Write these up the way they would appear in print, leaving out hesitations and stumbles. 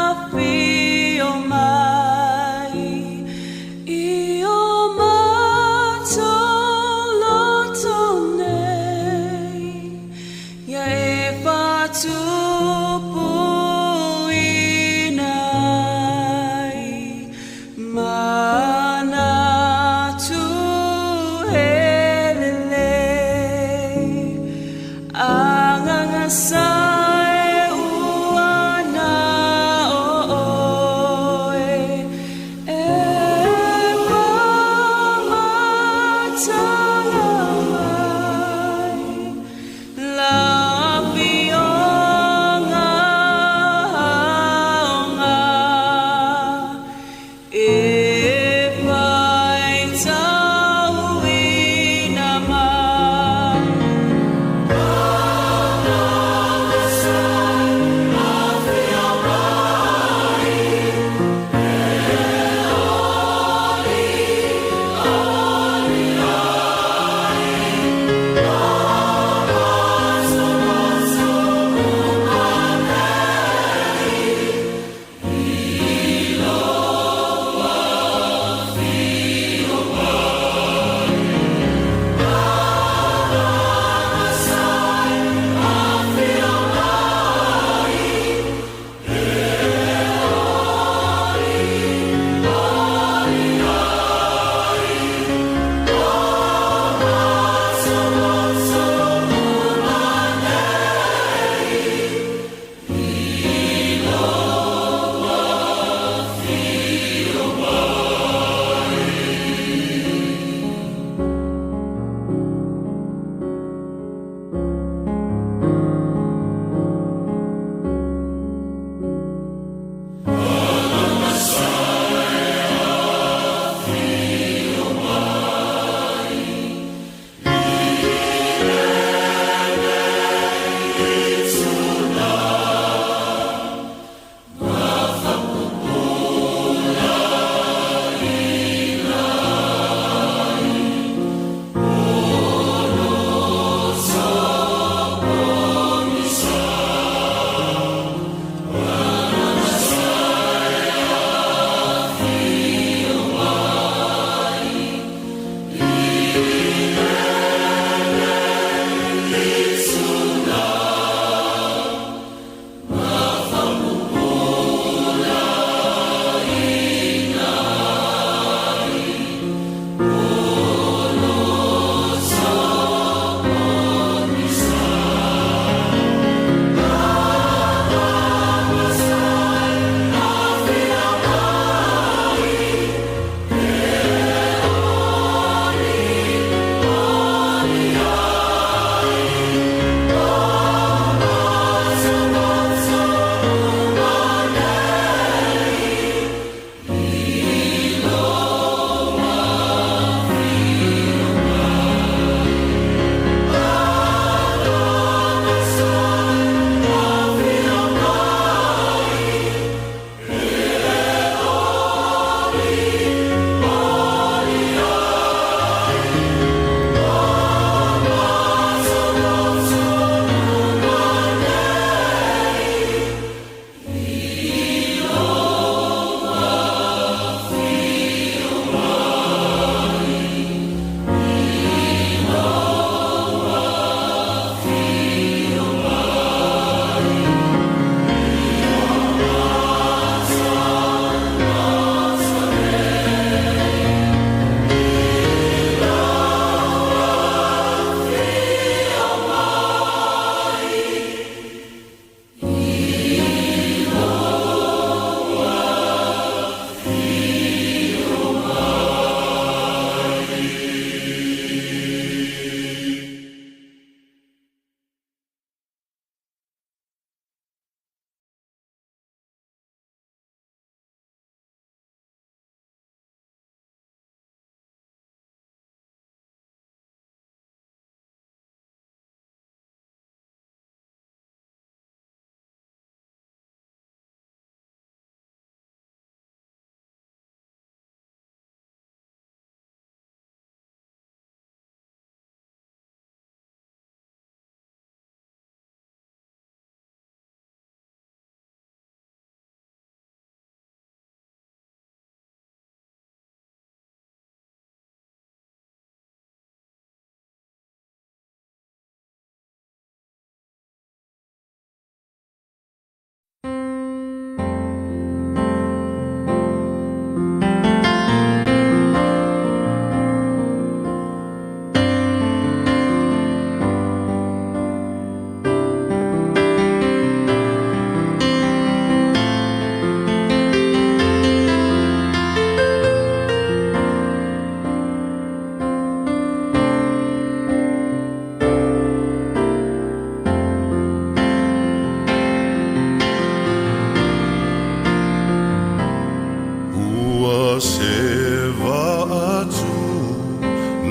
Afio mai i o matou loto nei, ia e faatupuina ai manatu e lelei. Agaga sa e ua na o oe e famatala mai lau afioga aoga e faitauina mai.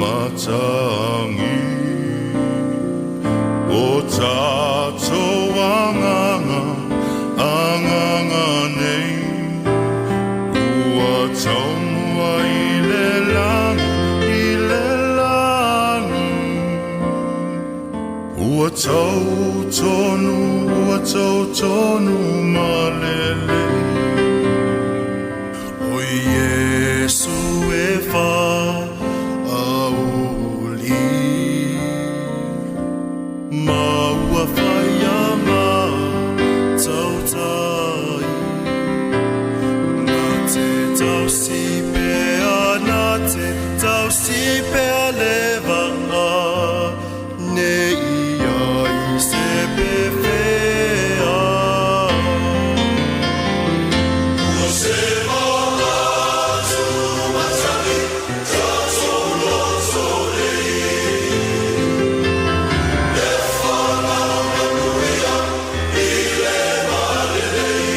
Matagi O tātou agaga, agaga nei Ua taumua i le lagi, i le lagi Ua tau tonu, ua tau tonu ma lelei O Iesu e faauli Ma ua faia ma tautai Na te tausi pea, na te tausi pea le vaa Ne i ai se pefea. Ua seva atu matagi tātou loto lelei E whanau manuia i le malelei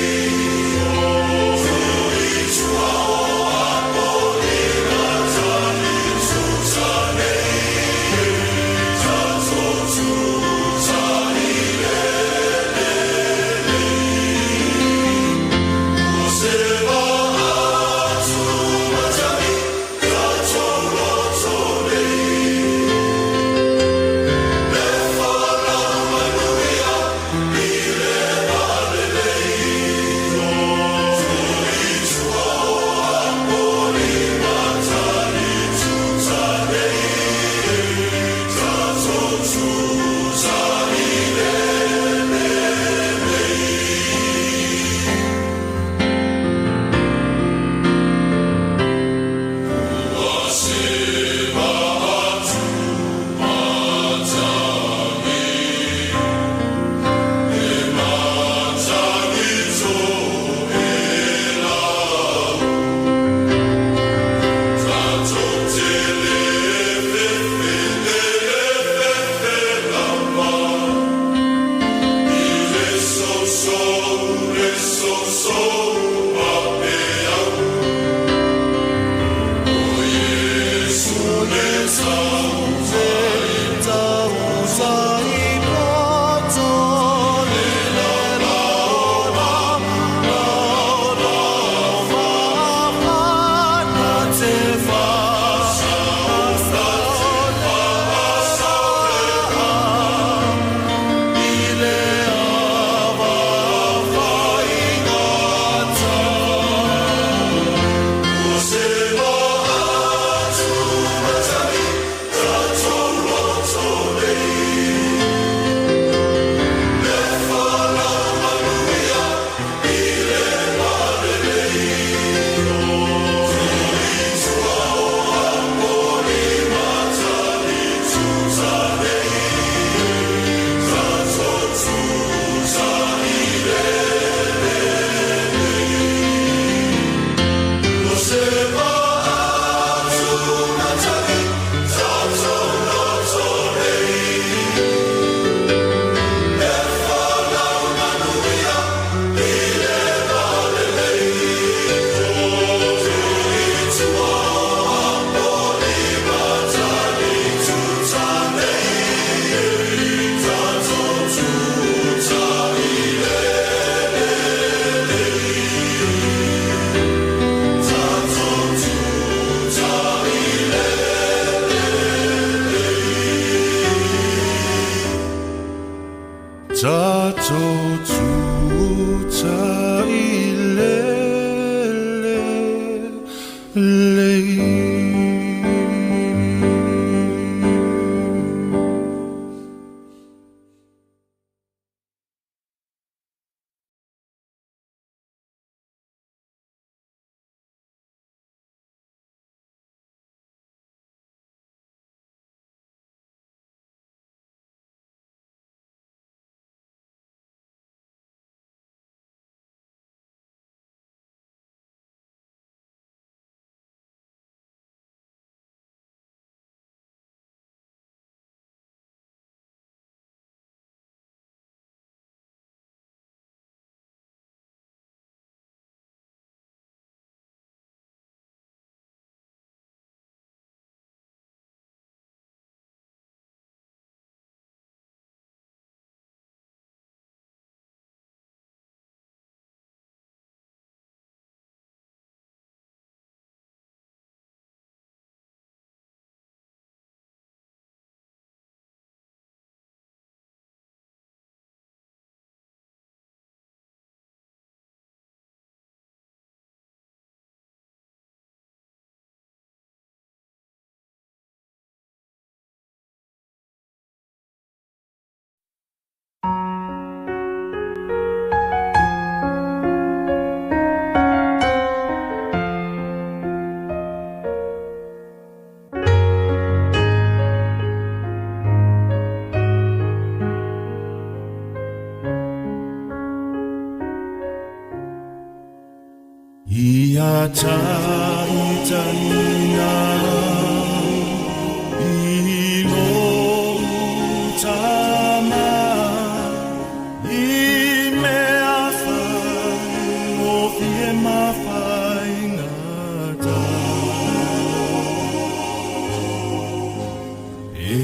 Tui tua o Apolima tani tuta nei Tātou tuta i le Ua seva atu matagi tātou loto lelei E whanau manuia i le malelei Tui tua o Apolima tani tuta nei Tātou tuta i le. Ua seva atu matagi E matagi Toelau Tātou te le fefe, te le fefe lava I le soso, le soso ma peau O Iesu le tautai. Tautai poto le la la la la na te fa sa i le ava faigata. Ua seva atu matagi tātou loto lelei E whanau manuia i le malelei Tui tua o Apolima tani tuta nei Tātou tuta i le. Ua seva atu matagi tātou loto lelei E whanau manuia i le malelei Tui tua o Apolima tani tuta nei Tātou tuta i le. Tātou tuta i le. Tātou tuta i le le lei. Ia taitaina i lou tama i mea faigofie ma faigata. E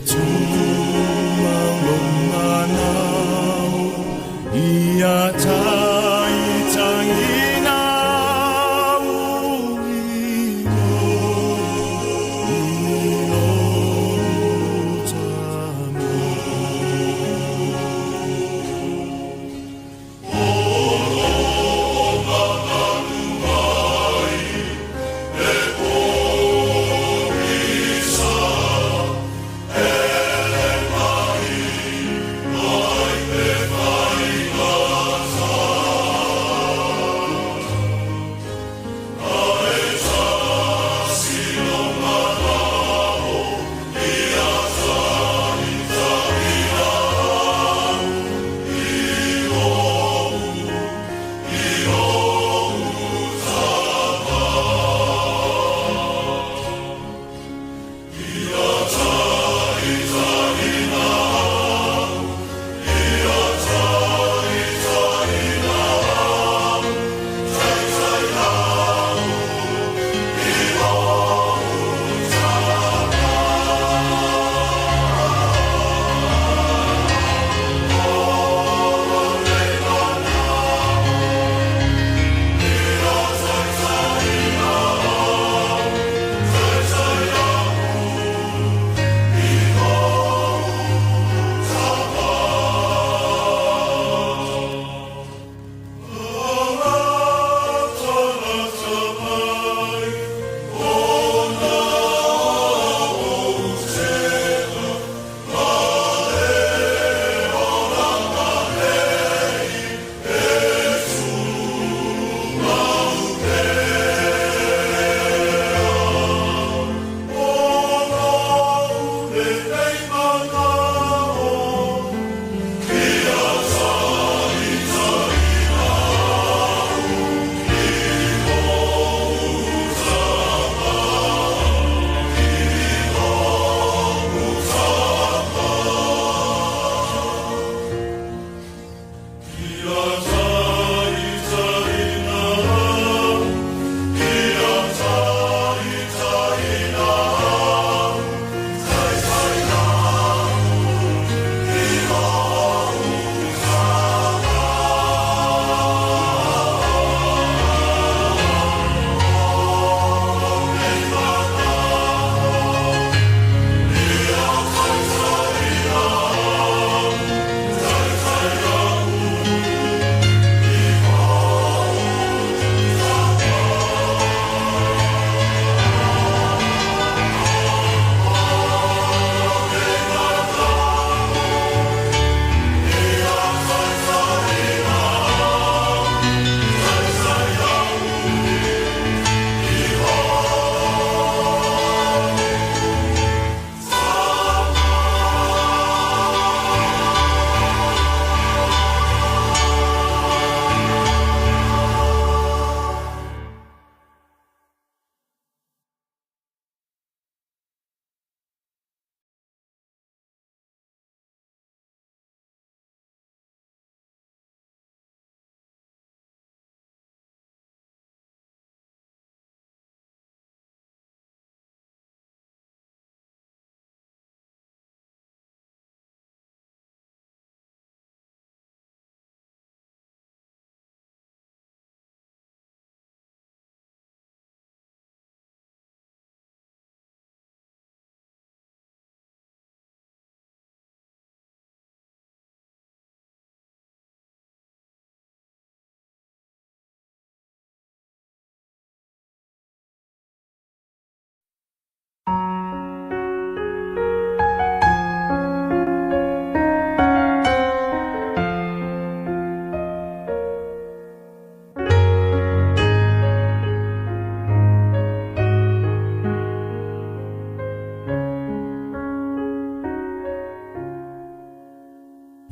tumau lou manao ia taitaina au i lou tama.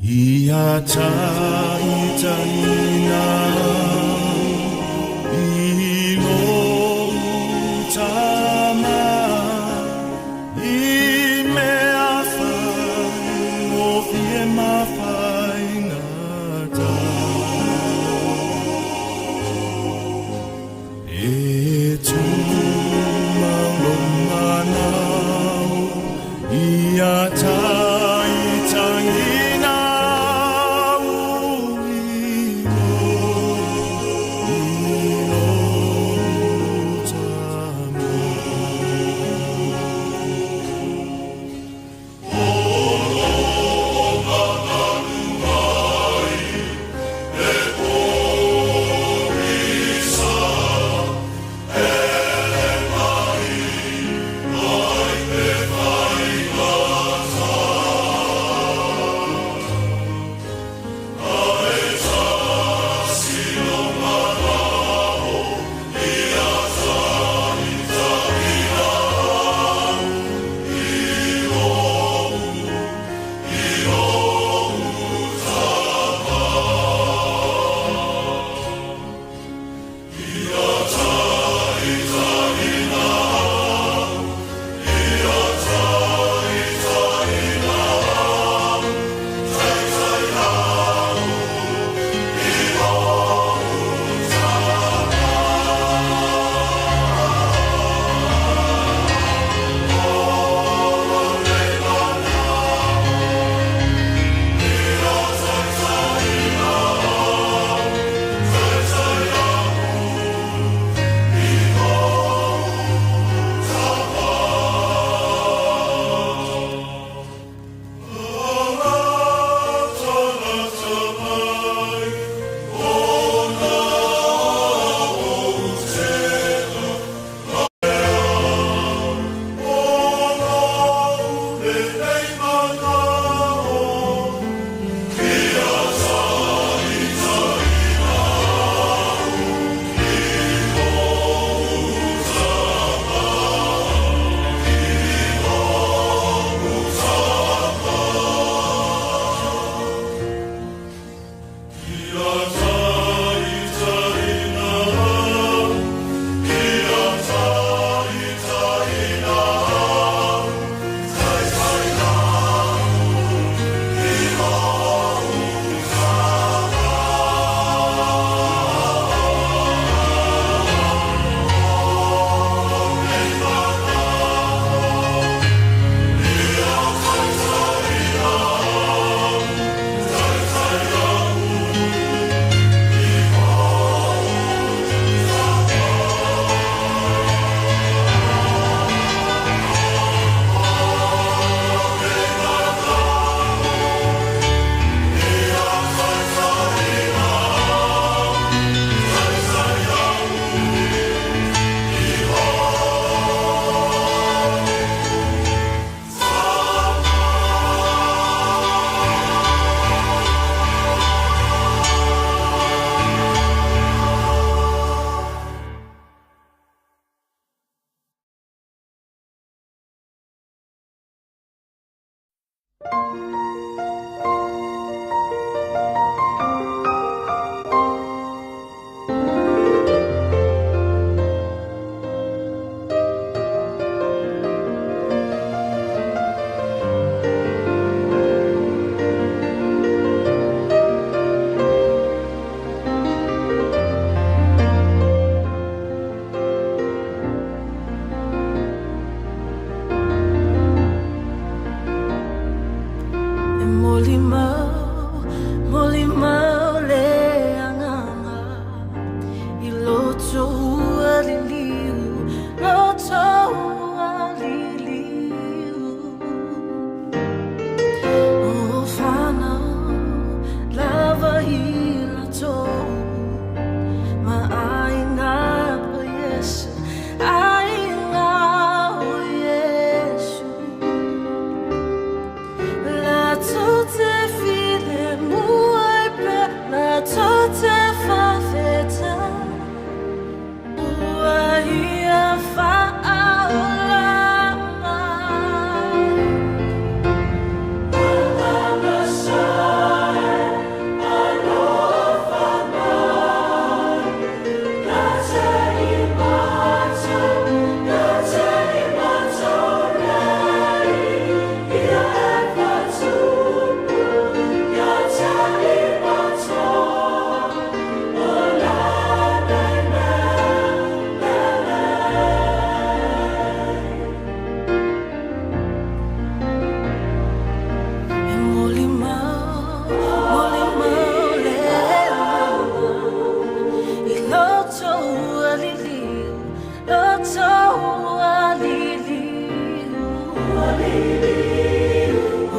Ia taitaina au i Ia taitagina u i lo tamo.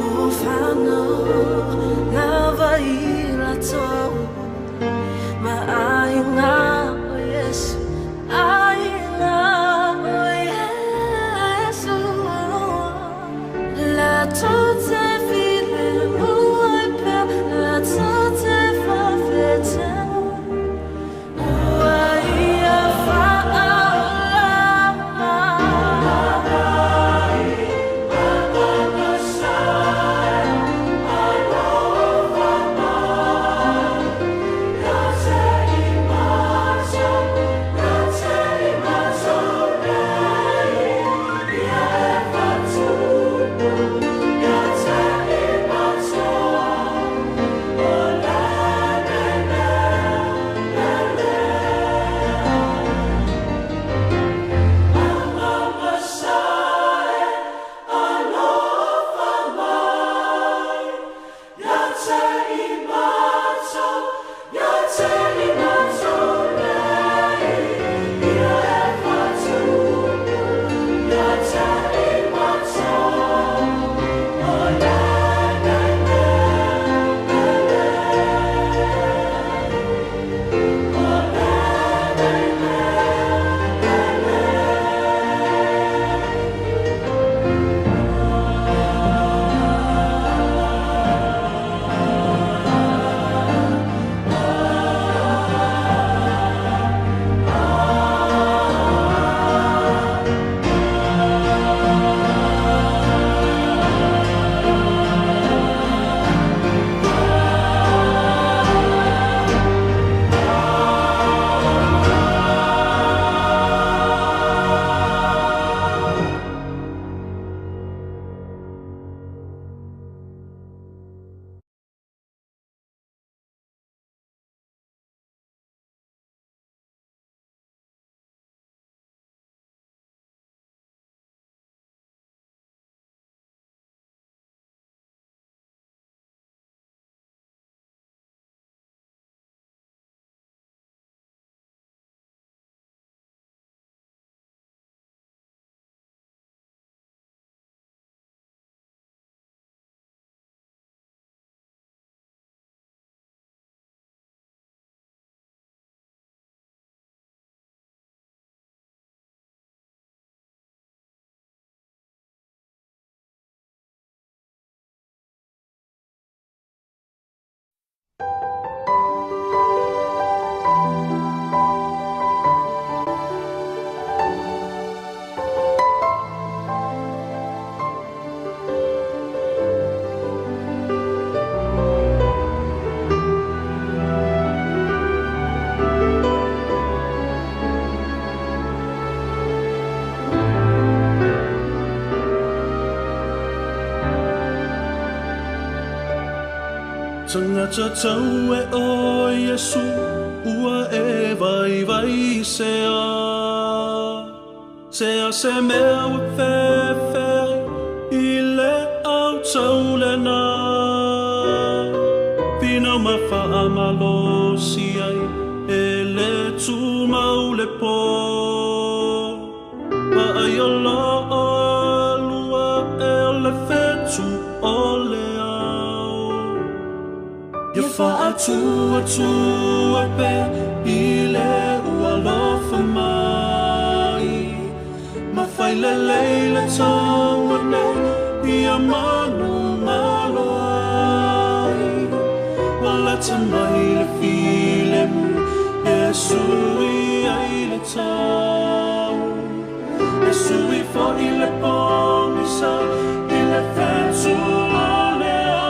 O whanau lava i latou Ma aiga o Iesu, aiga o Iesu. Latou te filemu ai pea, latou te faafetai, ua ia faaola mai. Tagata tau e o Iesu ua e vai vai sea. Sea se mea ua feferi i le au tau lena. Finau ma faamalosi ai e le tumau le po. Vaai o loo alua e o le fetu o le ao. Ia faatuatua pea i le ua alofa mai. Ma fai lelei le taua nei ia manumalo ai. Ua lata mai le filemu Iesu i ai le tau. Iesu i fo'i le pogisa i le fetu o le ao.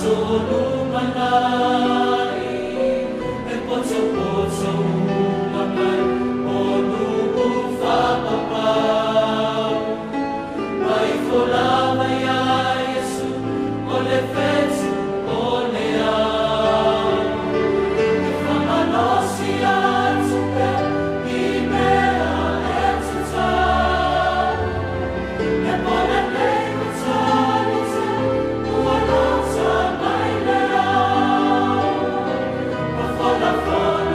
Fola, fola,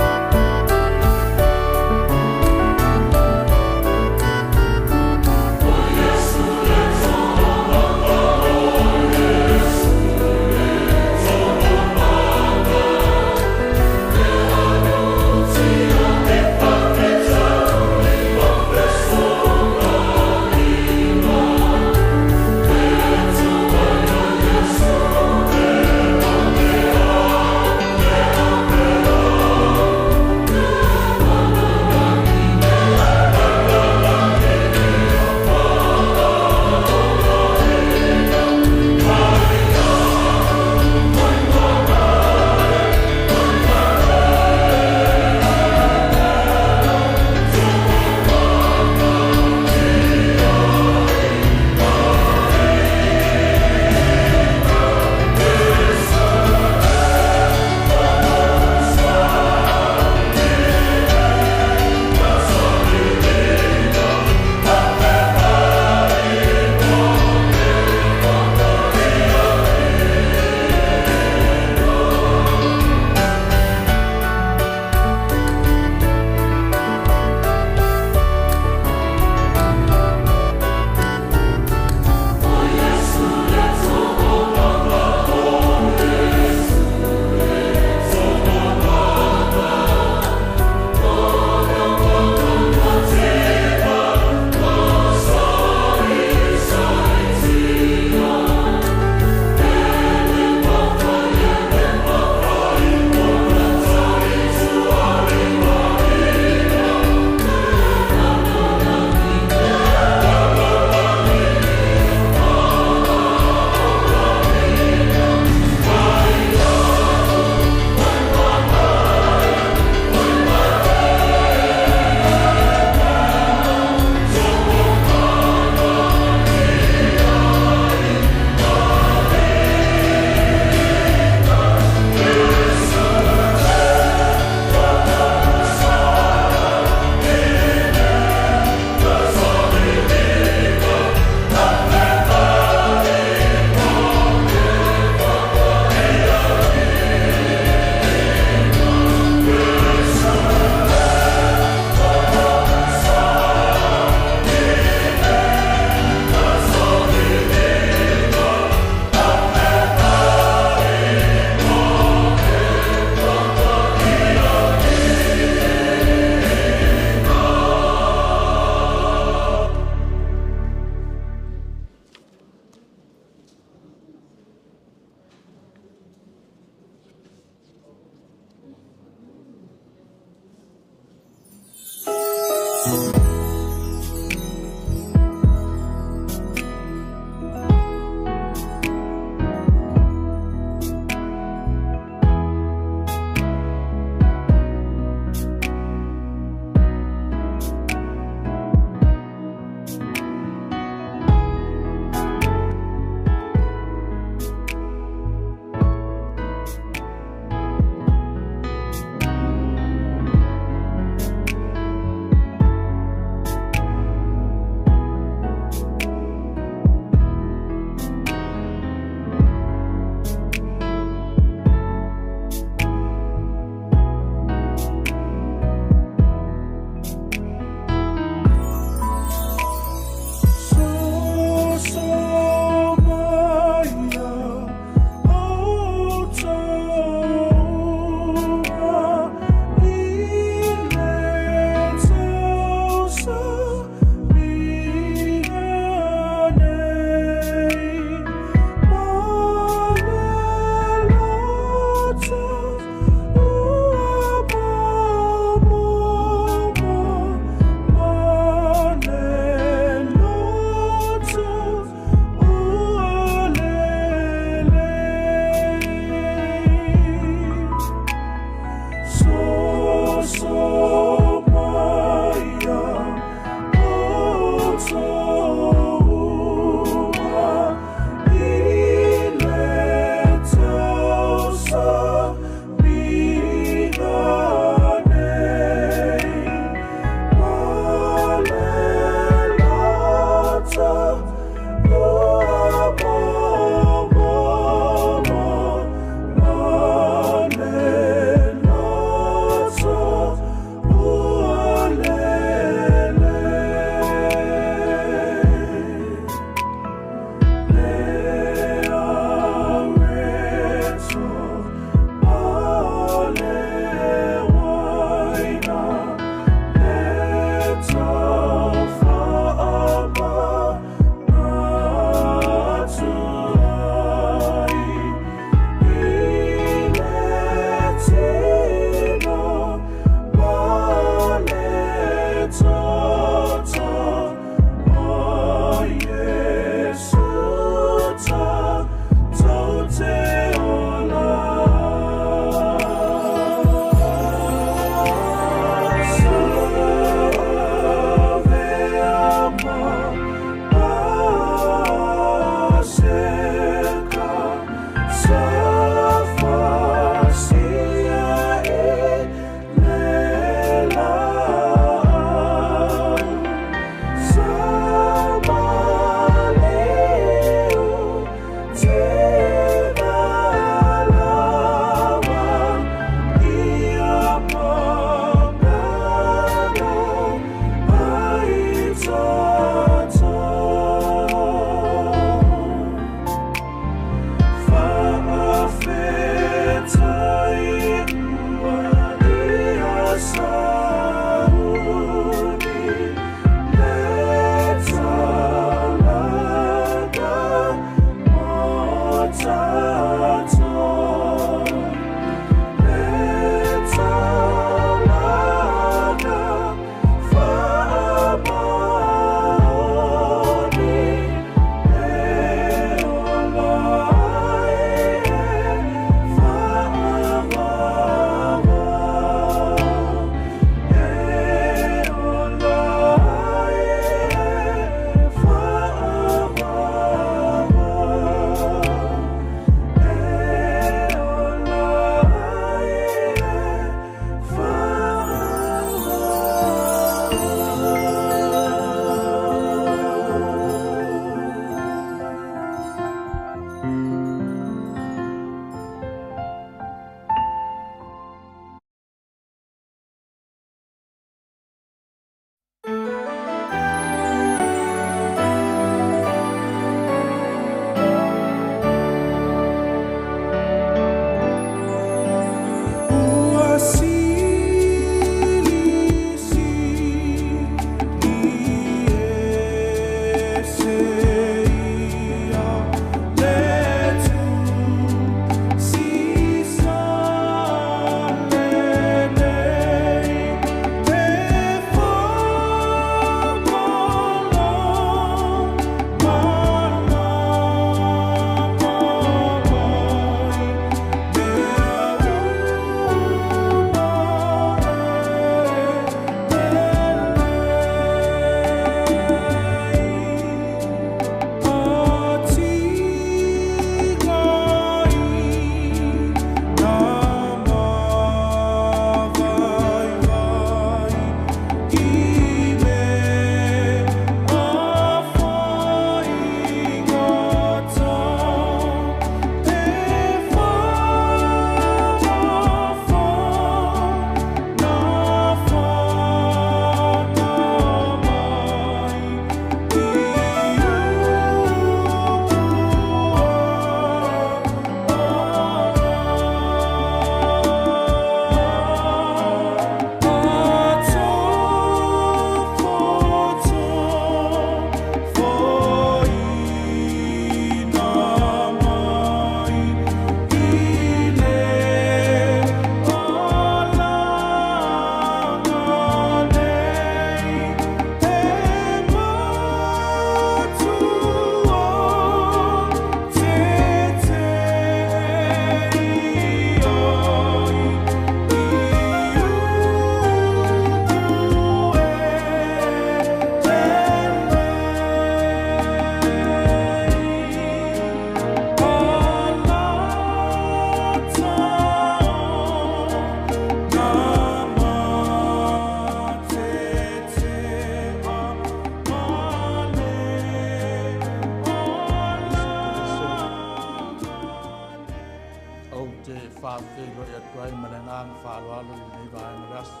Faafeiloai atu ai ma le agaga faaaloalo i lenei vaega o le aso.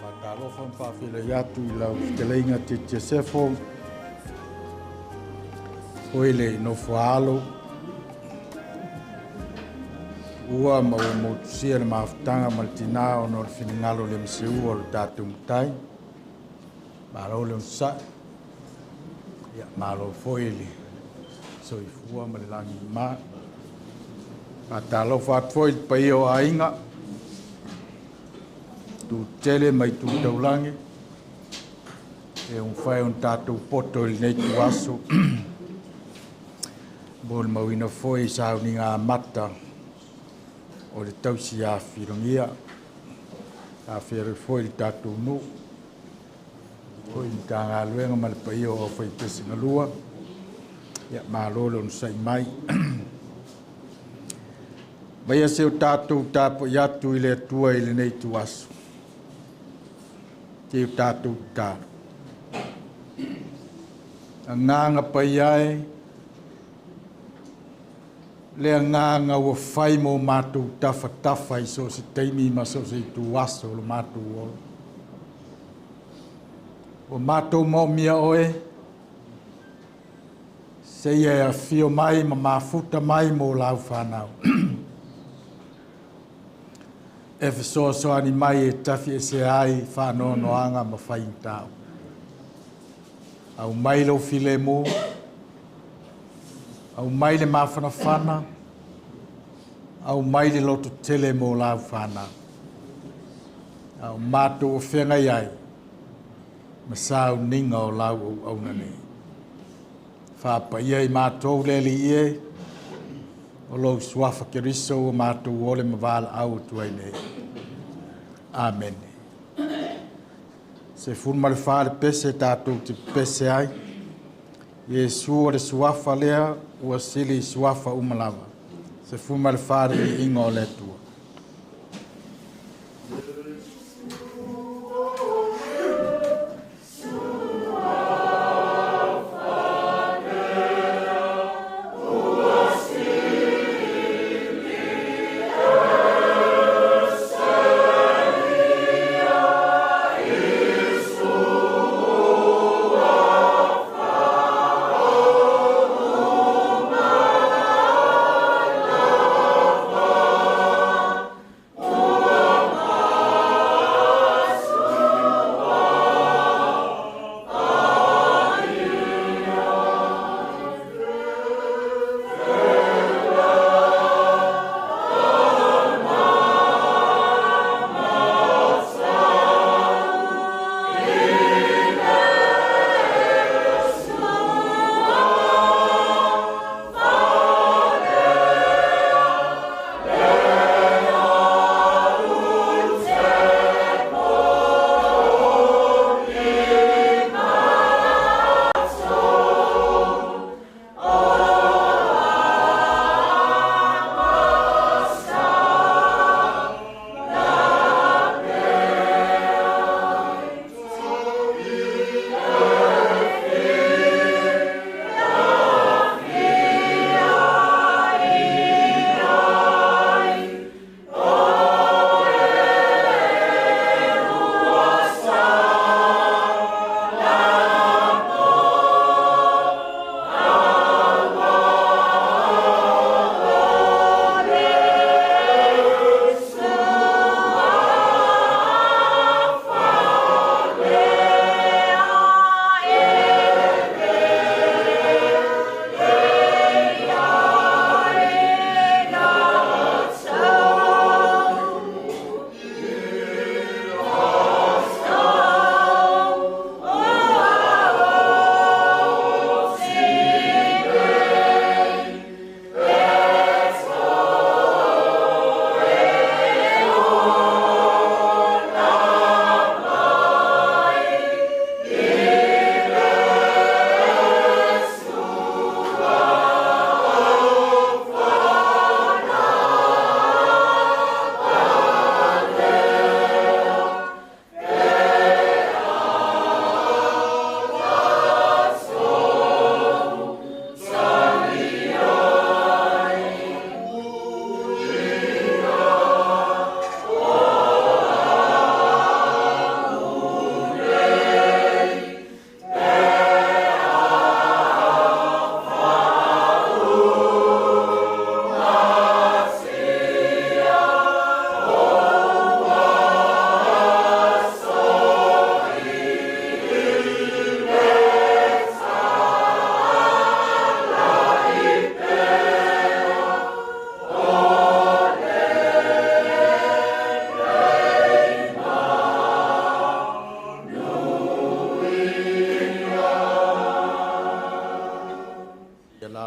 Faatalofa ma faafeiloai atu i lau fetalaiga Titi Sefo, o i le nofo alo, ua ma ua motusia le mafutaga ma le tinā ona o le finagalo le maseua o le tatou Matai. Malo le onosai, ia malo foi le soifua ma le lagi e mama. Faatalofa atu foi i le paia o aiga, tu tele mai tu taulagi, e umawhai o tātou poto i lenei tuaso. Mo le mauina foi sauniga amata o le tausi afilogia. Afeare foi le tatou nuu, foi le Matagaluega ma le paia o aufaipisingalua. Ia malo le onosai mai. Maia se o tatou tapuai atu i le Atua i lenei tuaso. Te o tatou tatalo. Agaga paia e, le agaga ua fai mo matou tafatafa i so o se taimi ma so o se ituaso o lo matou ola. Ua matou maomia oe, seia e afio mai ma mafuta mai mo lau whanau. E fesoasoani mai e tafi ese ai faanoanoaga ma faigata. Aumai lou filemu, aumai le mafanafana, aumai le lototele mo lau whanau. A o matou o feagai ai, ma sauniga o lau auauna nei. Faapaia i matou le Alii e, o lou suafa Keriso ua matou ole ma valaau atu ai nei. Amene. 14 le pese tatou te pese ai. Iesu o le suafa lea ua sili i suafa uma lava. 14 le viiga o le Atua.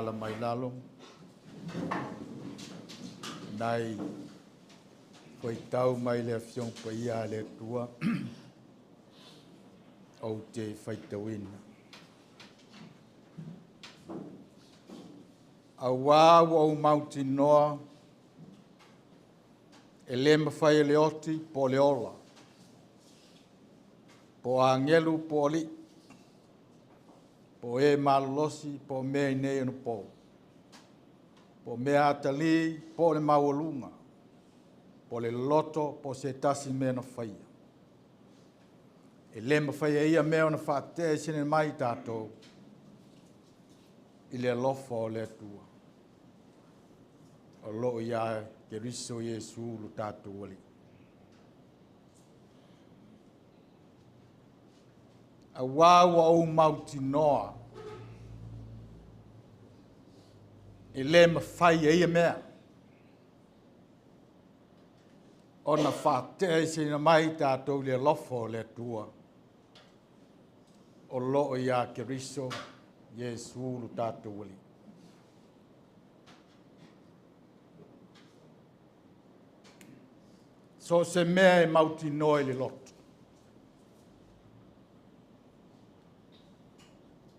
ala mai lalo, nai faitau mai le Afioga Paia a le Atua ou te faitauina. Auā ua ou mautinoa e le mafai e le oti po o le ola, po o agelu po o alii, po o e malolosi po o mea i nei onapo, po o mea atalī po o le maualuga, po o le loloto po o se tasi mea na faia. E le mafai e ia mea ona faateaeseina mai tatou i le alofa o le Atua o loo iā Keriso Iesu lo tatou Alii. Auā ua ou mautinoa e le mafai e ia mea ona faateaeseina mai tatou i le alofa o le Atua o loo iā Keriso Iesu lo tatou Alii. So o se mea e mautinoa i le loto,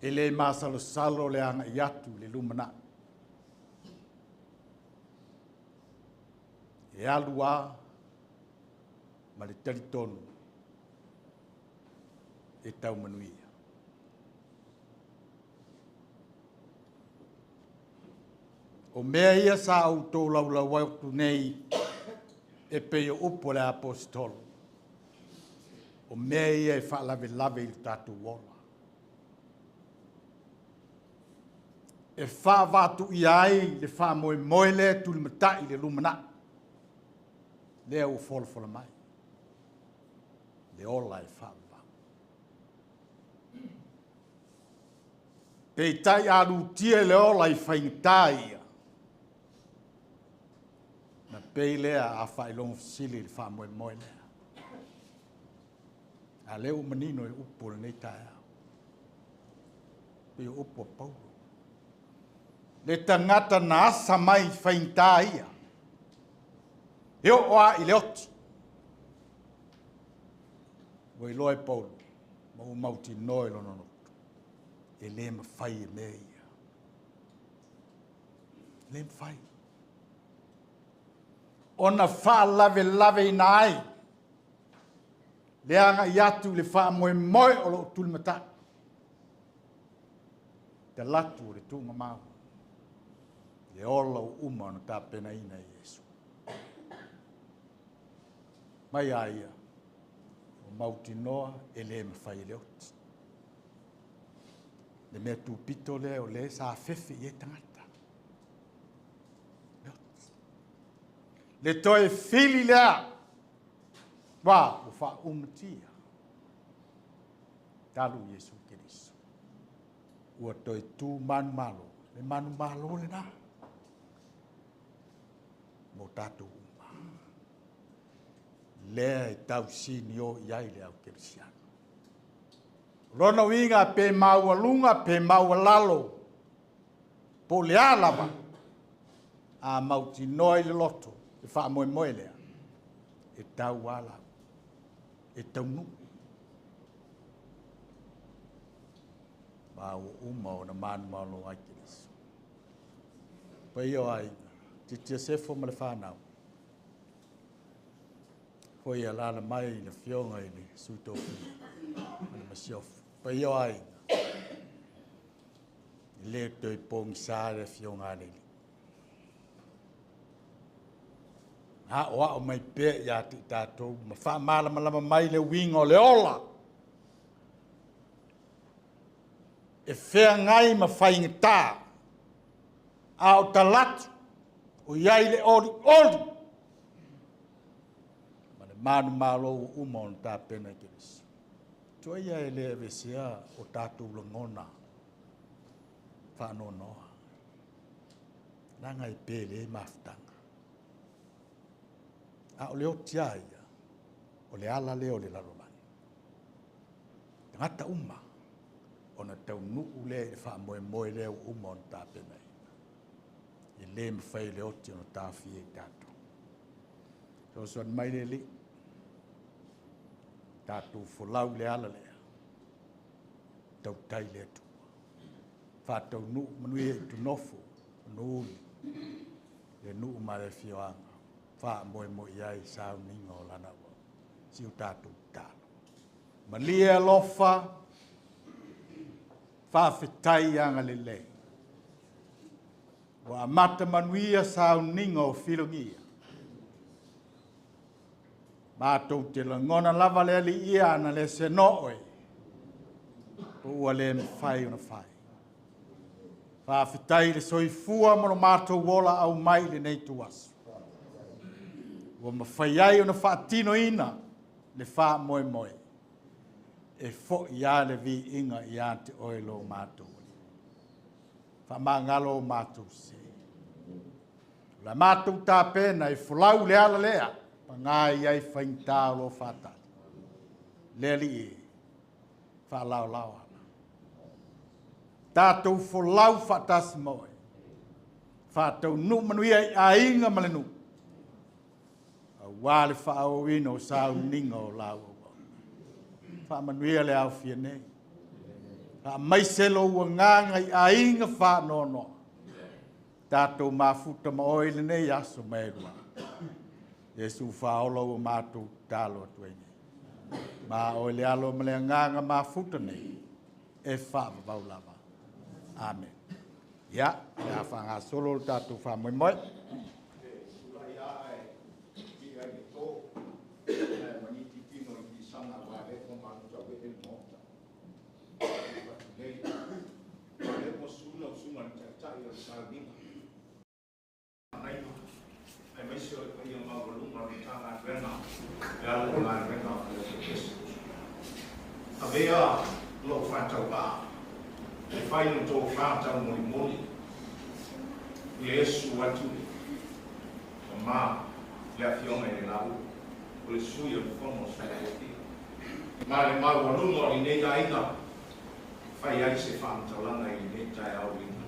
e le masalosalo le agai atu i le lumanai. E alu lava ma le talitonu e tau manuia. O mea ia sa ou tolaulau atu nei e pei o upu a le aposetolo, o mea ia e faalavelave i le tatou ola. E faavaatuia ai le faamoemoe lea e tulimatai i le lumanai, lea ua folafola mai, le ola e faavavau. Peitai a lutia le ola i faigata ia, na pei lea a faailoga fesili i le faamoemoe lea. A lea ua manino i upu o lenei taeao, pei o upu a Paulo. Le tagata na asa mai i faigata ia, e oo lava i le oti. Ua iloa e Paulo, ma ua mautinoa i lona loto, e le mafai e mea ia. E le mafai ona faalavelaveina ai le agai atu i le faamoemoe o loo tulimatai. Talatu o le tuugamau, le ola ua uma ona tapenaina e Iesu. Mai a ia, ua mautinoa e le mafai e le oti. Le mea tupito lea o le sa fefe i ai tagata. Le oti. Le toe fili lea, ua faaumatia talu Iesu Keriso. Ua toe tu manumalo, le manumalo lena mo tatou uma. Lea e tausinio i ai le au kerisiano. Lona uiga pe maualuga pe maualalo, po o le a lava, a mautinoa i le loto le faamoemoe lea, e tau lava e taunuu. Ma ua uma ona manumalo ai Keriso. Paia o aiga, Titi Iosefo ma le whanau. Foi alaala mai le afioga i le Sui Tofia ma le Masiofo. Paia o aiga, e le toe pogisa le afioga a le Alii. Aoao mai pea ia te i tatou ma faamalamalama mai le uiga o le ola e feagai ma faigata, a o talatu o i ai le olioli ma le manumalo ua uma ona tapena e Keriso. Tuaia e le aveesea o tatou lagona faanoanoa, leaga e pele mafutaga. A o le oti a ia, o le ala lea o le lalolagi. Tagata uma ona taunuu lea i le faamoemoe lea ua uma ona tapenaina. E lē mafai e le oti ona taofia i tatou. Fesoasoani mai le Alii, tatou folau i le ala lea, tautai le Atua. Faataunuu manuia i Itunofo, Manuuli, le nuu ma le afioaga, faamoemoe i ai sauniga o lana auauna. Si o tatou tatalo. Malie alofa, faafetai agalelei. Ua amata manuia sauniga o filogia. Matou te lagona lava le Alii ia ana le seno'o e, po ua le mafai ona fai. Faafetai i le soifua ma lo matou ola aumai i lenei ituaso. Ua mafai ai ona faatinoina le faamoemoe e fo'i lava le viiga ia te oe lo matou Alii. Faamagalo o matou sese. O le matou tapena e folau le ala lea, paga e i ai faigata o lo o faatali. Le Alii e, faalaolao ala. Tatou folau faatasi ma oe. Faataunuu manuia i aiga ma le nuu. Auā le faaauauina o sauniga o lau auauna. Faamanuia le aofia nei. Faamaise lou agaga i aiga faanoanoa. Tatou mafuta ma oe i lenei aso ma e lua. Iesu faaola ua matou tatalo atu ai nei. Ma oe le alo ma le agaga mafuta nei, e faavavau lava. Amen. Ia, o le a faagasolo le tatou faamoemoe. Tulai lava ae pipii ai le to ae maniti tino i pisaga aua o lea ua manutauee le Maota. Nei, o lea ua sulu lau susuga i le Taitai o le sauniga aemaise o le paia maualuga o le Matagaluega e ala i galuega a le Esetete. Avea lou faatauvaa e fai ma tofa taumolimoli i le ēsu atu i le mama le Afioga i le Laulu o le Sui o le Fono a Sui Tofia ma le maualuga o lenei aiga e fai ai se faamatalaga i lenei taeao uiga.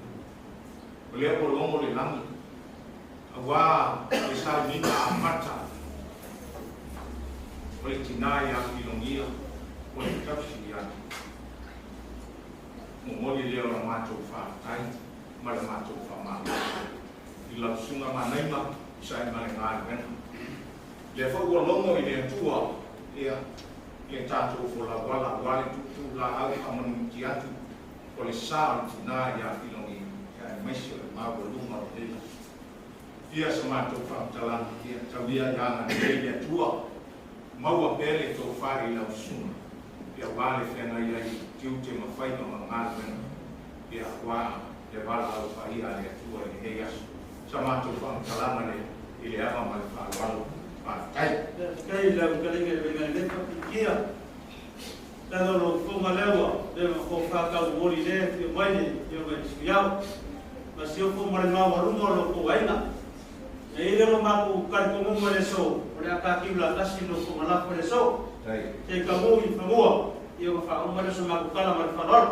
O lea ua logo le lagi auā le sauniga amata o le tinā ia Filogia o le tausi ia te. Momoli lea o la matou faafetai ma le matou faamalo i lau Susuga Manaima tusa ai ma le galuega. Lea foi ua logo i le Atua ia le tatou folauala aua le tuutuu laau faamanuiti atu o le sa o le tinā ia Filogia aemaise o le maualuga o lenei aso. Ia sa matou faamatalaga ia tau ia ia agalelei le Atua, maua pea le tofa i lau susuga ia aua le feagai ai i tiute ma faiva ma galuega ia aua le valaau paia a le Atua i lenei aso. Sa matou faamatalaga lea i le ava ma le faaaloalo. Faafetai. Faafetai i lau fetalaiga i le Vaigalelepa Pikia. Lalo lou fofoga lea ua leva ona tofa taumoli le afio mai le afioga i le Sui Ao. Masiofo ma le maualuga o lo outou aiga. E i ai le matou talitonuga i le aso, o le a tatiu latasi lo outou malafo i le aso. Se i tamu i fanua, ia ona faauma lea o se matou tala ma le faaaloalo.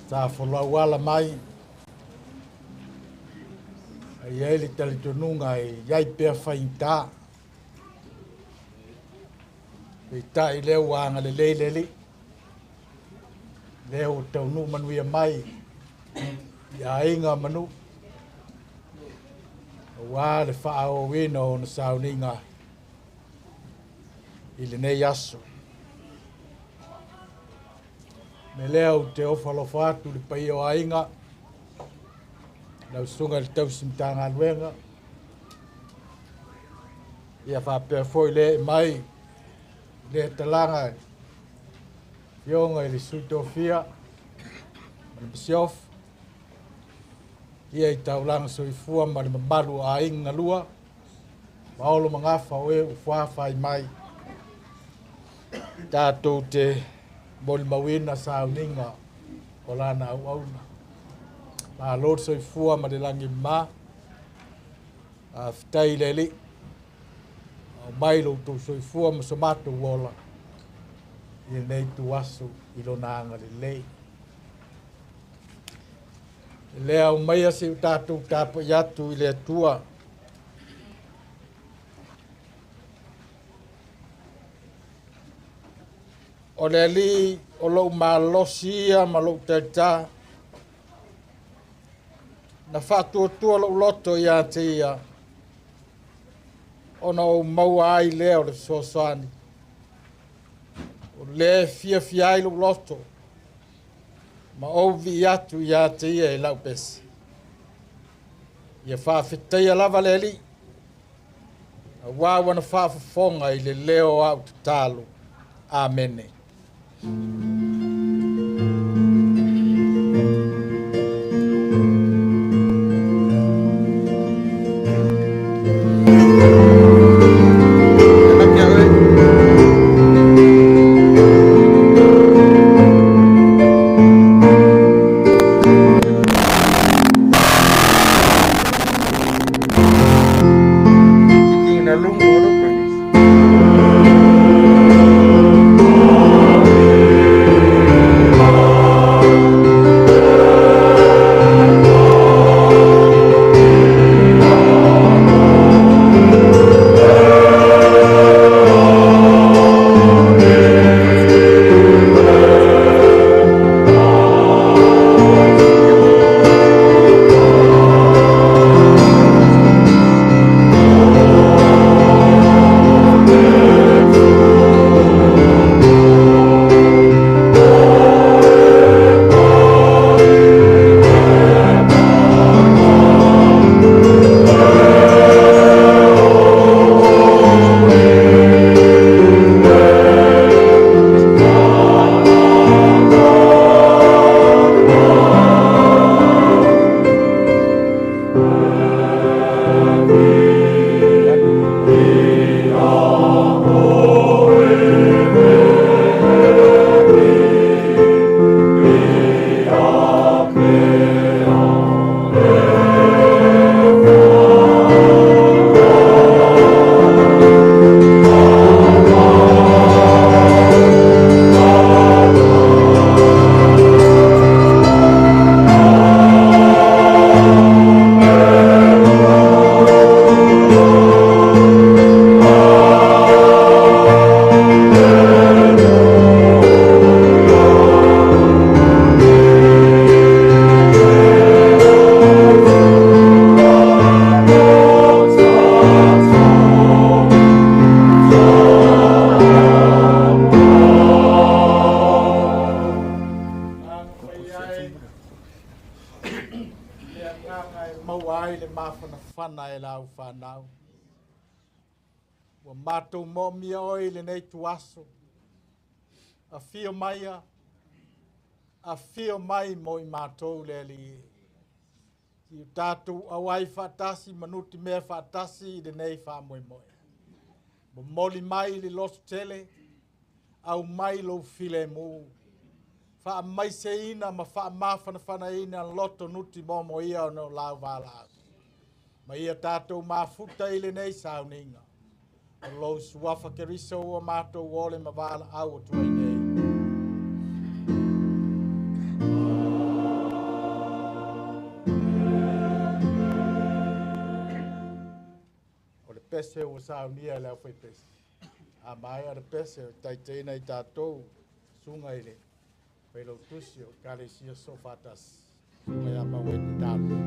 Sa folau ala mai e i ai le talitonuga e i ai pea faigata. Peitai lea ua agalelei le Alii, lea ua taunuu manuia mai i aiga ma nuu, aua le faaauauina o ona sauniga i lenei aso. Me lea ou te ofo alofa atu i le paia o aiga, lau susuga i le tausi Matagaluega, ia faapea foi le ee mai le talaga afioga i le Sui Tofia ma le Masiofo, ia i taulaga soifua ma le mamalu o aiga galua, Maolo ma Gafa o e ua fuafai mai, tatou te molimauina sauniga o lana auauna. Malo le soifua ma le lagi e mama, faafetai i le Alii, aumai lo outou soifua ma so matou ola i lenei ituaso i lona agalelei. E le aumaia se i o tatou tapuai atu i le Atua. O le Alii o lou malosi ia ma lou taitai, na faatuatua lou loto ia te ia, ona ou maua ai lea o le fesoasoani. O lea e fiafia ai lou loto, ma ou vivii atu ia te ia i lau pese. Ia faafetaia lava le Alii, aua ua na faafofoga i le leo o au tatalo. Amene. Le agaga e maua ai le mafanafana e lau fanau. Ua matou moomia oe i lenei tuaso. Afio maia, afio mai mo i matou le Alii e. Si o tatou auai faatasi ma nutimea faatasi i lenei faamoemoe. Momoli mai le loto tele, aumai lou filemu. Faamaiseina ma faamafanafanaina loto nuti momoia ona o lau valaau. Ma ia tatou mafuta i lenei sauniga. O lou suafa Keriso ua matou ole ma valaau atu ai nei. pese ua saunia e le aufaipese. A maea le pese o taitaiina i tatou susuga i le failautusi o Ekalesia Soofaatasi, susuga ia Maueni Talo.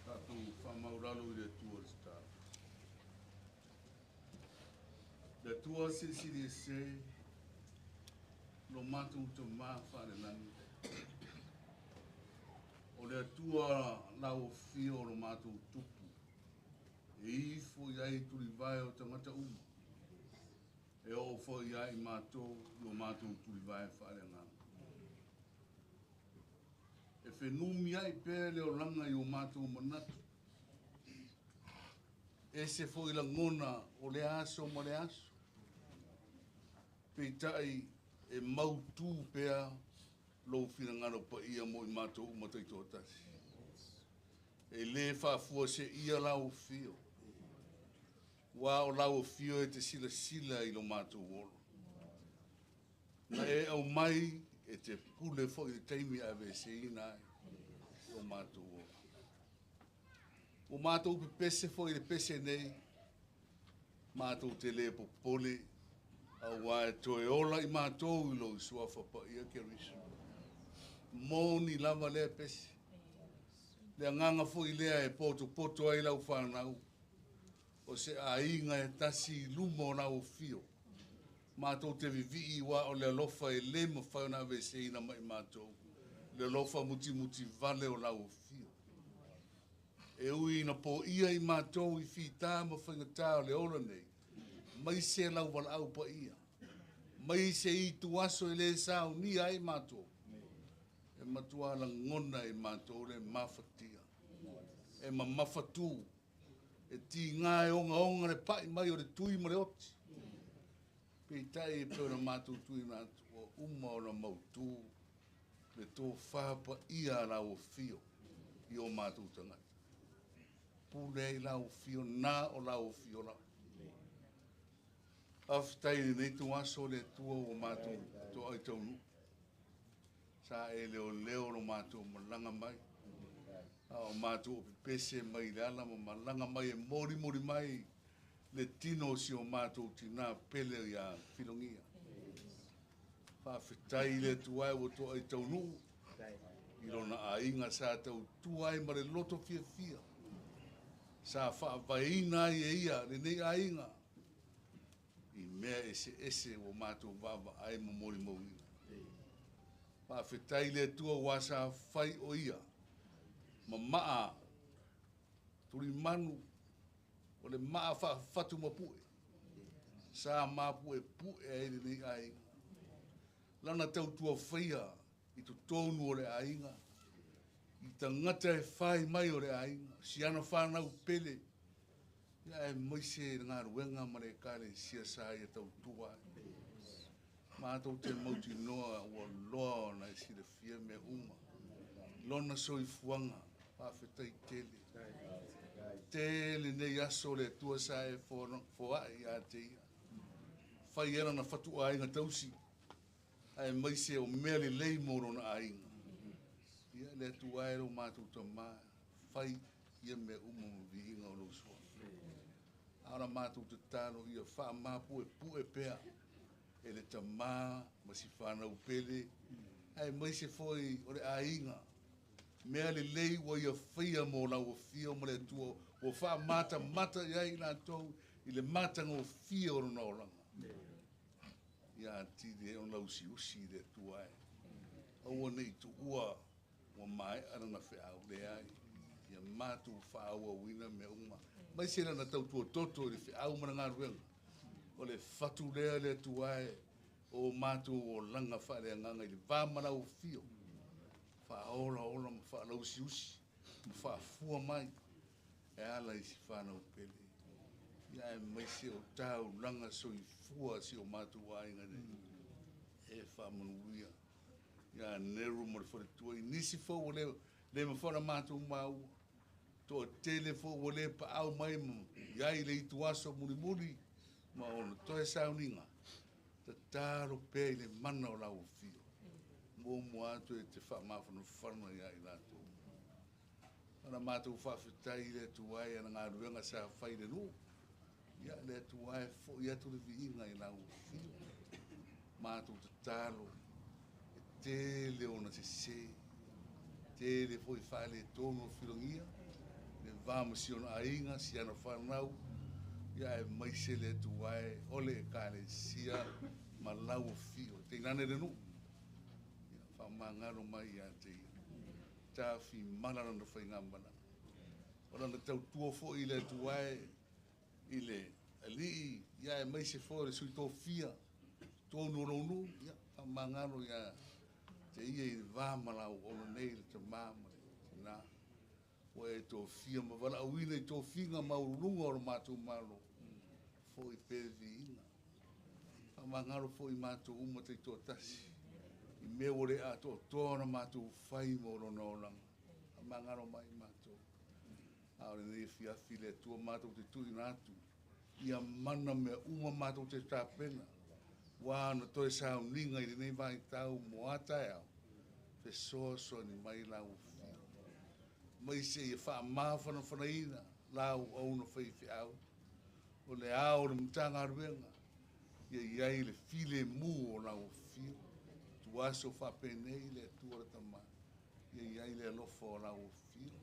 Tatou faamaulalo i le Atua i le tatalo. Le Atua Silisili Ese, lo matou Tama Faalelagi, o le Atua lau afio o lo matou Tupu, e ifo i ai tulivae o tagata uma, e oo foi ia i matou i o matou tulivae faaleagaga. E fenumiai pea le olaga i o matou manatu, ese foi lagona o le aso ma le aso, peitai e mautu pea lou finagalo paia mo i matou uma taitoatasi. E lē faafuaseia lau afio, ua o lau afio e te silasila i lo matou ola. Na e aumai e te pule foi i le taimi e aveeseina ai lo matou ola. Ua matou pepese foi i le pese nei, matou te le popole, auā e toe ola i matou i lou suafa paia Keriso. Moni lava lea pese. Le agaga foi lea e potopoto ai lau fanau, o se aiga e tasi i luma o lau afio. Matou te vivii ua o le alofa e lē mafai ona aveeseina mai matou, le alofa mutimuti vale o lau afio. E ui ina poia i matou i fitā ma faigatā o le ola nei, Maise lau valaau paia. Mai se itu aso e le saunia ai matou. E matua lagona e matou le mafatia. E mamafatu. E tiga e ogaoga le pa'i mai o le tui ma le oti. Peitai e pei ona matou tuuina atu, ua uma ona mautū le tofa paia a lau afio i o matou tagata. Pule ai lau afio, na o lau afio lava. Faafetai i lenei ituaso le Atua ua matou toai taunuu. Sa e leoleo lo matou malaga mai. A o matou pepese mai le ala ma malaga mai e molimoli mai le tino o si o matou tinā pele ia Filogia. Faafetai i le Atua e ua toai taunuu i lona aiga sa tautua ai ma le loto fiafia. Sa faavaeina ai e ia lenei aiga i mea eseese ua matou vaavaai ma molimauina. Faafetai i le Atua ua sa fai o ia ma maa tulimanu o le maa faafatu mapue sa mapuepue ai lenei aiga. Lana tautua faia i totonu o le aiga, i tagata e fai mai o le aiga, siana whanau pele, ia aemaise le galuega ma le ekalesia sa ia tautua ai. Matou te mautinoa ua loa ona e silafia mea uma. Lona soifuaga, faafetai tele. Tele nei aso le Atua sa e foai ia te ia. Fai ai lana fatuaiga tausi, aemaise o mea lelei mo lona aiga. Ia le Atua e lo matou tamā, fai ia mea uma ma viiga o lou suafa. A o la matou tatalo ia faamapuepue pea e le tamā ma si whanau pele, aemaise foi o le aiga. Mea lelei ua ia faia mo lau afio ma le Atua, ua faamatamata i ai latou i le matagofie o lona olaga. Ia atili ai ona lausiusi i le Atua e. Aua ne i tuua ua maea lana feau, leai. Ia matou faaauauina mea uma. Maise lana tautua toto i le feau ma le galuega. O le fatu lea le Atua e o matou olaga faaleagaga i le va ma lau afio. Faaolaola ma faalausiusi ma faafua mai e ala i si whanau pele. Ia aemaise o taulaga soifua si o matou aiga nei. E faamanuia. Ia Neru ma le faletua i nisi fou ua le, le mafai ona matou maua. Toatele foi ua le paau mai ma iai le ituaso mulimuli ma ona toe sauniga. Tatalo pea i le mana o lau afio. Muamua atu e te faamafanafana ia i latou. Ona matou faafetai i le Atua i ana galuega sa fai i le nuu. Ia le Atua e foi atu le viiga i lau afio. Matou tatalo e tele ona sese. Tele foi faaletonu o Filogia. Le va ma si ona aiga, si ana whanau. Ia aemaise le Atua e o le ekalesia ma lau afio. Tainane le nuu. Ia faamagalo mai ia te ia. Tafi mana lana faigamalaga. O lana tautua foi i le Atua e i le alii, ia aemaise foi o le sui tofia, tonu o lou nuu, ia faamagalo ia te ia i le va ma lau auauna nei le tamā ma le tinā. Ua e tofia ma valaauina i tofiga maualuluga o lo matou Malo, foi pea le viiga. Faamagalo foi matou uma taitoatasi i mea ua le atoatoa ona matou fai mo lona olaga. Faamagalo mai matou. A o lenei afiafi le Atua matou te tuuina atu ia mana mea uma matou te tapena. Ua ona toe sauniga i lenei vaitau mo a taeao, fesoasoani mai lau afio. Maise ia faamafanafanaina lau auauna faifeau. O le ao o le Matagaluega, ia i ai le filemu o lau afio. Tuaso faapenei le Atua le Tama, ia i ai le alofa o lau afio.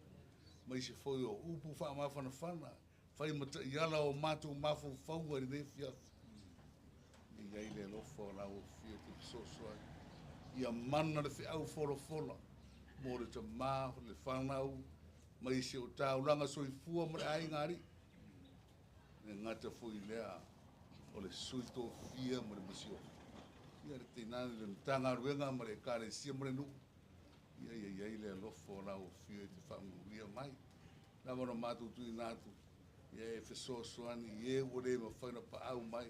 Maise foi o upu faamafanafana, fai ma taiala o matou mafaufauga i lenei afiafi. Ia i ai le alofa o lau afio te fesoasoani. Ia mana le feau folafola mo le tamā, le whanau, maise o taulaga soifua ma le aiga alii. Le gata foi lea O le sui tofia ma le masiofo. Ia le tainane le Matagaluega ma le Ekalesia ma le nuu. Ia ia i ai le alofa o lau afio e te faamanuia mai. Lava ona matou tuuina atu, ia e fesoasoani i e ua le mafai ona paau mai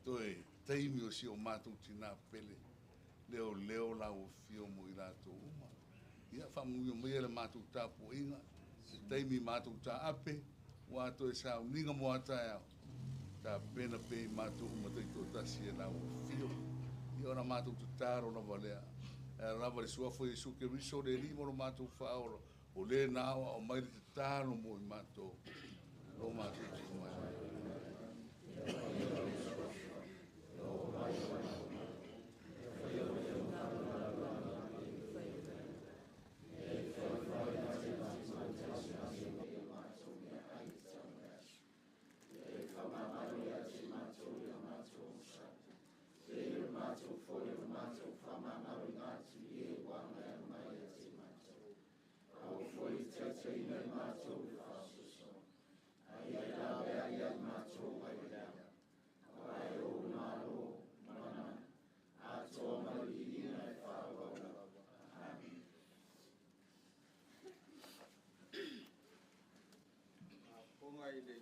toe taimi o si o matou tinā pele, leoleo lau afio mo i latou uma. Ia faamanuia maia le matou tapuaiga, se taimi matou taape, ua toe sauniga mo a taeao, tapena pea i matou uma taitoatasi e lau afio. Ia ona matou tatalo lava lea, e ala lava i le suafa o Iesu Keriso le Alii ma lo matou Faaola, o le na aoao mai le tatalo mo i matou, lo matou tuuina mai. Afoga i le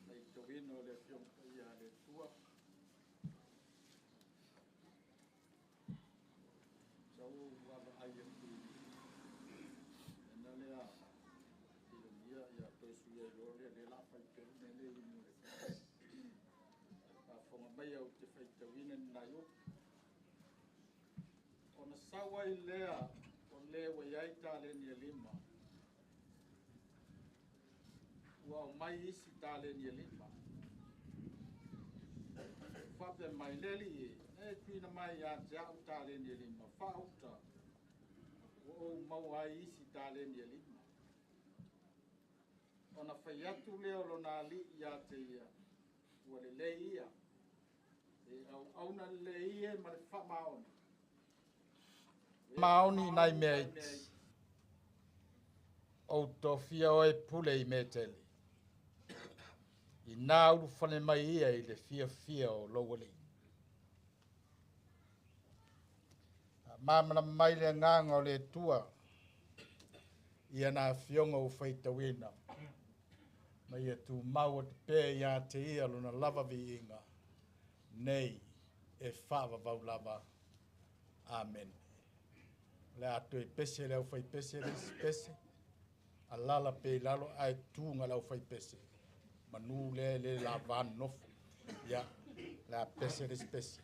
faitauina o le Afioga Paia a le Atua. Sau ou vaavaai atu i le mea lea Ierimia, ia toe sui ai loa lea, lea o le a fai pea le mea lea e inu ai. Faafofoga maia ou te faitauina ni nai upu. Ona sau ai lea o le ua i ai taleni e 5, ua aumai isi taleni e 5. Faapea mai, le alii e, na e tuuina mai ia te au taleni e 5, faauta, ua ou maua ai isi taleni e 5. Ona fai atu lea o lona alii ia te ia, ua lelei ia, e auauna lelei e ma le faamaoni. Maoni nai mea iti, ou tofia oe pule i mea tele. I nā ulufale mai ia i le fiafia o lou alii. Faamalamalama mai le agaga o le Atua ia na afioga ua faitauina, ma ia tumau atu pea ia te ia lona lava viiga, nei e faavavau lava. Amene. O le a toe pese le aufaipese le isi pese, alala pe i lalo ae tuga le aufaipese. Manu lea le lava nofo. Ia, le a pese le isi pese.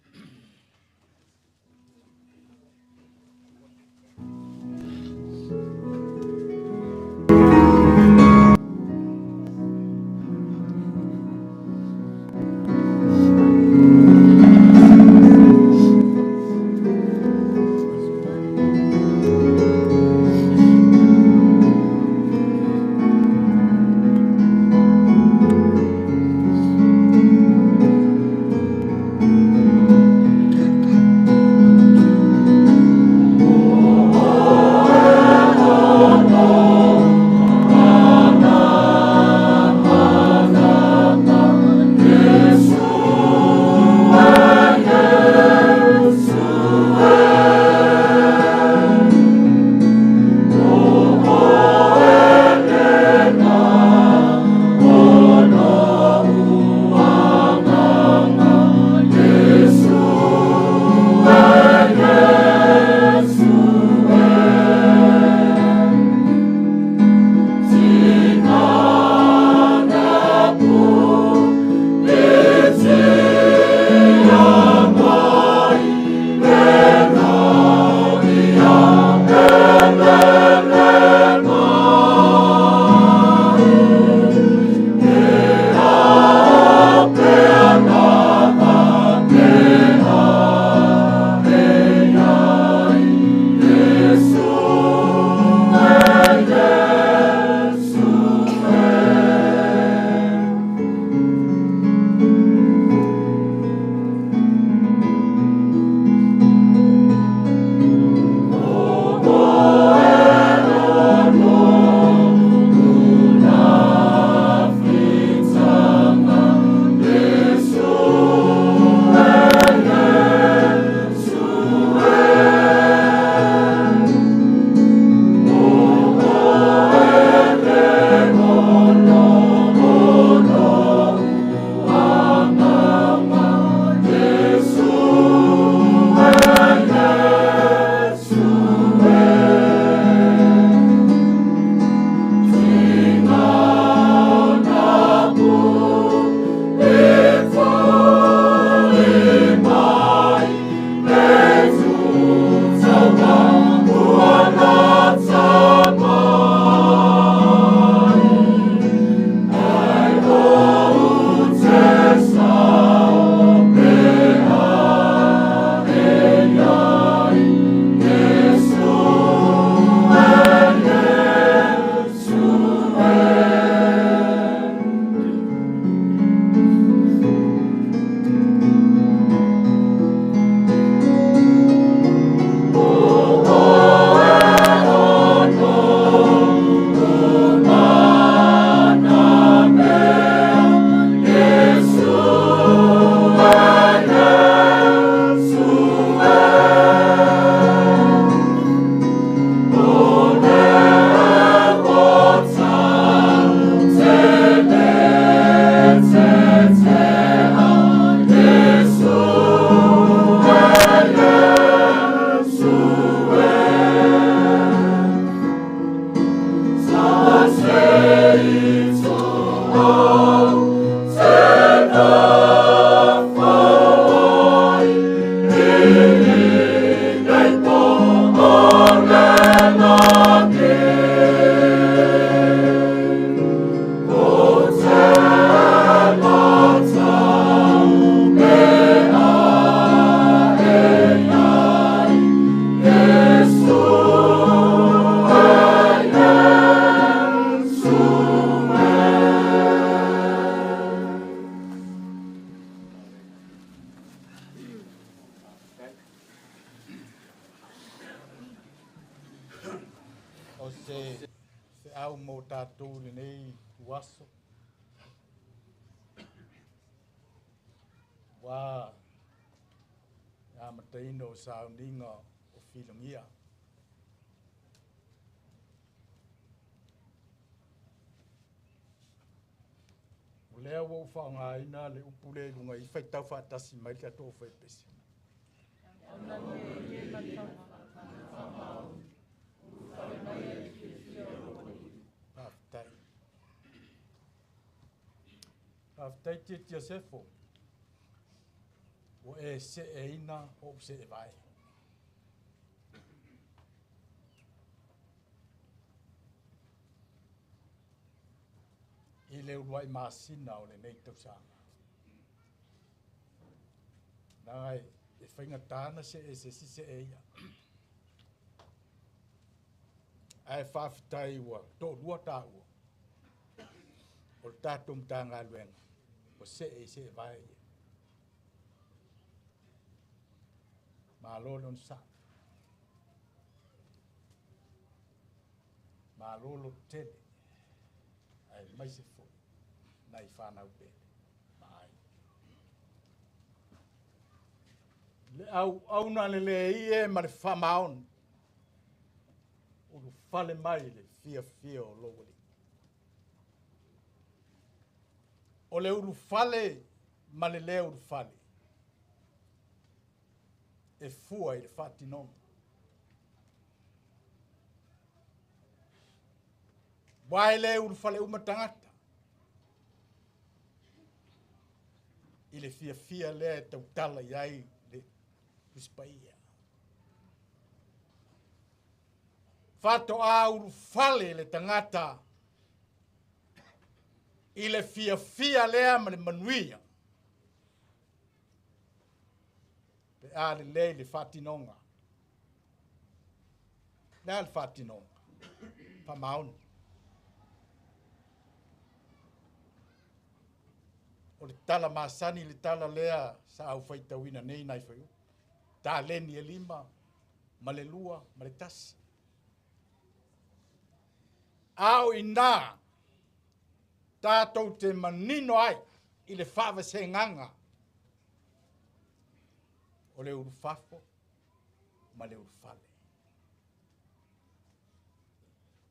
Feau mo tatou i lenei ituaso. Ua le amataina o sauniga o filogia. O lea ua ou faaaogaina le upu lea i luga i faitau faatasi mai le tatou aufaipesia. Faafetai. Faafetai Tietia Sefo. Ua e seeina ou seevae. I le uluai masina o lenei tausaga. Leaga e faigata ona see e se isi see ia. Ae faafetai ua toalua taua o le tatou Matagaluega ua see i seevae ia. Malo le onosai. Malo lototele. Aemaise foi nai fanau pele ma aiga. Le auauna lelei e ma le faamaoni, ulufale mai le fiafia o lou Alii. O le ulufale ma le le ulufale, e fua i le faatinoga. Aua e le ulufale uma tagata i le fiafia lea e tautala i ai le Tusi Paia. Faatoa ulufale le tagata i le fiafia lea ma le manuia pe a lelei le faatinoga. Le a le faatinoga? Faamaoni. O le tala masani le tala lea sa au faitauina nei nai faiupu. Taleni e 5 ma le 2 ma le 1. A o ina tatou te manino ai i le faavasegaga o le ulufafo ma le ulufale.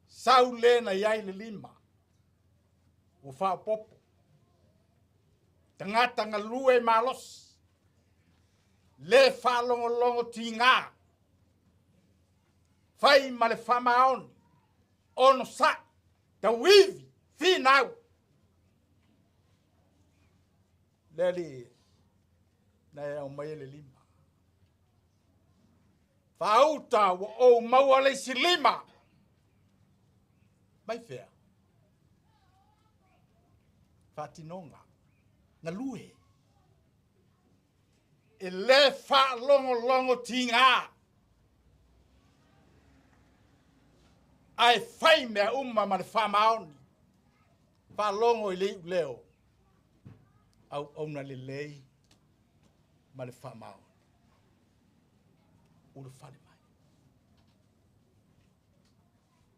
Sau le na iai le 5, ua faaopopo. Tagata galue malosi, le faalogologo tiga, fai ma le faamaoni, onosai, tauivi, finau. Le alii, na e aumai le 5. Faauta ua ou maua le isi 5. Mai fea. Faatinoga. Galue. E le faalogologo tiga. Ae fai mea uma ma le faamaoni. Faalogo i le iu leo. Auauna lelei ma le faamaoni. Ulufale mai.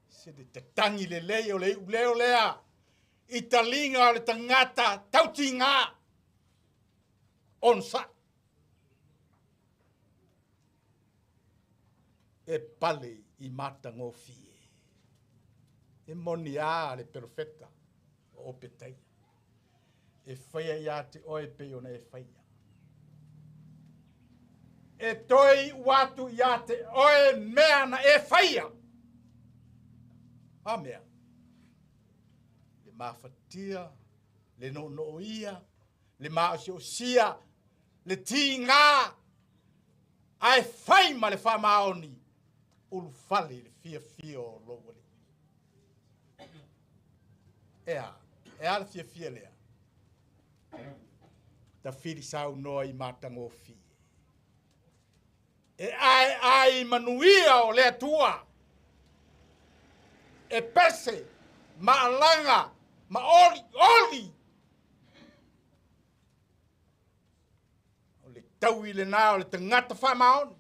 Se le tatangi lelei o le iu leo lea. I taliga o le tagata tautiga. Onosai. E pale i matagofie. E moni a le perofeta o Opetaia. E whaia ia te oe pe ona e whaia. E toi watu ia te oe mea na e whaia. A mea. Le mafatia, le nonoia, le maasiosia, le tinga, ae whai ma le whamaoni, ulufale le fiafia o lou alii. Ea, e a le fiafia lea. Tawhiri saunoa i matagofie. E ae ai manuia o le Atua. E pese, maalaga, ma oli, oli. O le taui le nā o le tagata faamaoni.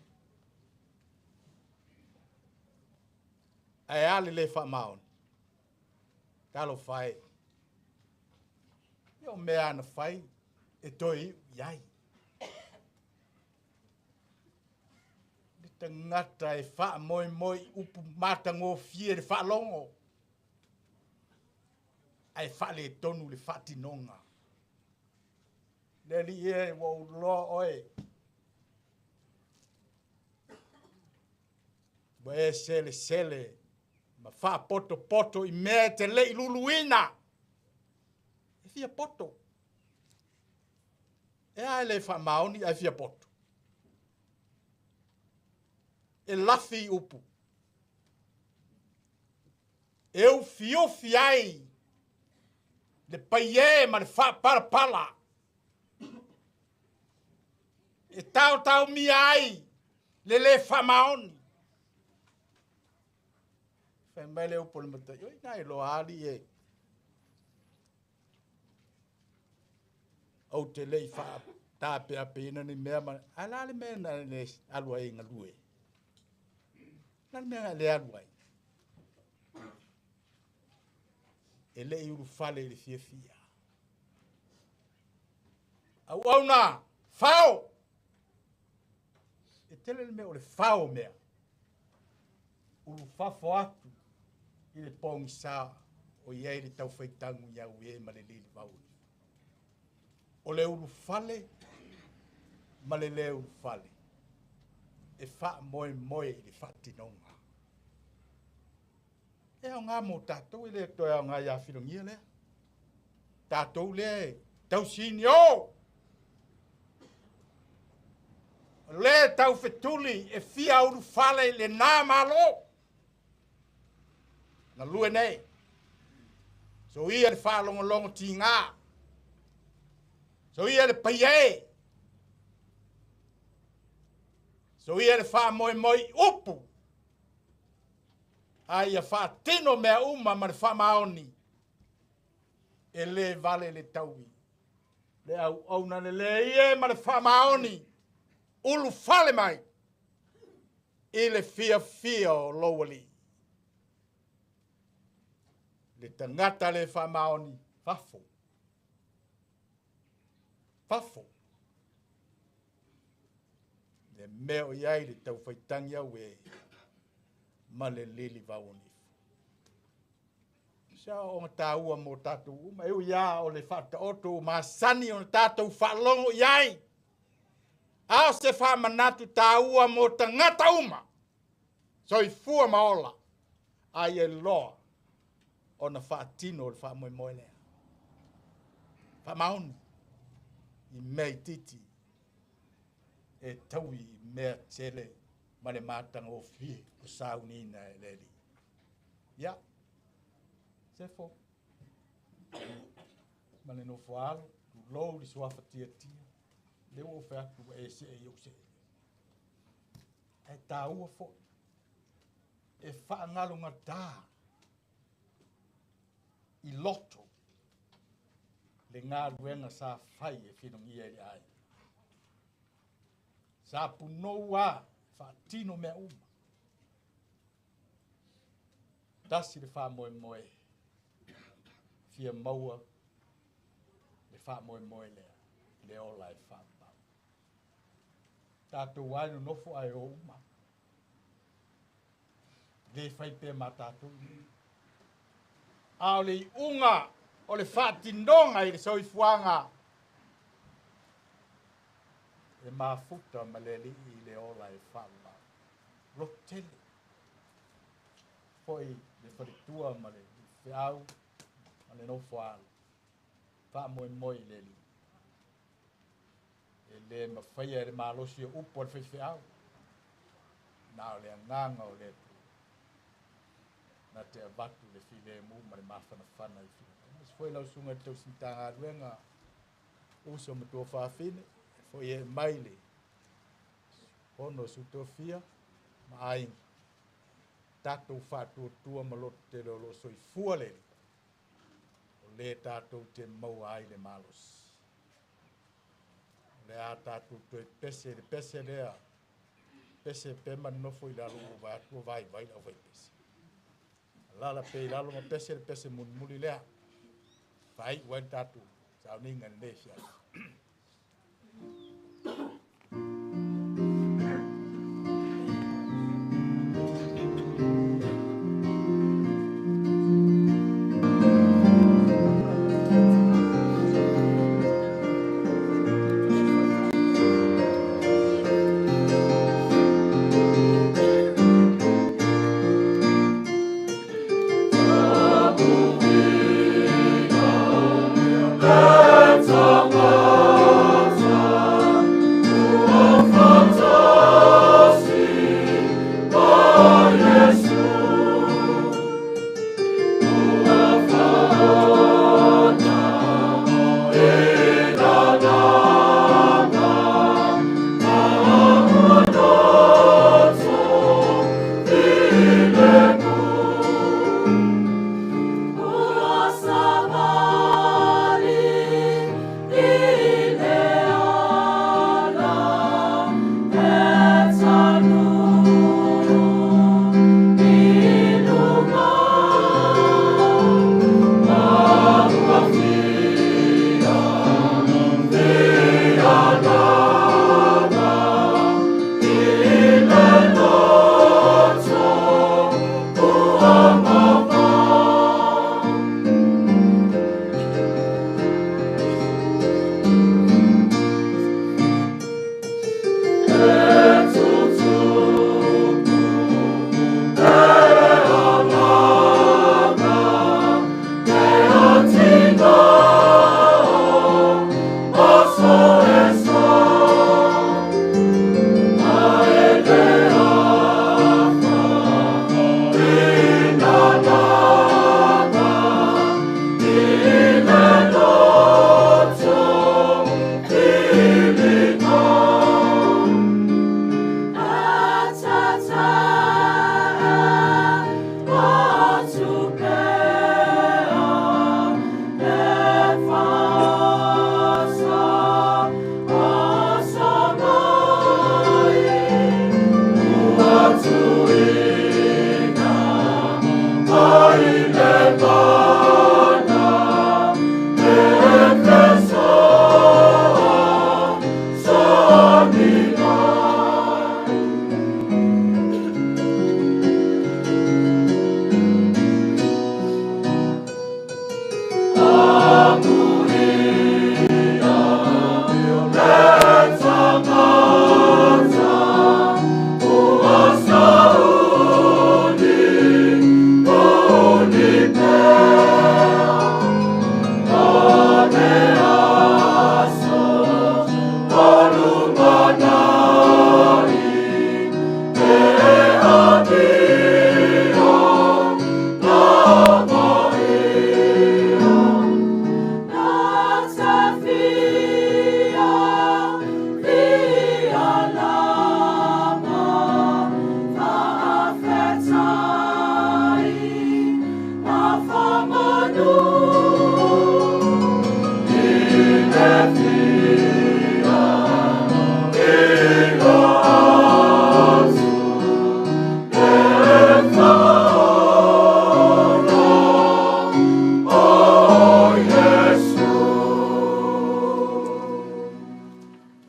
Ae a le le faamaoni. Talofa e. Ia o mea ana fai e toe iu i ai. Le tagata e faamoemoe i upu matagofie le faalogo, ae faaletonu le faatinoga. Le alii e, ua ou iloa oe, ua e selesele ma faapotopoto i mea e te le i luluina. E fia poto. E a e le faamaoni ae fia poto. E lafi i upu. E ufiufi ai le paie ma le faapalapala. E taotaomia ai le le faamaoni. Fai mai le upu o le matai, oi na e loa ali e. Ou te le i faatapeapeina ni mea ma... A la le mea na le alu ai galue. La le mea na le alu ai. E le i ulufale i le fiafia. Auauna, fao! E tele le mea o le fao mea. Ulufafo atu i le pogisa o i ai le taufaitagu i au e ma le lilivau. O le ulufale ma le le ulufale e faamoemoe i le faatinoga. E aoga mo tatou e le toe aoga ia filogia lea. Tatou lea e tausini o! O le taufetuli e fia ulufale i lena malo. Galue nei. So ia le faalogologo tiga. So ia le paie. So ia le faamoemoe upu. A ia faatino mea uma ma le faamaoni. E le vale le taui. Le auauna lelei e ma le faamaoni. Ulufale mai. I le fiafia o lou alii. Le tagata le faamaoni, fafo. Fafo. Le mea o i ai le taufaitagi au e ma le lili vauonifo. Sa o tāua mō tātou uma. E ui a o le faataoto o masani o tātou faalogo i ai. A o se faamanatu tāua mō tagata uma. Soifua ma ola. Ai e loa ona faatino o le faamoemoe lea. Faamaoni i mea itiiti e taui i mea tele ma le matagofie o sauniina e le Alii. Ia, sefo, ma le nofo alo, tulou le suafa tiatia, le ua ou fai atu ua e see i ou see. Ae tāua foi, e faagalogatā i loto le galuega sa fai e filogia i le aiga. Sa punou a faatino mea uma. Tasi le faamoemoe, fia maua le faamoemoe lea, le ola e faamau. Tatou ai nonofo ae o uma. Le fai pea ma tatou. A o le iuga o le faatinoga i le soifuaga e mafuta ma le alii i le ola e faamau. Lotele. Foi le faletua ma le feau ma le nofo alo. Faamoemoe i le alii. E le mafaia e le malosi o upu a le faifeau. Na o le agaga o le Atua. Na te avatu le filemu ma le mafanafana i fila. Mas foi lau susuga i le tausi Matagaluega uso ma tua faafine, foi e mai le fono sutofia ma aiga. Tatou faatuatua ma loto tele o loo soifua le Alii. O le tatou te maua ai le malosi. O le a tatou toe pese le pese lea. Pese pe manofo i lalo o vai atu o vai vai lau vai pese. Alala pe i lalo ma pese le pese mulimuli lea. Faai'u ai le tatou sauniga i lenei afiafi.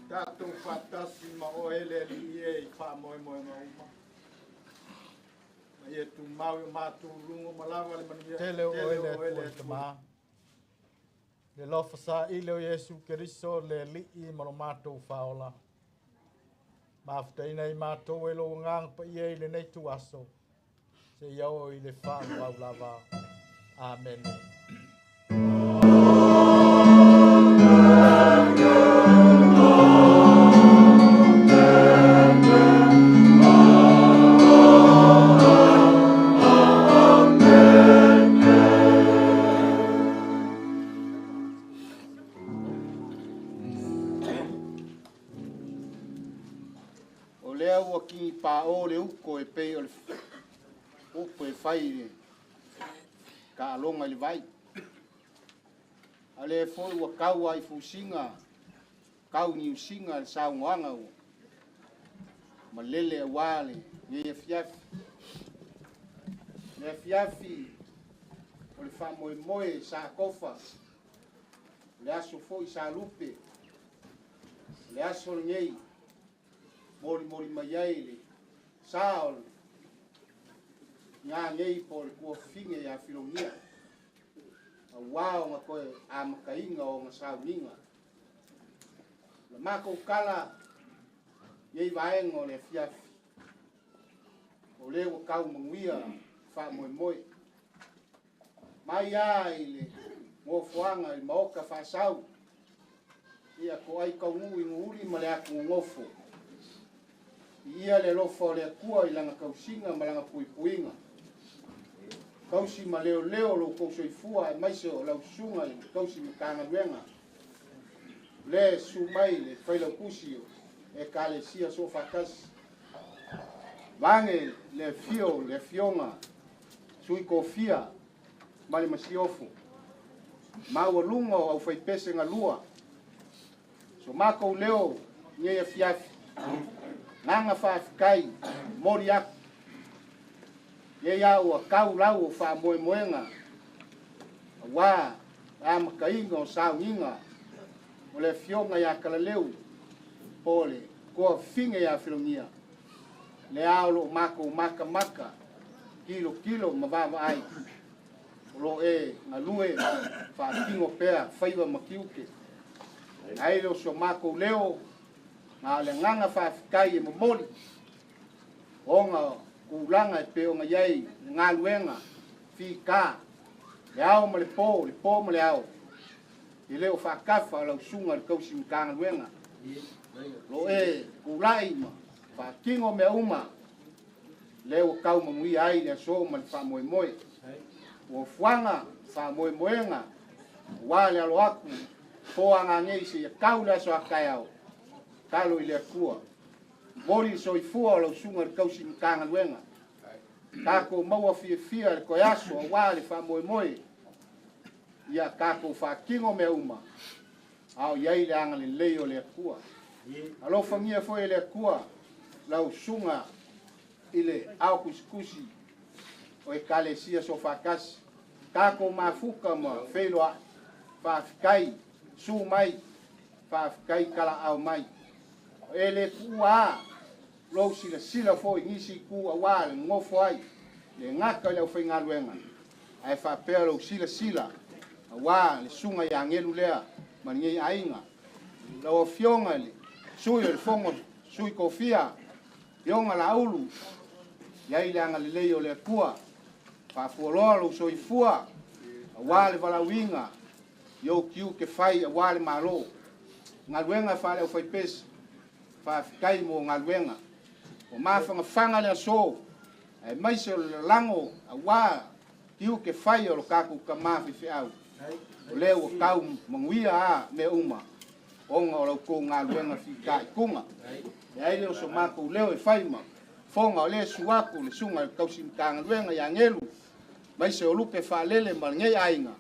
Tatou faatasi ma oe le Alii e i faamoemoega uma. Ma ia tumau i o matou luga ma lava le manuia tele o oe le Atua le Tamā. Le alofa saili o Iesu Keriso le Alii ma lo matou faaola. Mafutaina i matou e lou agaga paia i lenei tuaso, seia oo i le faavavau lava. Amene. O lea ua kigipāʻō le uko e pei o le upu e fai i le taaloga i le vai. A lea foi ua tau ai fusiga, tau niusiga le saunoaga ua malele auā lenei afiafi. Le afiafi o le faamoemoe sa kofa, o le aso fo'i sa lupe, o le aso lenei molimoli mai ai le sa o le gagei po o le tuafafine ia Filogia, auā ona toe amataina o ona sauniga. O le matou tala nei vaega o le afiafi, o lea ua tau manuia faamoemoe. Mai lava i le nofoaga i le maota faasau, ia toai taunuu i Nuuuli ma le atu nonofo. Ia le alofa o le Atua i lana tausiga ma lana puipuiga. Tausi ma leoleo lo tou soifua aemaise o lau susuga i le tausi Matagaluega. Le susu mai le failautusi o Ekalesia Soofaatasi. Vaeane le afio le afioga Sui Tofia ma le Masiofo. Maualuga o aufaipese galua. So matou leo nei afiafi. Agaga faafetai momoli atu. Nei a ua tau lau o faamoemoega auā le amataina o sauniga o le afioga ia Talaleu po o le tuafafine ia Filogia, lea o loo matou matamata, tilotilo ma vaavaai, o loo e galue faatino pea faiva ma tiute. Ai le o so matou leo, na o le agaga faafetai e momoli, ona tulaga e pei ona i ai le galuega fita, le ao ma le po, le po ma le ao, e le o faatafa o lau susuga i le tausi Matagaluega. O lo e tulai ma faatino mea uma, lea ua tau manuia ai le aso ma le faamoemoe. Ua fuaga faamoemoega, auā le alo atu, po agagei seia tau le aso a taeao, talo i le Atua. Momoli le soifua o lau susuga i le tausi Matagaluega. Tatou maua fiafia le toe aso auā le faamoemoe, ia tatou faatino mea uma, a o i ai le agalelei o le Atua. Alofagia foi e le Atua lau susuga i le ao tusitusi o Ekalesia Soofaatasi. Tatou mafuta ma feiloai, faafetai su mai, faafetai talaau mai. O e le tuua a lou silasila foi i nisi itu auā le nonofo ai, le gata i le aufaigaluega, ae faapea lou silasila auā le susuga ia Agelu lea ma lenei aiga. Lau afioga i le sui o le Fono Sui Tofia, Afioga Laulu, i ai le agalelei o le Atua, faafualoa lou soifua auā le valaauina i ou tiute fai auā le Malo. Galuega faale-aufaipese, faafetai mo galuega. Ua mafanafana le aso, aemaise o le lalago auā tiute fai o lo tatou tamā faifeau. O lea ua tau manuia a mea uma, ona o la outou galuega fitaituga. E ai lea o so matou leo e fai ma fofoga o lea susu atu le susuga i le tausi Matagaluega ia Agelu, aemaise o lupe faalele ma lenei aiga,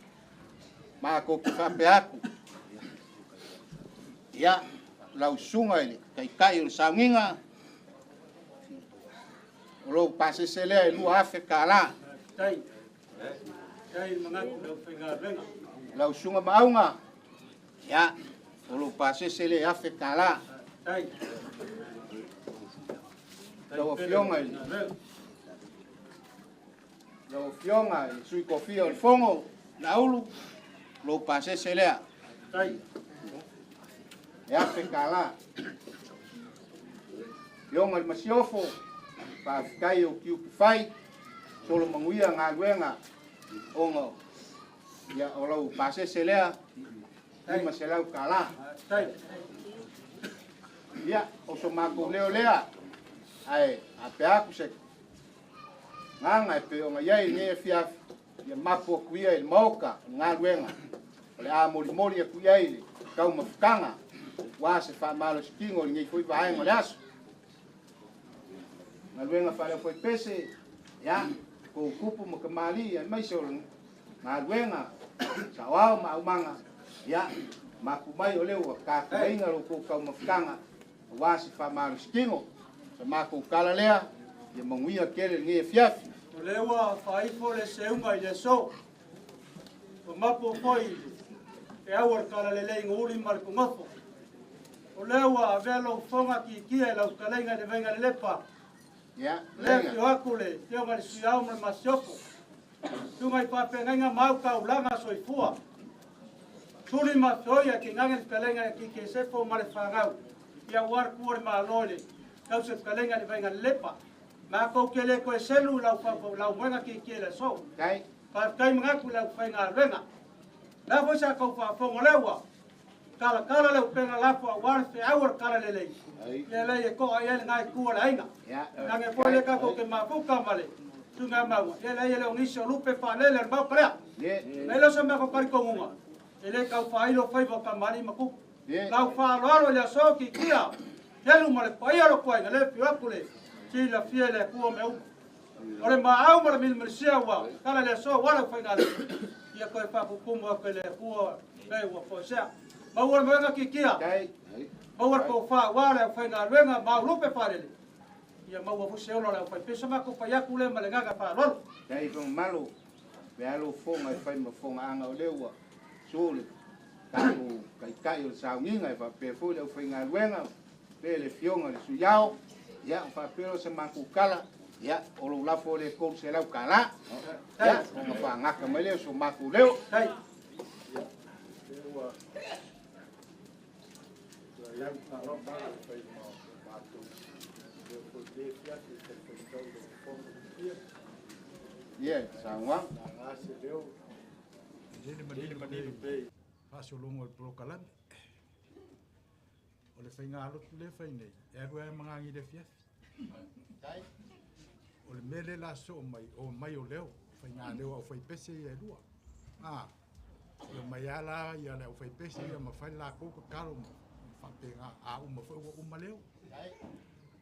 matou te faapea atu. Ia, lau susuga i le taitai o le sauniga, o lou pasese lea e $2,000. Lau susuga Maauga, ia, o lou pasese lea e $1,000. Lau afioga i lau afioga i le Sui Tofia o le Fono, Laulu, lou pasese lea e $1,000. Afioga i le Masiofo, faafetai i ou tiute fai, solomanuia galuega ona ia, o lau pasese lea $500. Ia, o so matou leo lea, ae apea atu se agaga e pei ona i ai lenei afiafi, ia mapu atu ia i le maota o le galuega, o le a molimoli atu i ai le taumafataga, ua se faamalositino i lenei foi vaega o le aso. Galuega faale-aufaipese, ia, tou tupu ma tamalii aemaise o le galuega saoao ma aumaga, ia, mapu mai o lea ua tapenaina lo outou taumafataga auā se faamalositino. Sa matou tala lea, ia manuia tele lenei afiafi. O lea ua faaifo le seuga i le aso. Ua mapu foi le au o le talalelei i Uli ma le Togafo. O lea ua avea lou fofoga kikia i lau fetalaiga i le Vaigalelepa. O lea e afio atu le Afioga i le Sui Ao ma le Masiofo, susuga i faafeagaiga ma au taulaga soifua. Tuli ma feoi ae tainane le fetalaiga ia Kiki Sefo ma le fanau, ia aua le tuua o le Malo i le tausi o le fetalaiga i le Vaigalelepa. Matou te le toe selu i lau moega kikia i le aso. Faafetai manatu i lau faigaluega. O le a foi sa tou faafofoga o lea ua talatala le upega lafo aua le feau o le talalelei. Ia lea e to'a i ai lena itu o le aiga. Leaga foi lea tatou te mafuta ma le suiga mauga. Ia lea e le o nisi o lupe faalele o le maota lea. Ma e le o se matou talitonuga, e le tau faailo faiva o tamalii ma tupu. Lau faaaloalo i le aso kikia, helu ma le paia o le toaiga, le afio atu le silafia i le Atua mea uma. O le maau ma le milimilisia ua tala le aso ua lau faigaluega. Ia toe faapupumu atu e le Atua le ua foesea. Maua le moega kikia, maua le tofa aua le aufaigaluega ma au lupe faalele. Ia maua foi se ola o le aufaipese ma tou fai atu lea ma le agaga faaaloalo. Dai fong malo, me alo fonga e fai ma fonga anga o lea ua su le tatou taitai o le sauniga e faapea foi le aufaigaluega pe le fioga le suiao, ia faapea o se matou tala, ia o lou lafo le 300 tala, ia ona faagata mai lea o so matou leo. Ia, saunoaga. Faasologa o le polokalame. O le faigalotu lea e fai nei, e alu ai magagi i le afiafi. O le mea lea la soo mai, o mai o leo, faiga leo au faipese ia e lua. Ia mai ala ia le au faipese ia ma fai lakou tatalo ma faapena, a uma foi ua uma leo.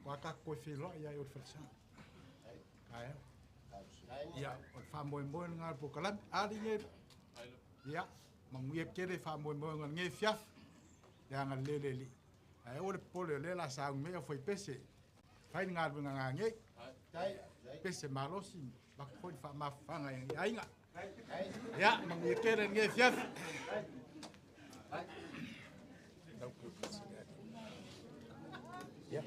Ua tatou toe feiloai ai o le falesa. Taeao. Ia, o le faamoemoe lena o le polokalame. Ali nei, ia, manuia tele faamoemoega o lenei afiafi, le agalelei o le Alii. Ae aua le popole o lea o le a sauni mai au faipese, fai le galuega nanei. Pese malosi, avatu foi le faamafafaga i aiga. Ia, manuia tele lenei afiafi. Ia,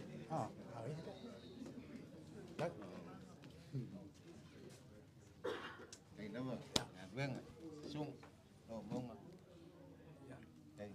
Dai lava, galuega, susuga, o mauga. Dai.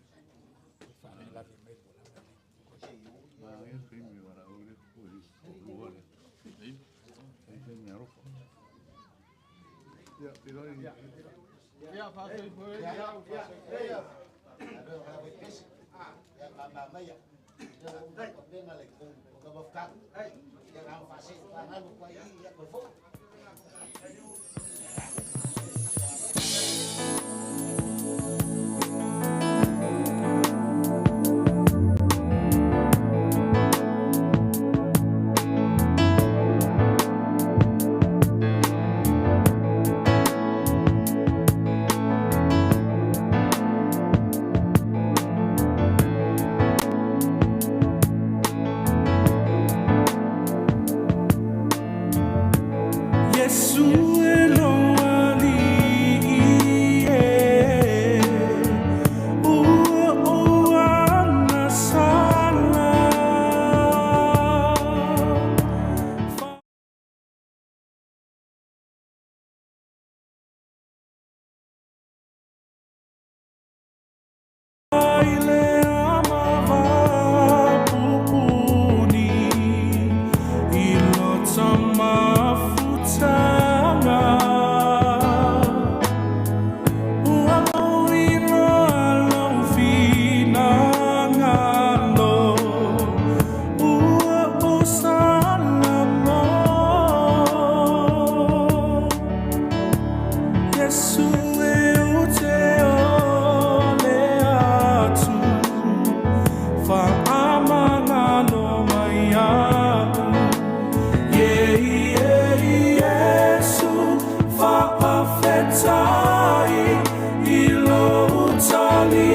Iesu e lou Alii e, ua ou agasala. I le ama pupuni i lota mafutaga. Ua mauiloa lou finagalo, ua ou salamo. Iesu e ou te ole atu, faamagalo mai a'u. Ie, ie, Iesu, faafetai i lou taliaina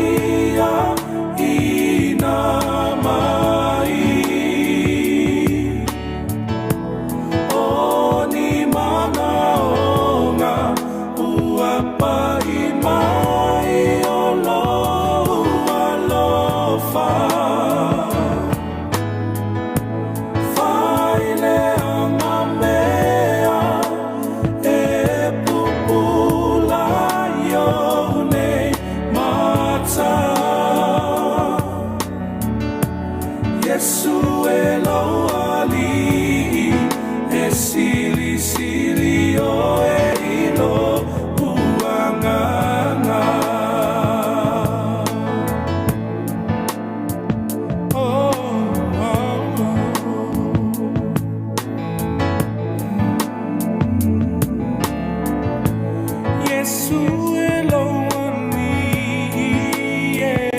mai. O ni mana. Iesu e lou alii, e silisili oe i lo'u agaga. Oh, oh, oh. Iesu e lou alii, e.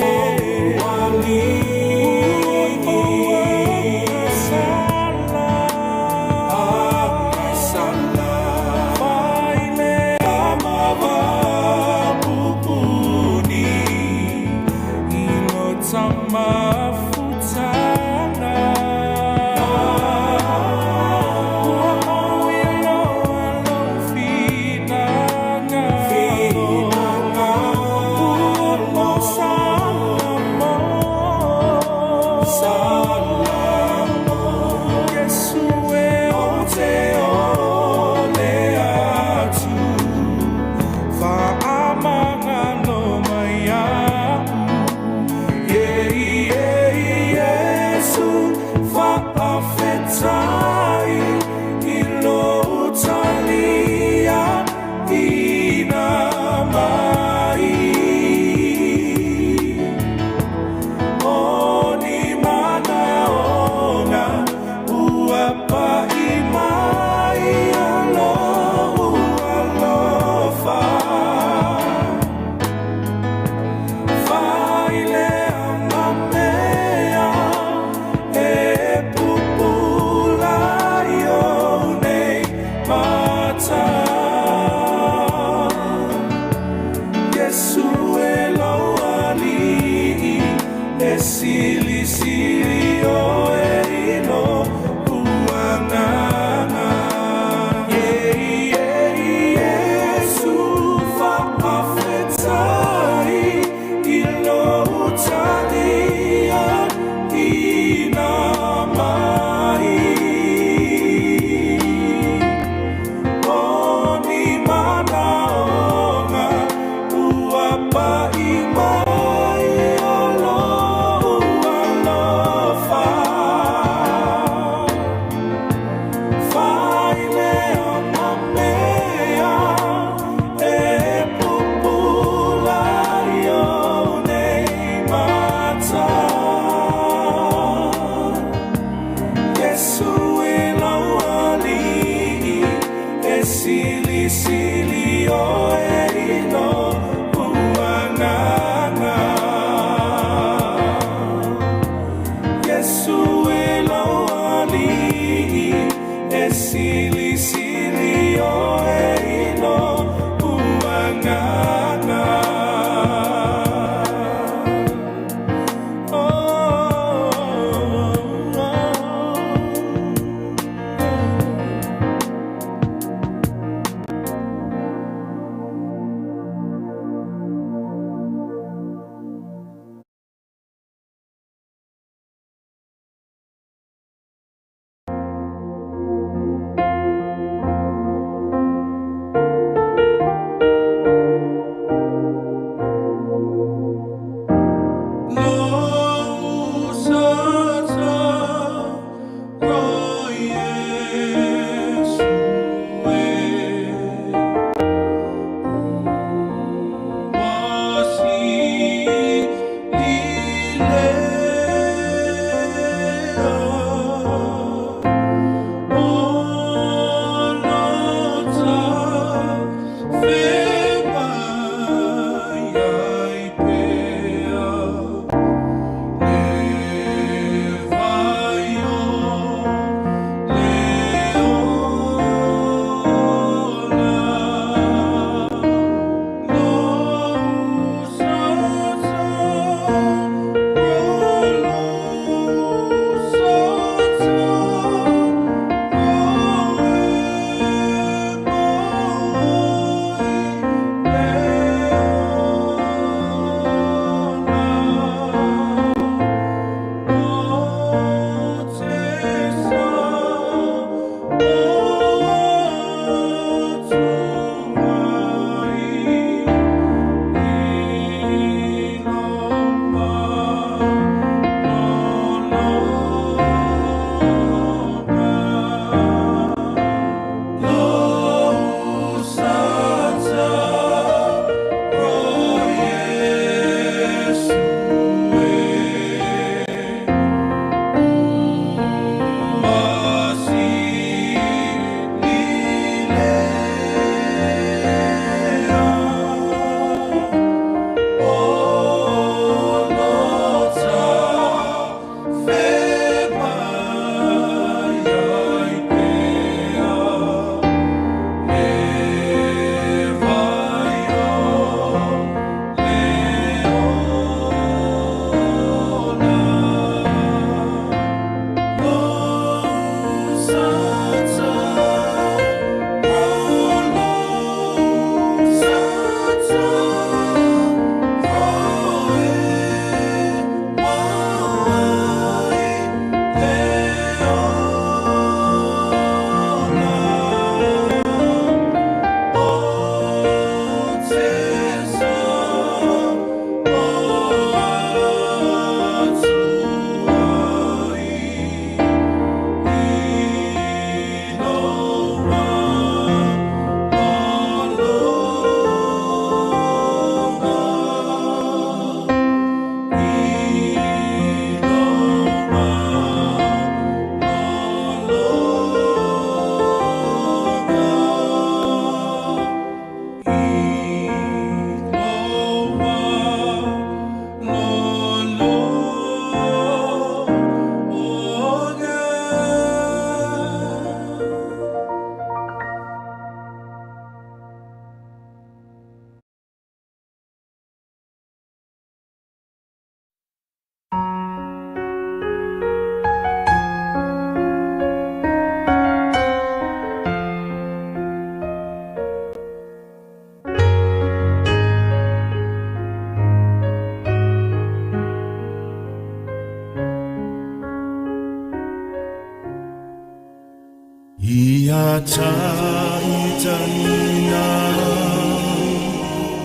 taitagina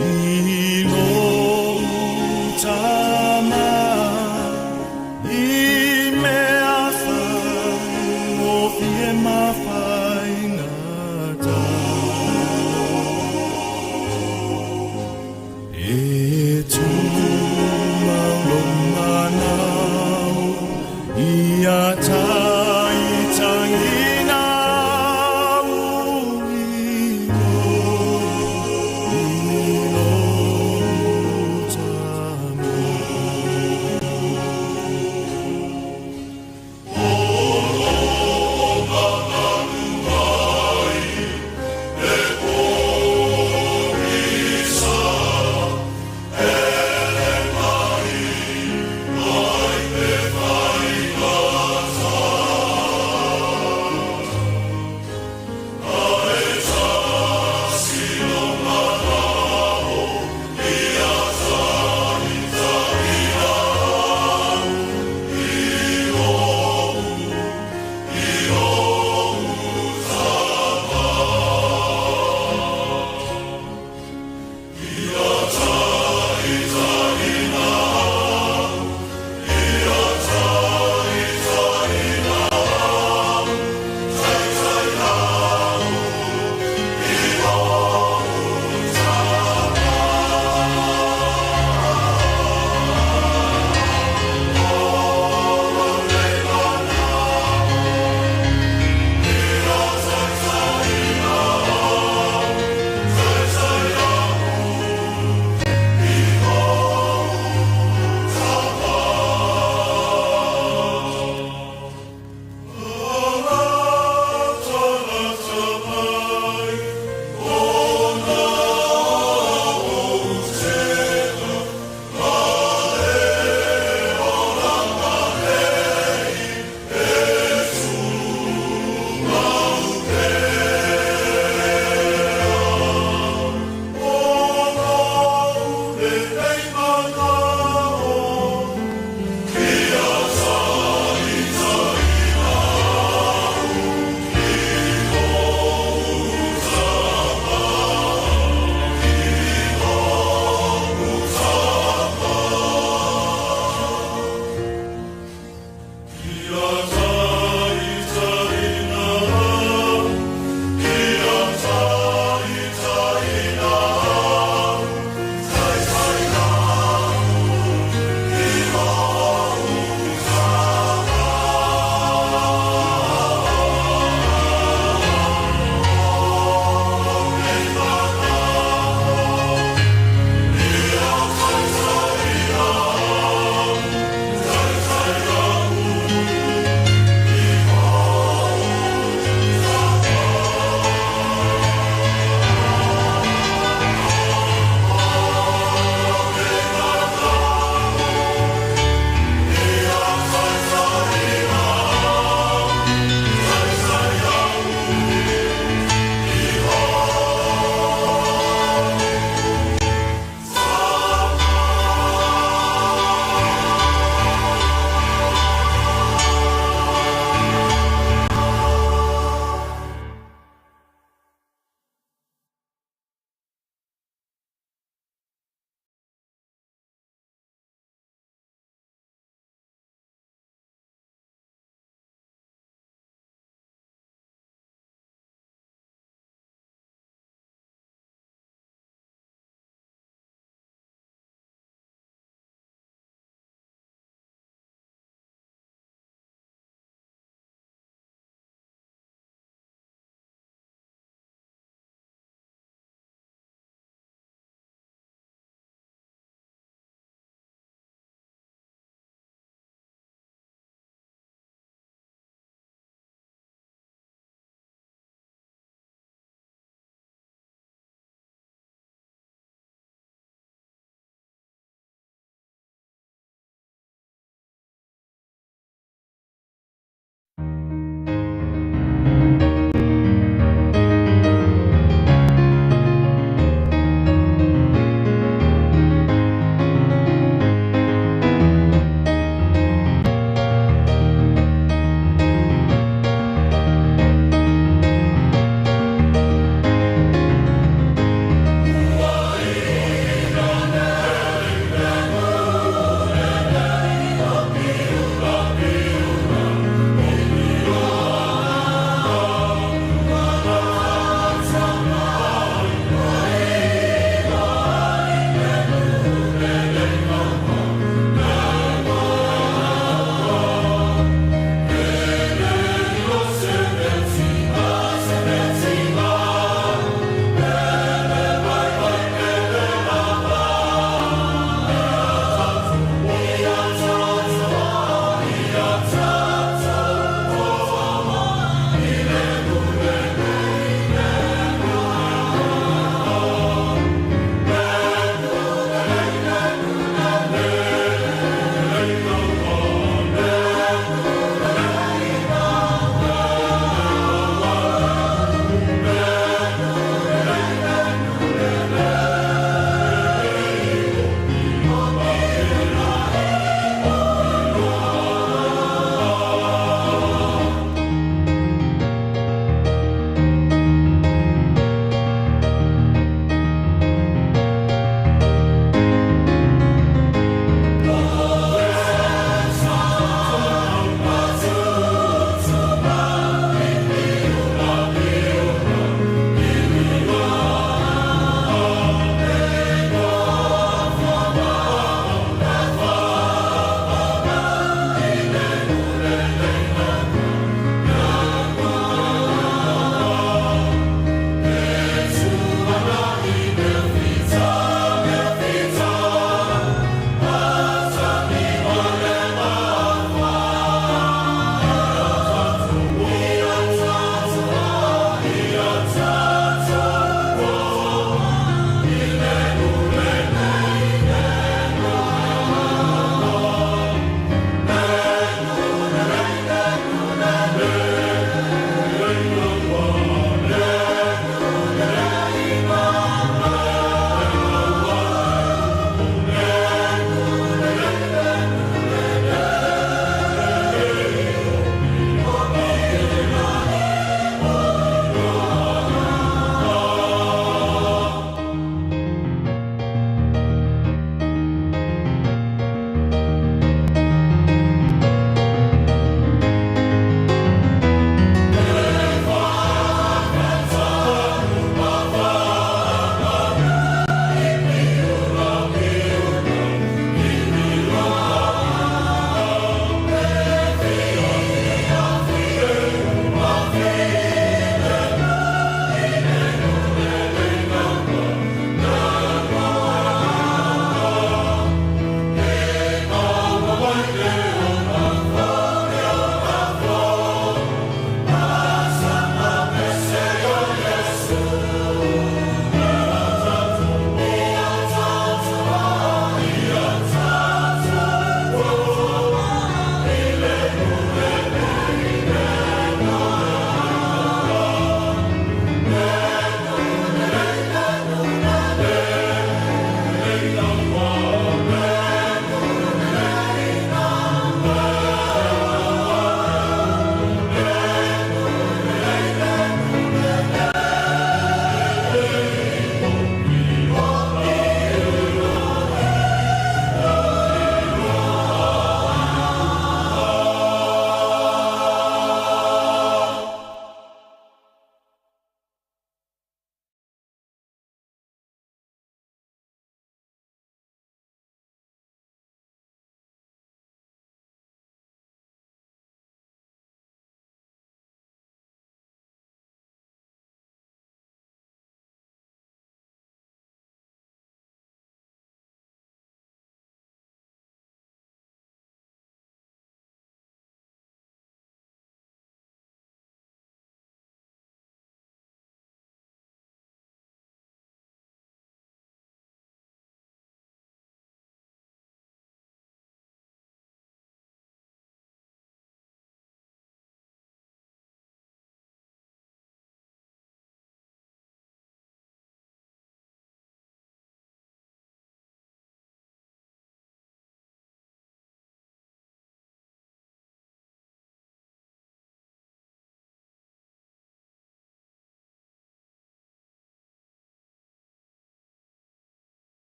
i lou tama i mea faigofie ma faigata. E tumau lou manao ia taitagina.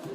Thank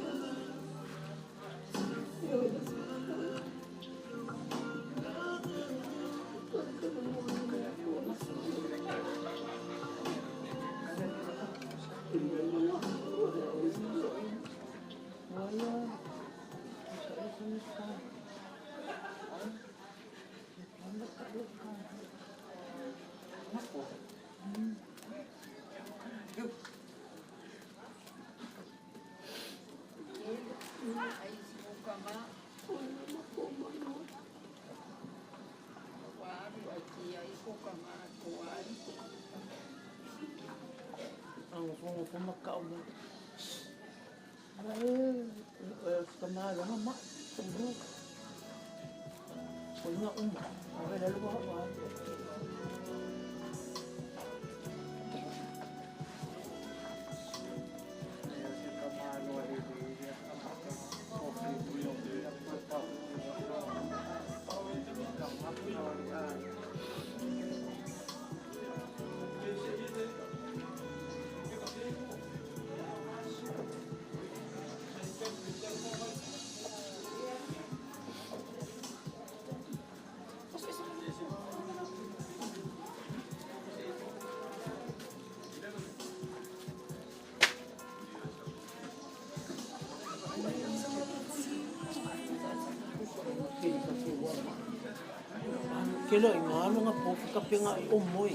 Kelo i ngā alonga po whakapenga i o moi.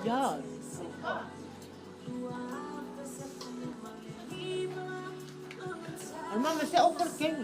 Yeah. Mama se o por qué?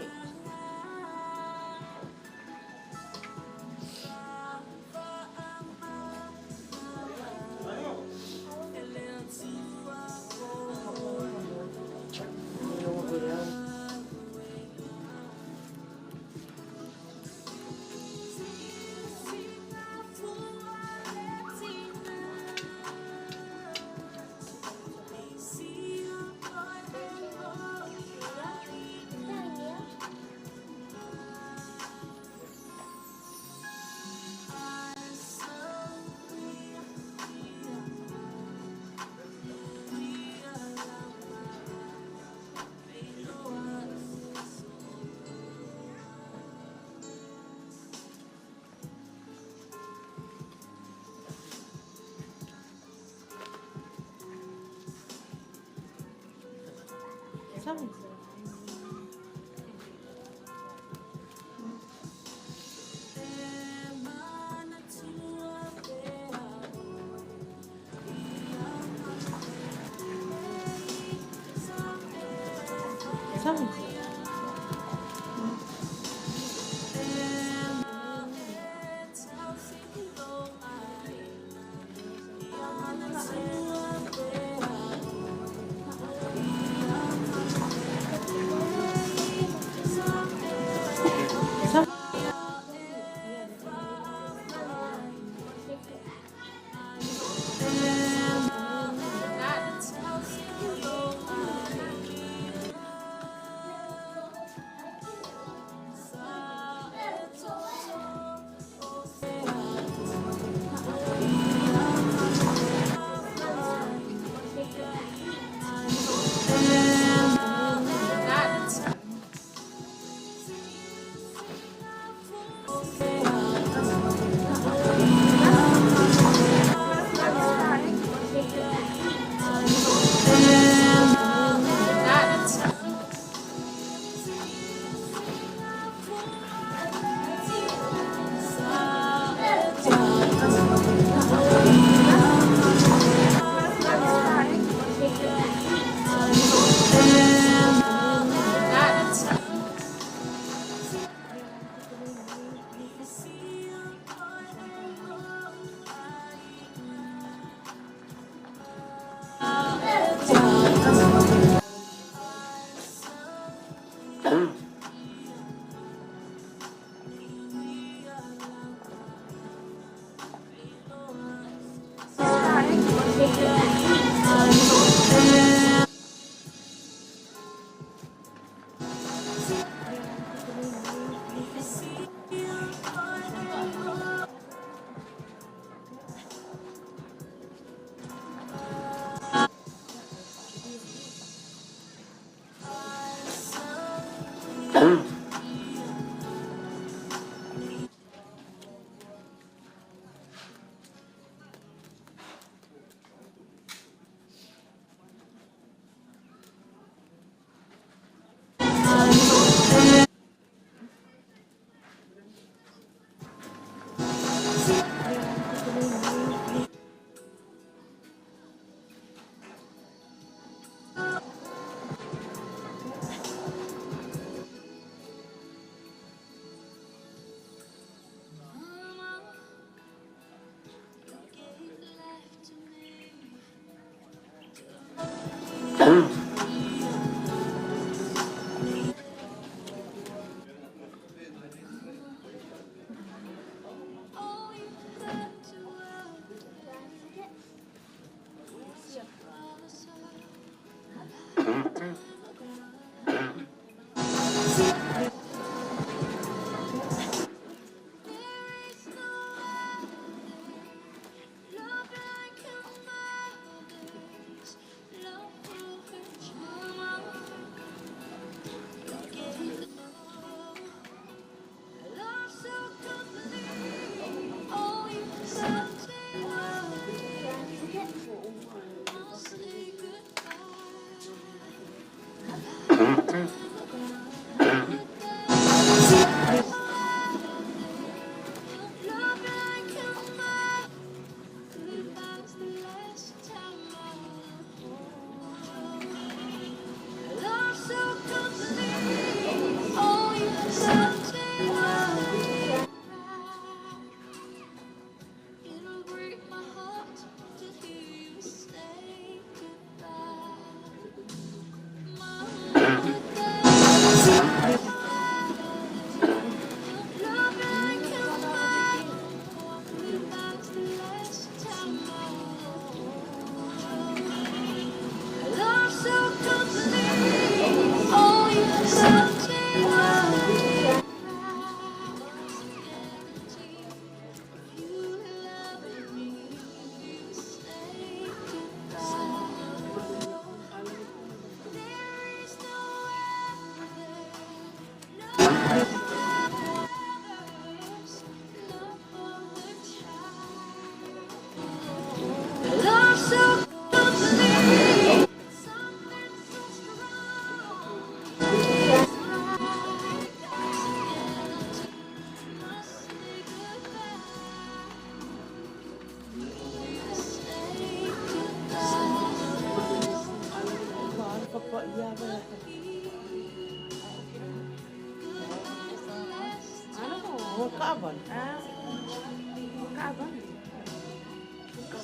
Sabe? Sabe? Sabe?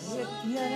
Love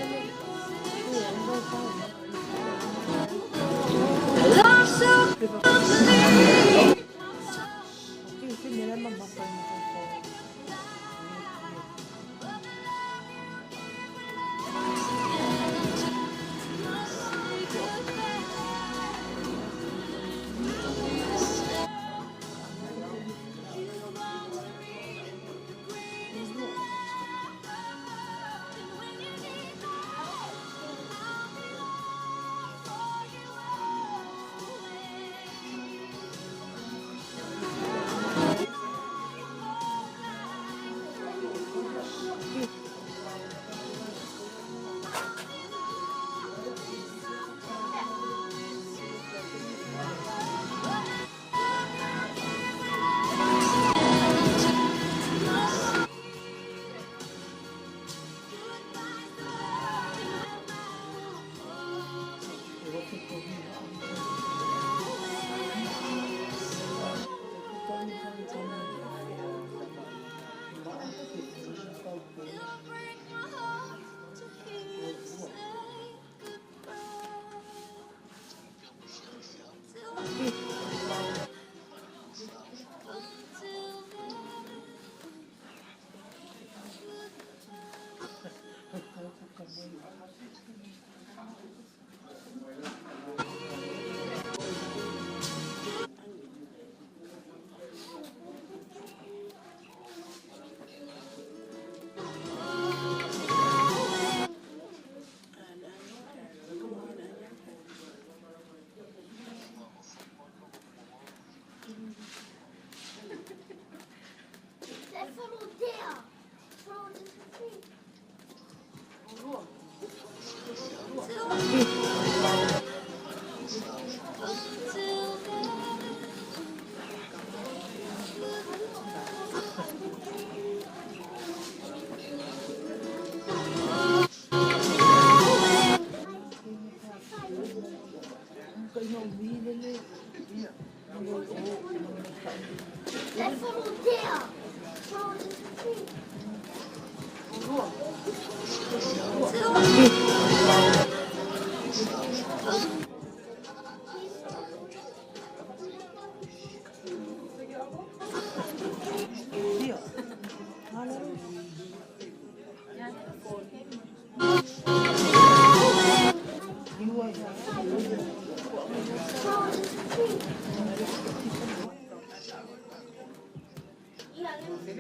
Ko,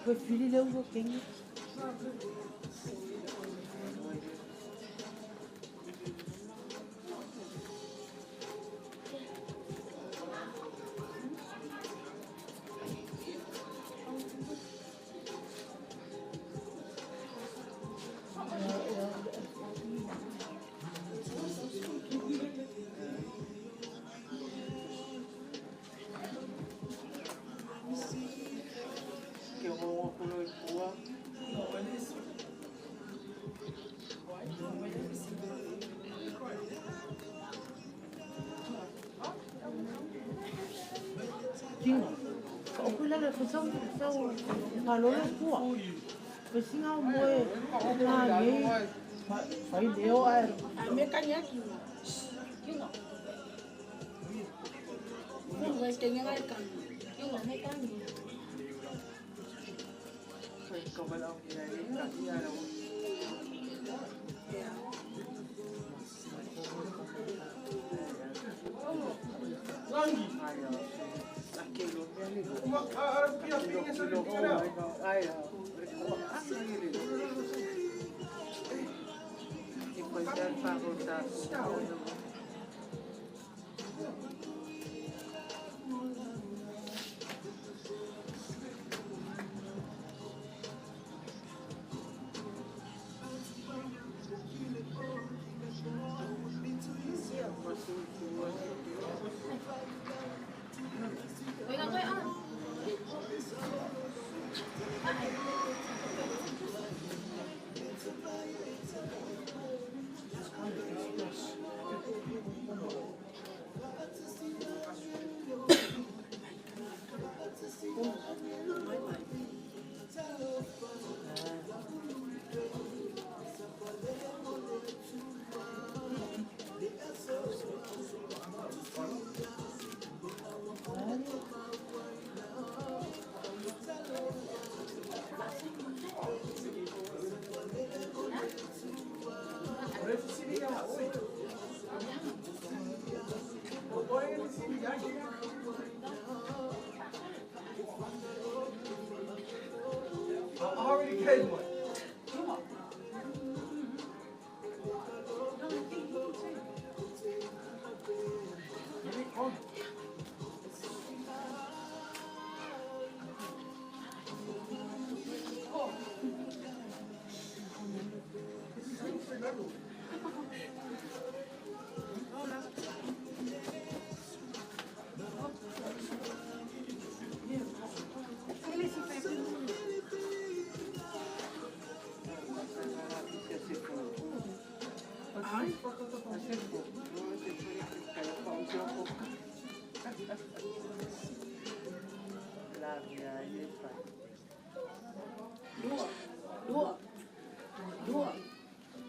ko fili le ua kengi. Kinga. O kula le fasau sau malolo kua. Pesinga moe na ye fai leo ai. A me kanya kinga. Kinga. Mo ga kenga ga ka. Kinga me kanya.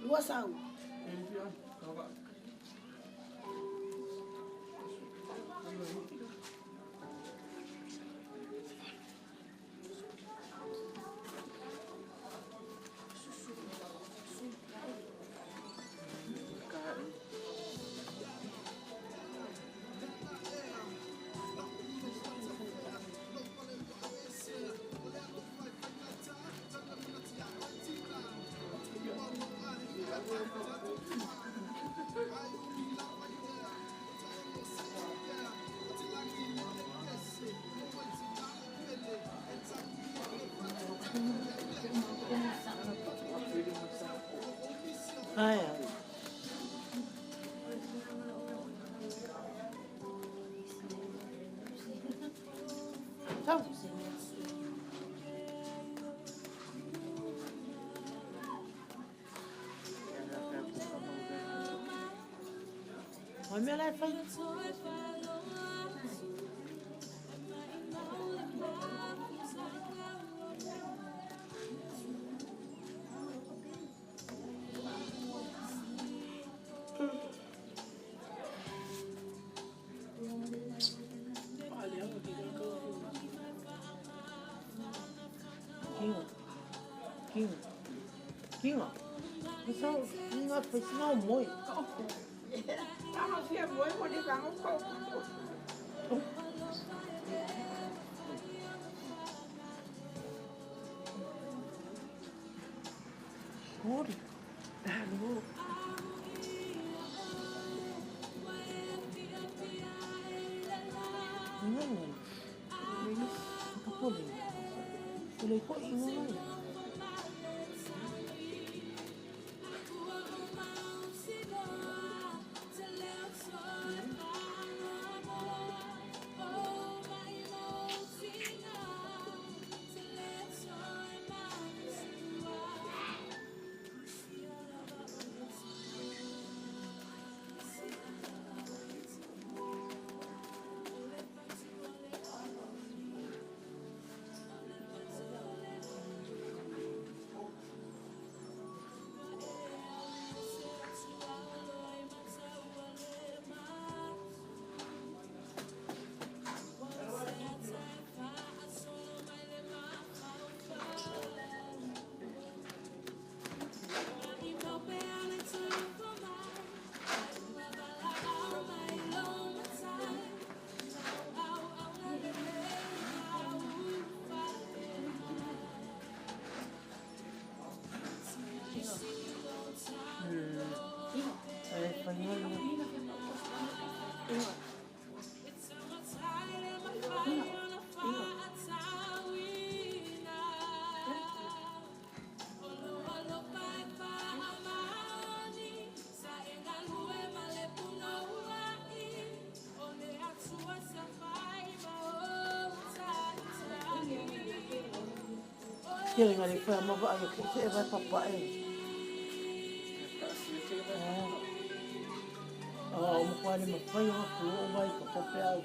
Dua sau. Ai. Sau. Mai mea lai fai. Kinga. Kinga. Kinga. Sau inga fai singa o moi. Kori. Inga inga. Kapole. Ule ko inga ngai. Kira nga le fai ma va ai ko se vai papa e. Oh, mo kwa le ma fai ha ko o vai ka pope au.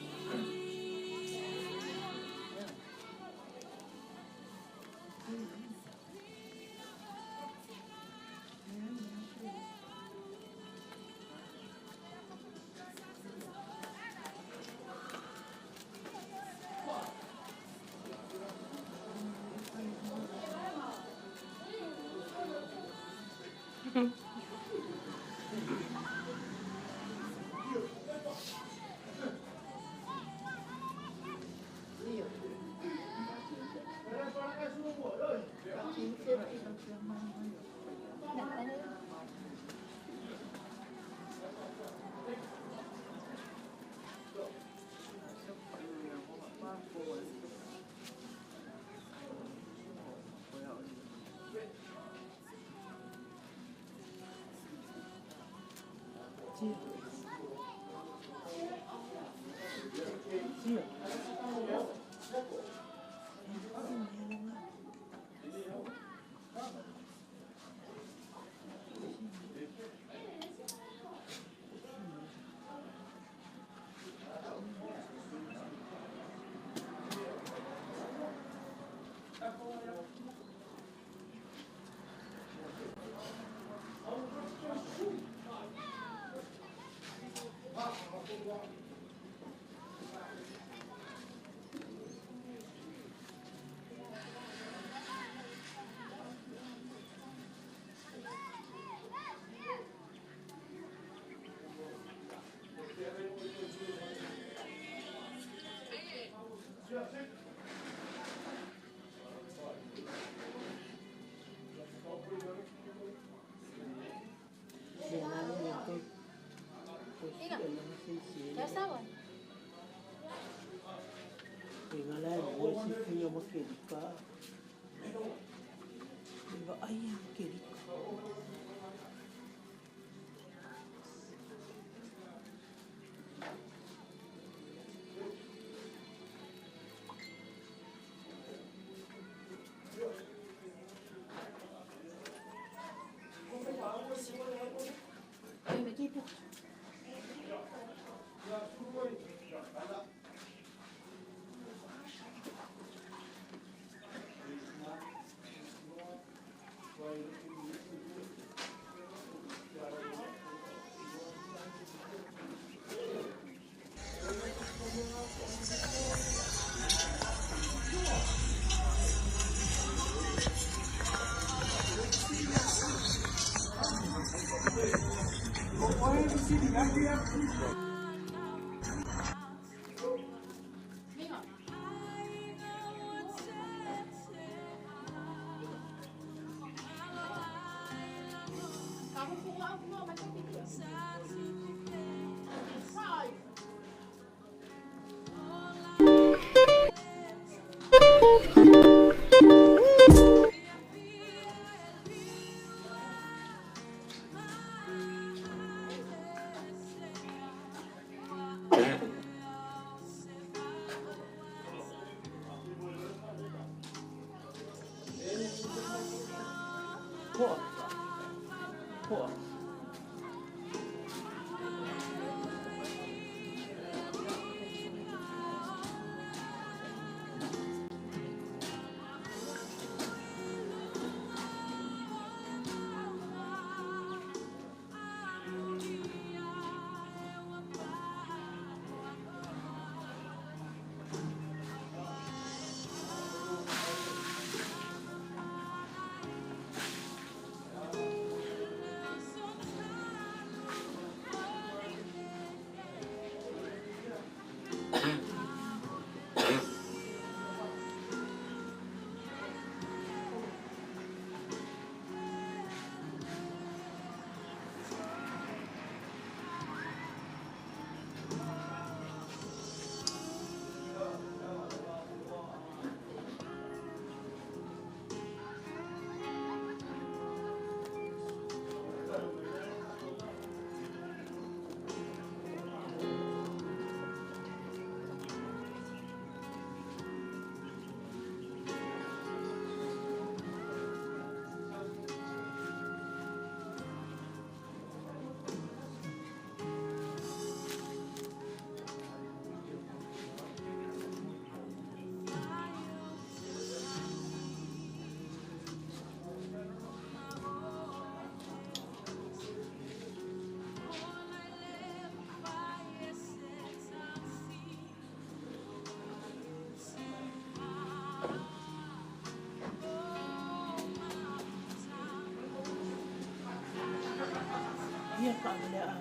Ia ka le a.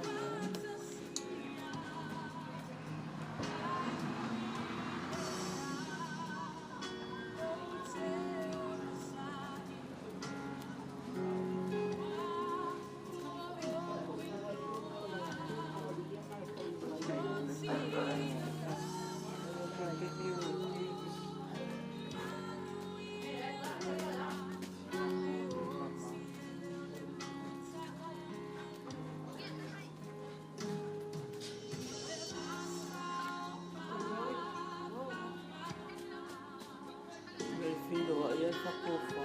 Le filo ia fa ko fa.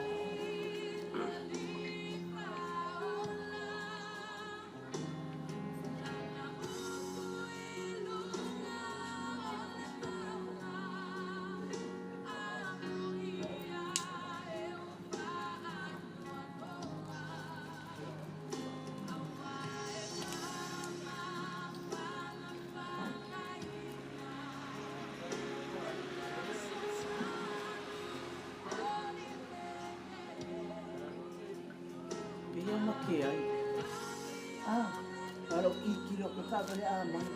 Ia ma ke ai. Ah, alo i kilo ka ka le a mai.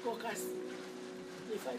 Kokas. Le fai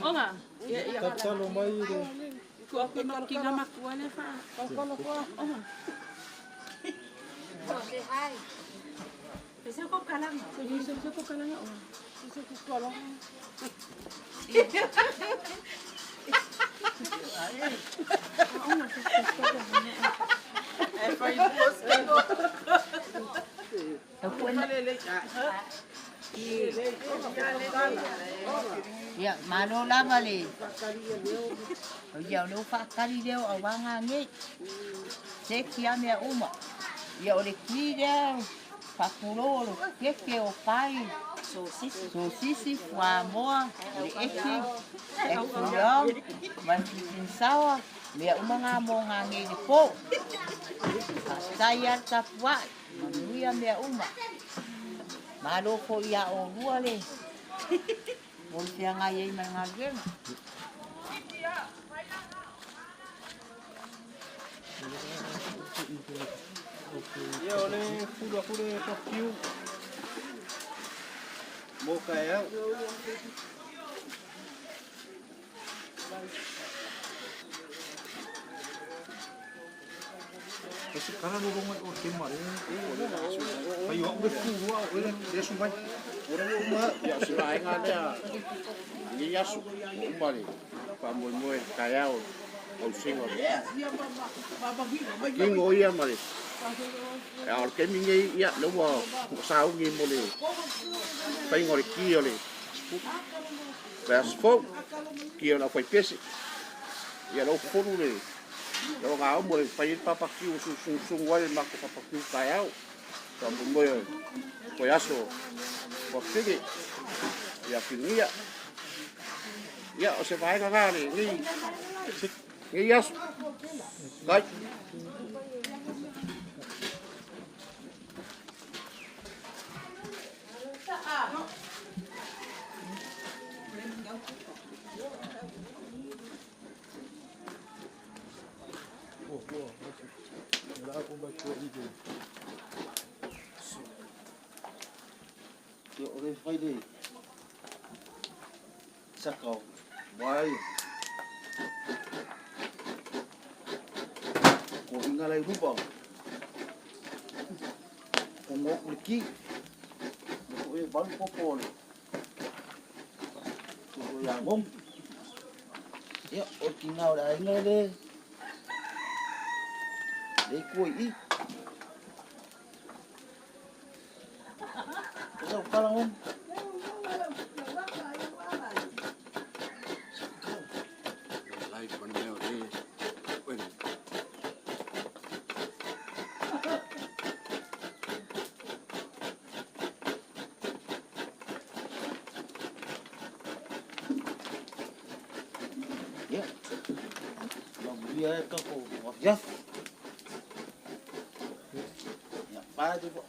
Onga. Tatalo mai le. Ko aku ma ki ngā makua le wha. Onga. Se ko kalanga. Se ko kalanga. Se ko kalanga. Ia, malo lava le. O ia o leo whaakari leo a wanga nge. Se ki a mea uma. Ia o le ki lea, whakuro o le keke o pai. Sosisi, fuamoa, le eki, e kulong, ma sawa, mea uma ngā mō ngā nge le pō. Whaatai a tapuai, manuia mea uma. Malo ko ia o lua le. Mo le whianga i mai ngā luenga. Ia o le fulu aku le papiu. Mo ka e au. Ese cara no ronga o te mare. Ai o le fulu o le le su mai. Ora o ma ia se vai ngā lea. Ni asu o mare. Pa mo mo e ka au. O singo. Kingo ia mare. E o ke minge ia le ua sa ungi mo le. Pai ngore ki o le. Pe asfo ki o la foi pese. Ia lo fulu le. Lo ngā o mo le pai papa ki o su su su wai ma ko papa ki ka au. Ka mo mo ko aso. Ko fige. Ia finia. Ia o se vai ngā le ni. Ni aso. Kai. Ia o le fai le saka o wai. Ko inga lai rupa. Kongo le ki. Ko e balu popo le. Ko ya ngong. Ia, o ki ngā o le ainga le. Le kua i. O sa kala ngong. Lai pa mea o le. Wena. Ia. Ia mulia e kako wafiafi. Ia pa te po.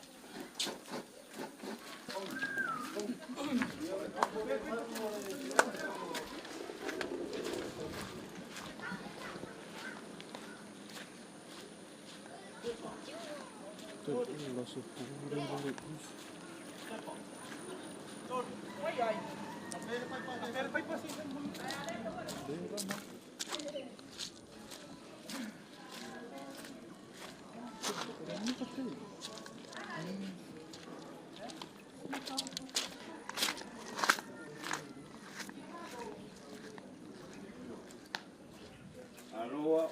Aloha.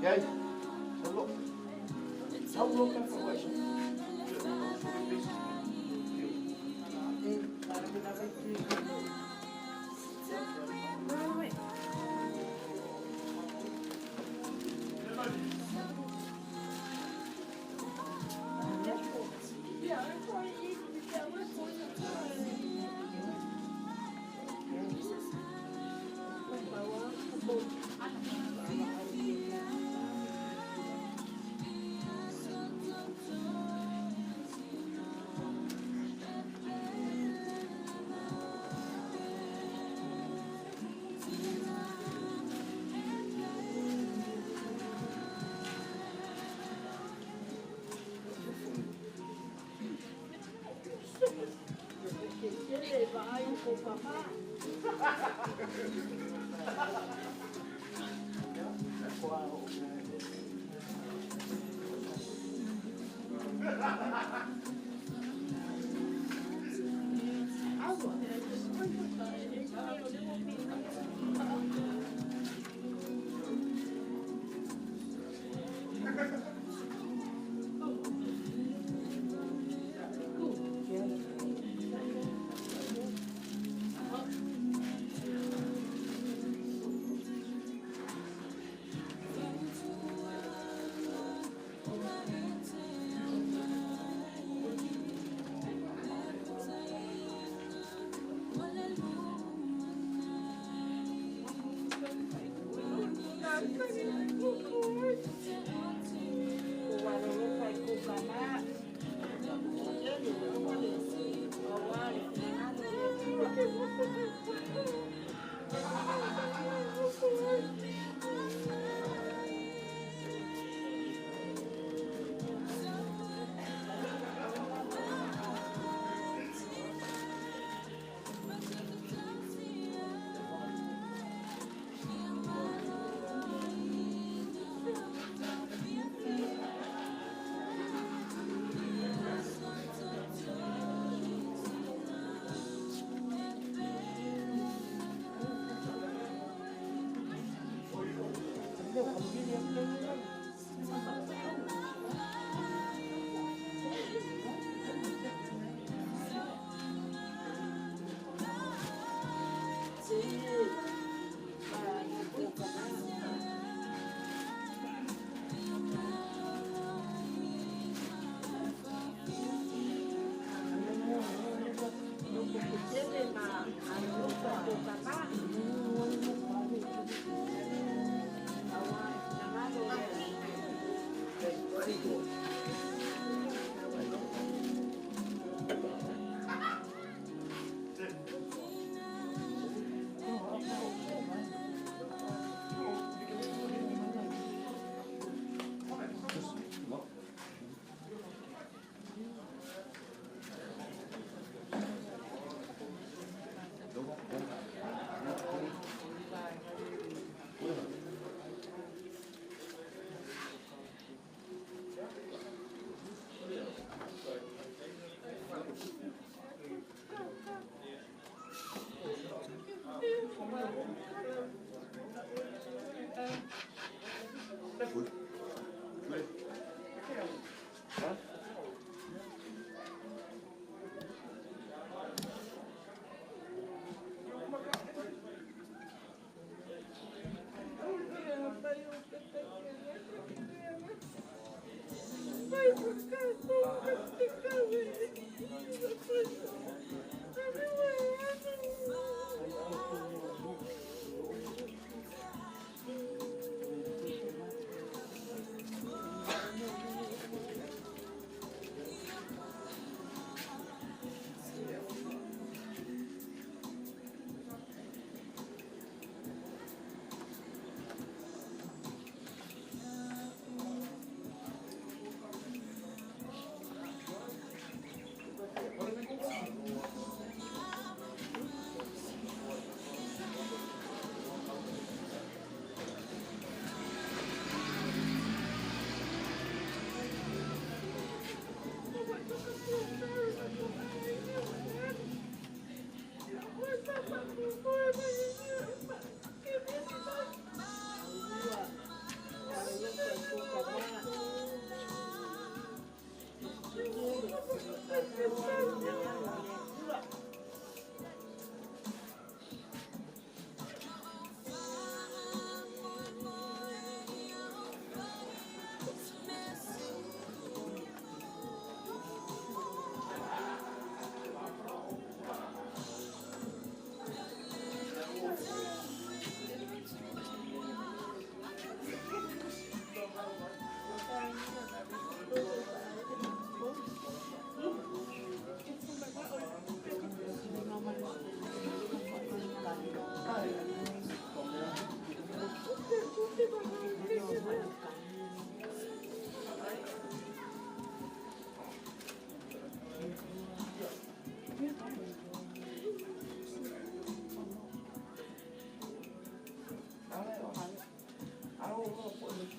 Yai. Saulo. Saulo ka fa wai. Thank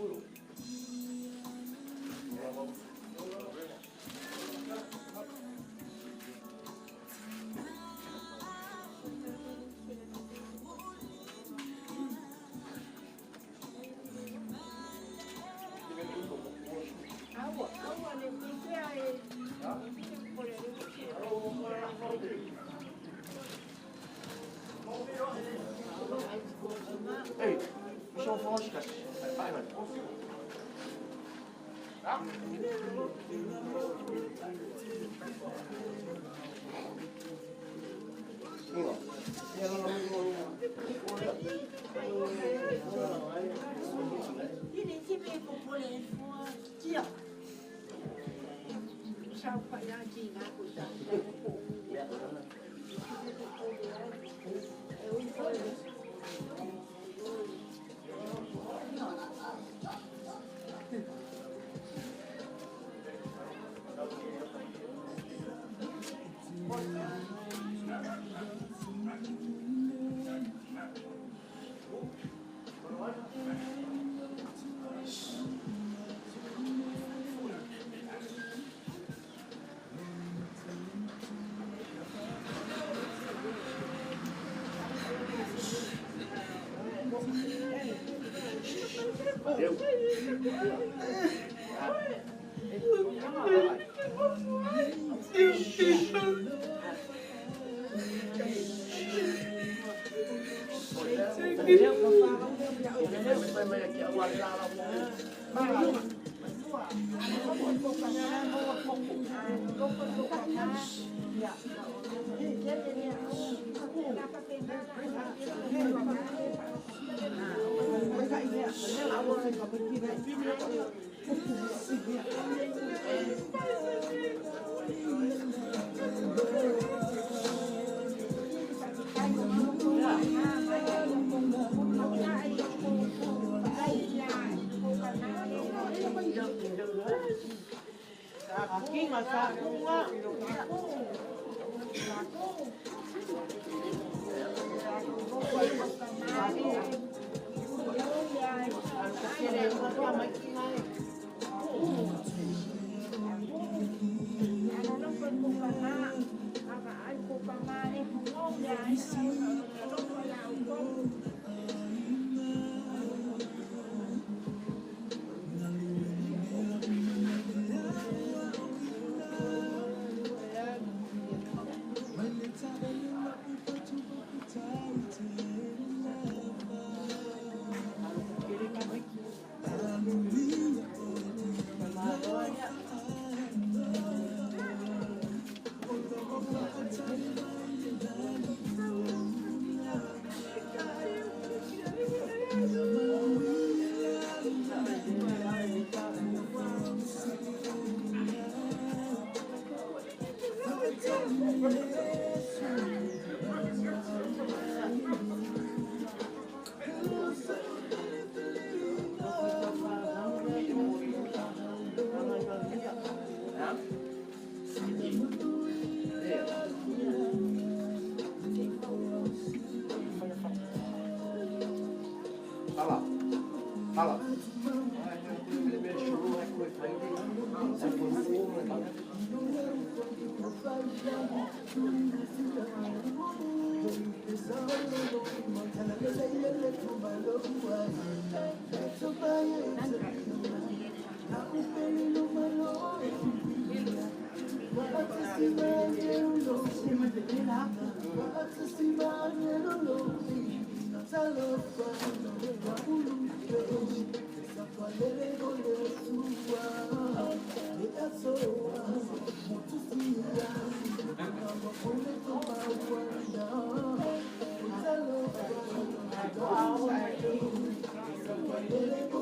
you.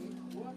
Thank you.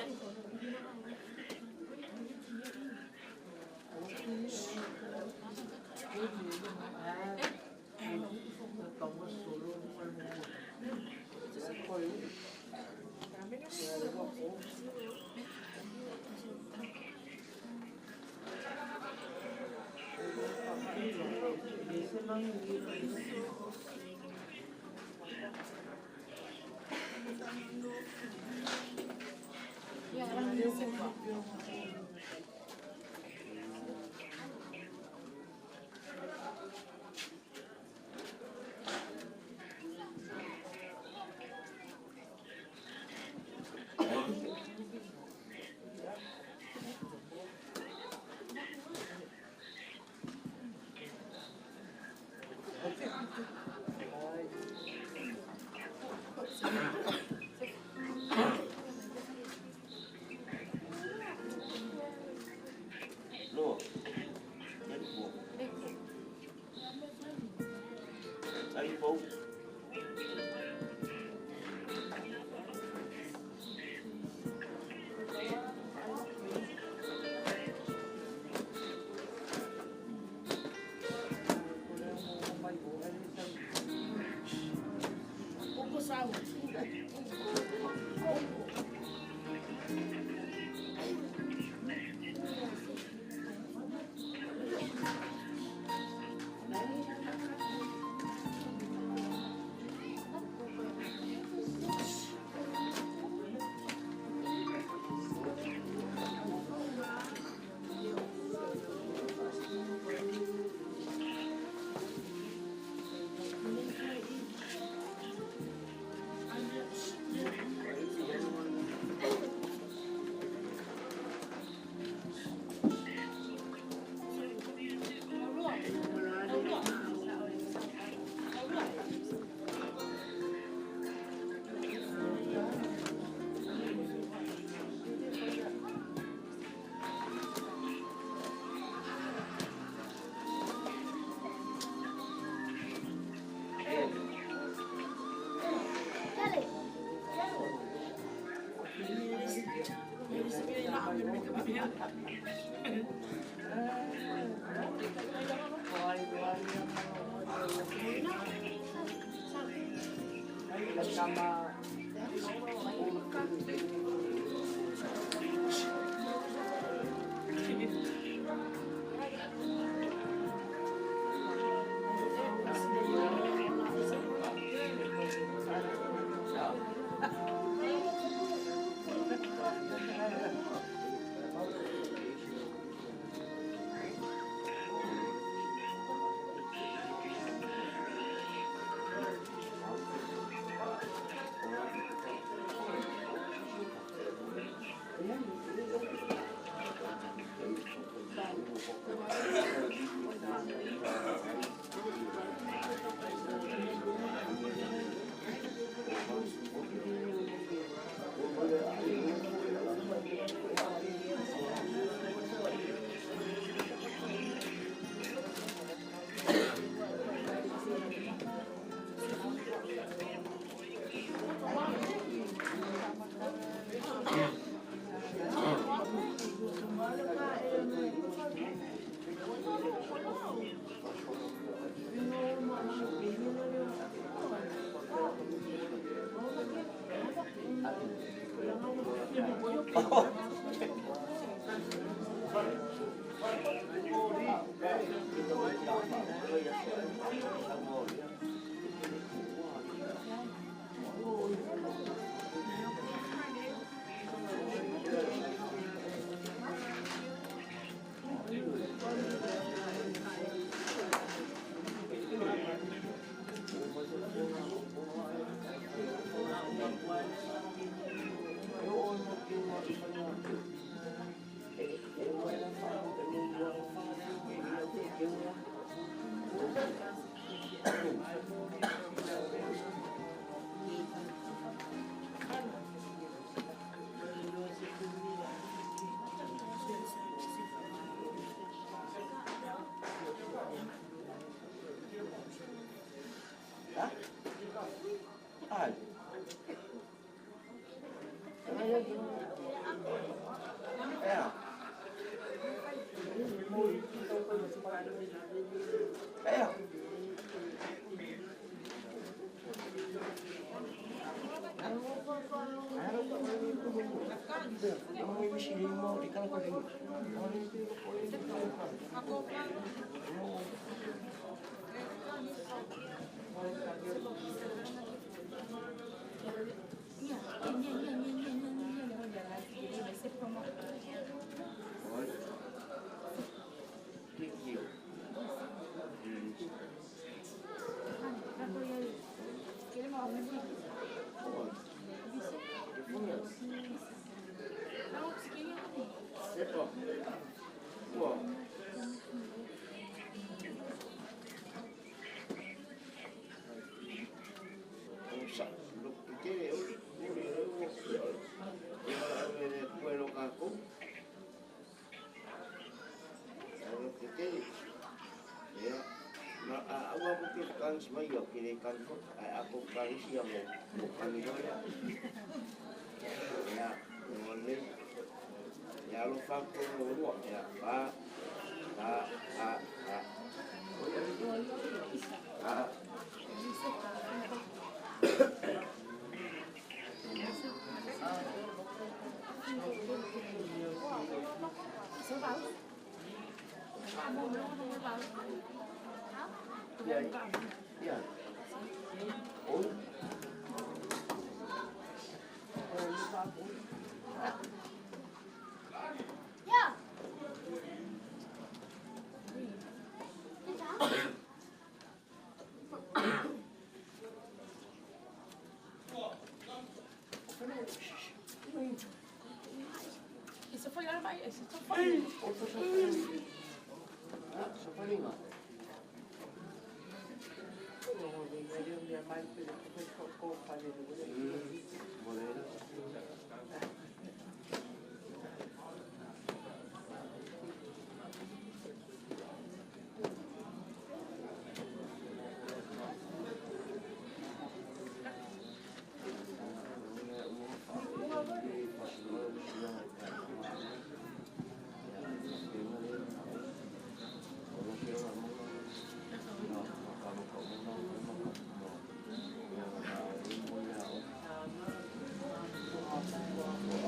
Lua. Lua. Aí, bom. Thank you.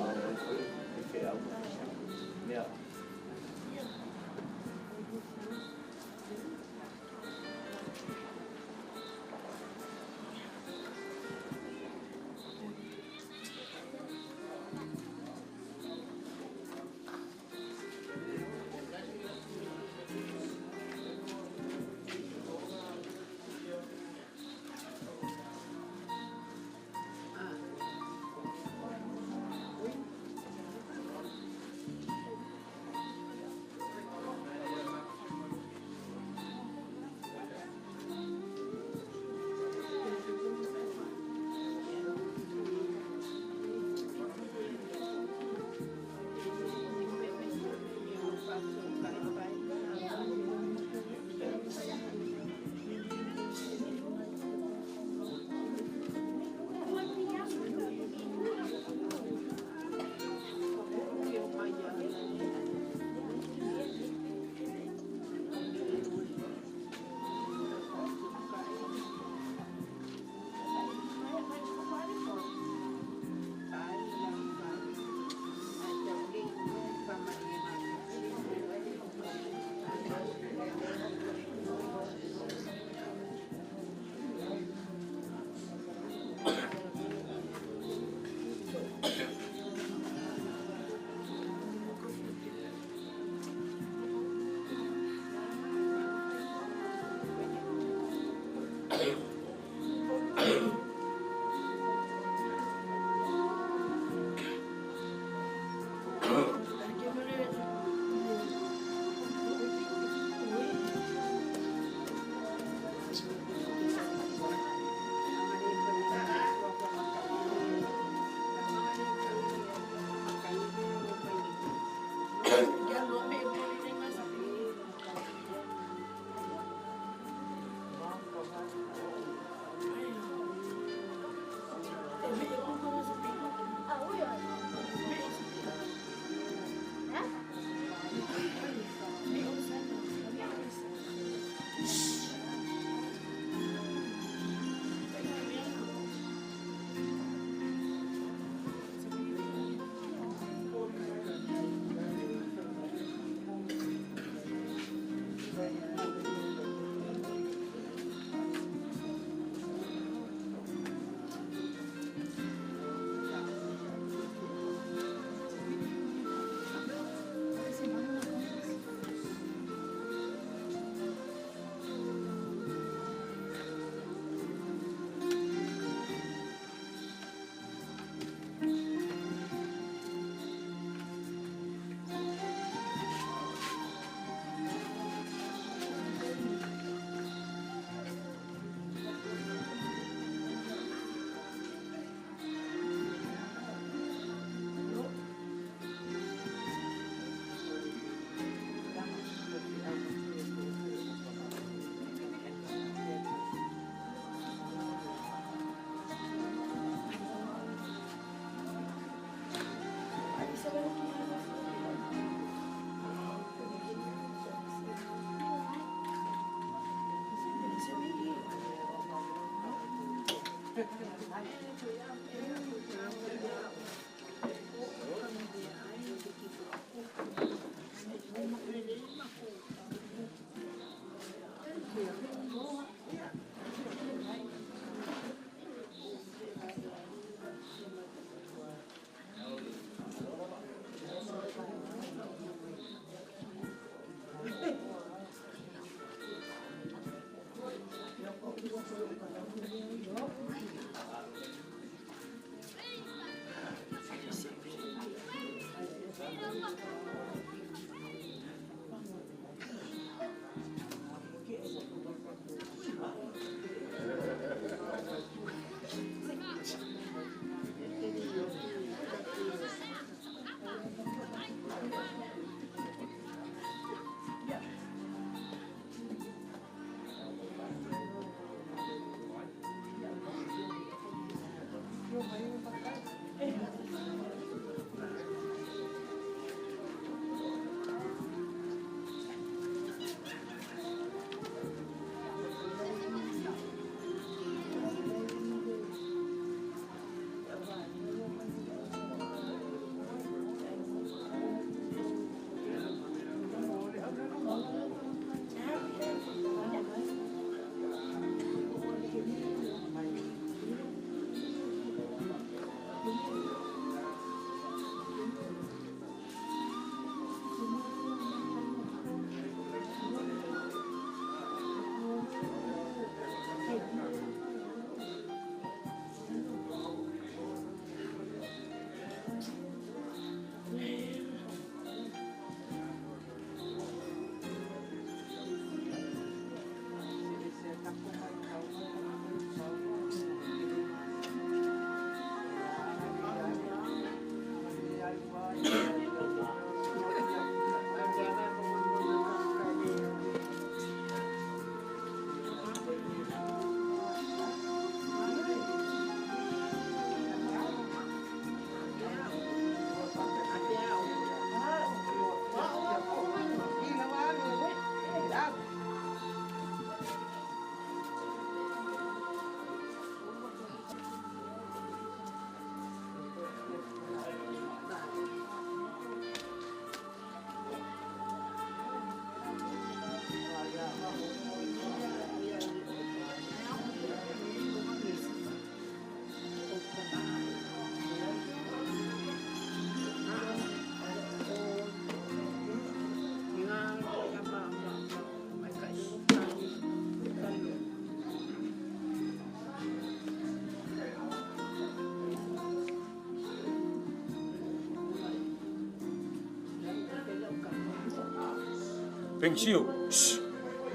Peng Siu. Shh.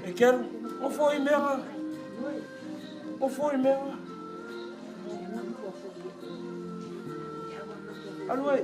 E keru, o foi mea. O foi mea. Alu ai.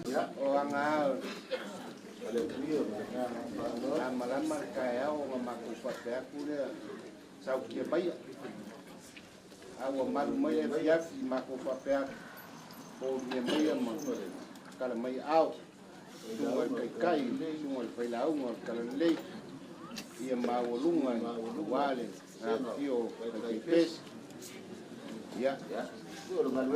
Ia, o aga Lamalama le taeao ona matou faapea atu lea, sautia maia. A ua malu mai le afiafi matou faapea atu, polia maia ma tala mai aao. Susuga i le Taitai, susuga i le Failauga o le Talalelei, ia maualuga aua le afifio o faipese. Ia,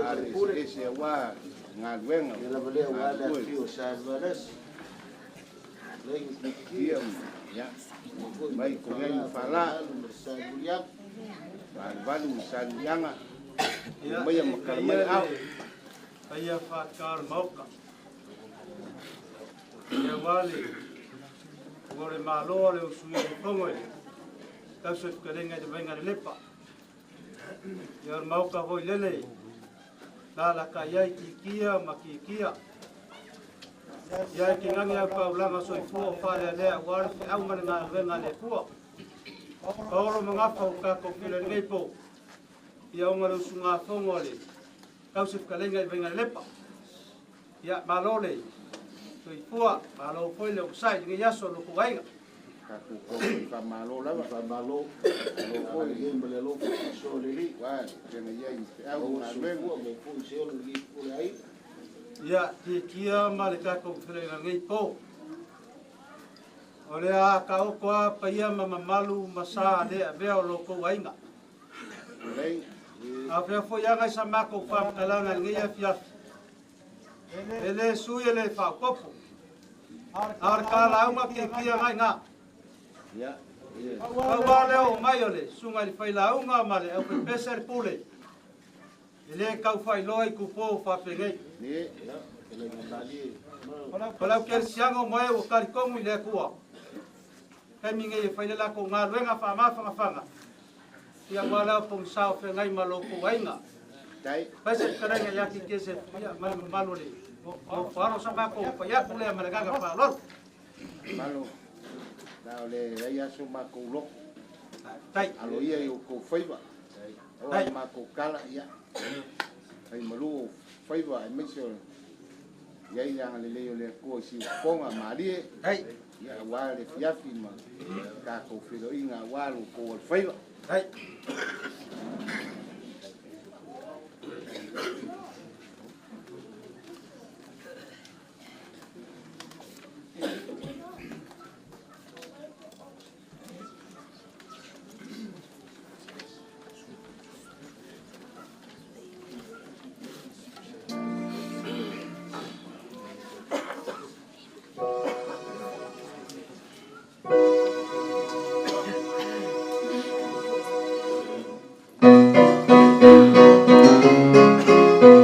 ale eseese aua galuega. Ia lava lea aua le afifio o Sa Alvarez. Ia, ia, mai Koliai ma Fala, Valuvalu ma Saluliaga, maia ma tala mai aao. Paia whākā o le maoka. Ia wā le, ua le malo a le usu i le fongo i le tausa i whakarenga i le vainga le lepa. Ia o le maoka hoi lele, la la ka iai ki kia ma ki kia. Ia e ki ngangi au paulanga soifua o whalea lea ua le whiau ma le ngā wenga le pua. Paolo mangafa o kākou pila nei po. Ia onga le usu ngā fongo le tausa i whakarenga i vainga le lepa. Ia malo le soifua, malo foi le usai i ngai aso lo kuaiga. Tatou kou faamalo lava. Faamalo. Malo foi. Ia ma le alofa faasoa lelei. Ua, tena ia i feau Maua galuega. soifua ma foi se ola i pule ai. Ia, kia ma le tākou whiringa nei pō. O le a ka oko a paia ma mamalu ma sa le a vea o loko ainga. Lelei. A whea foi anga i sa mako whamkalanga i ngai afiafi. E le sui e le whaopopo. A ore ka launga ki kia ngai ngā. Ia. Pau a leo o mai o le sunga i le whai launga ma le au pepesa le pule. E le kau whai loa i kupo whapengei. Ni. O lau keri sianga o moe o kari kongu i le kua. Kei minge e whaile lako ngā luenga wha mawhanga whanga. Ia wā lau pong sao whengai ma loko ainga. Tai. Paise karenga ia ki kese ia ma malo le. O wharo sa mako pa ia pule ma le gaga wha loro. Malo. Na o le ai aso makou loko. Tai. Alo ia i o kou faiva. O Tai. makou kala ia. Ai malu o faiva ai maise o ia i langa lelei o le Atua i siufofoga malie. Tai. Ia aua le fiafi ma tatou feloiga aua lo kou alofaiva. Tai. Thank you.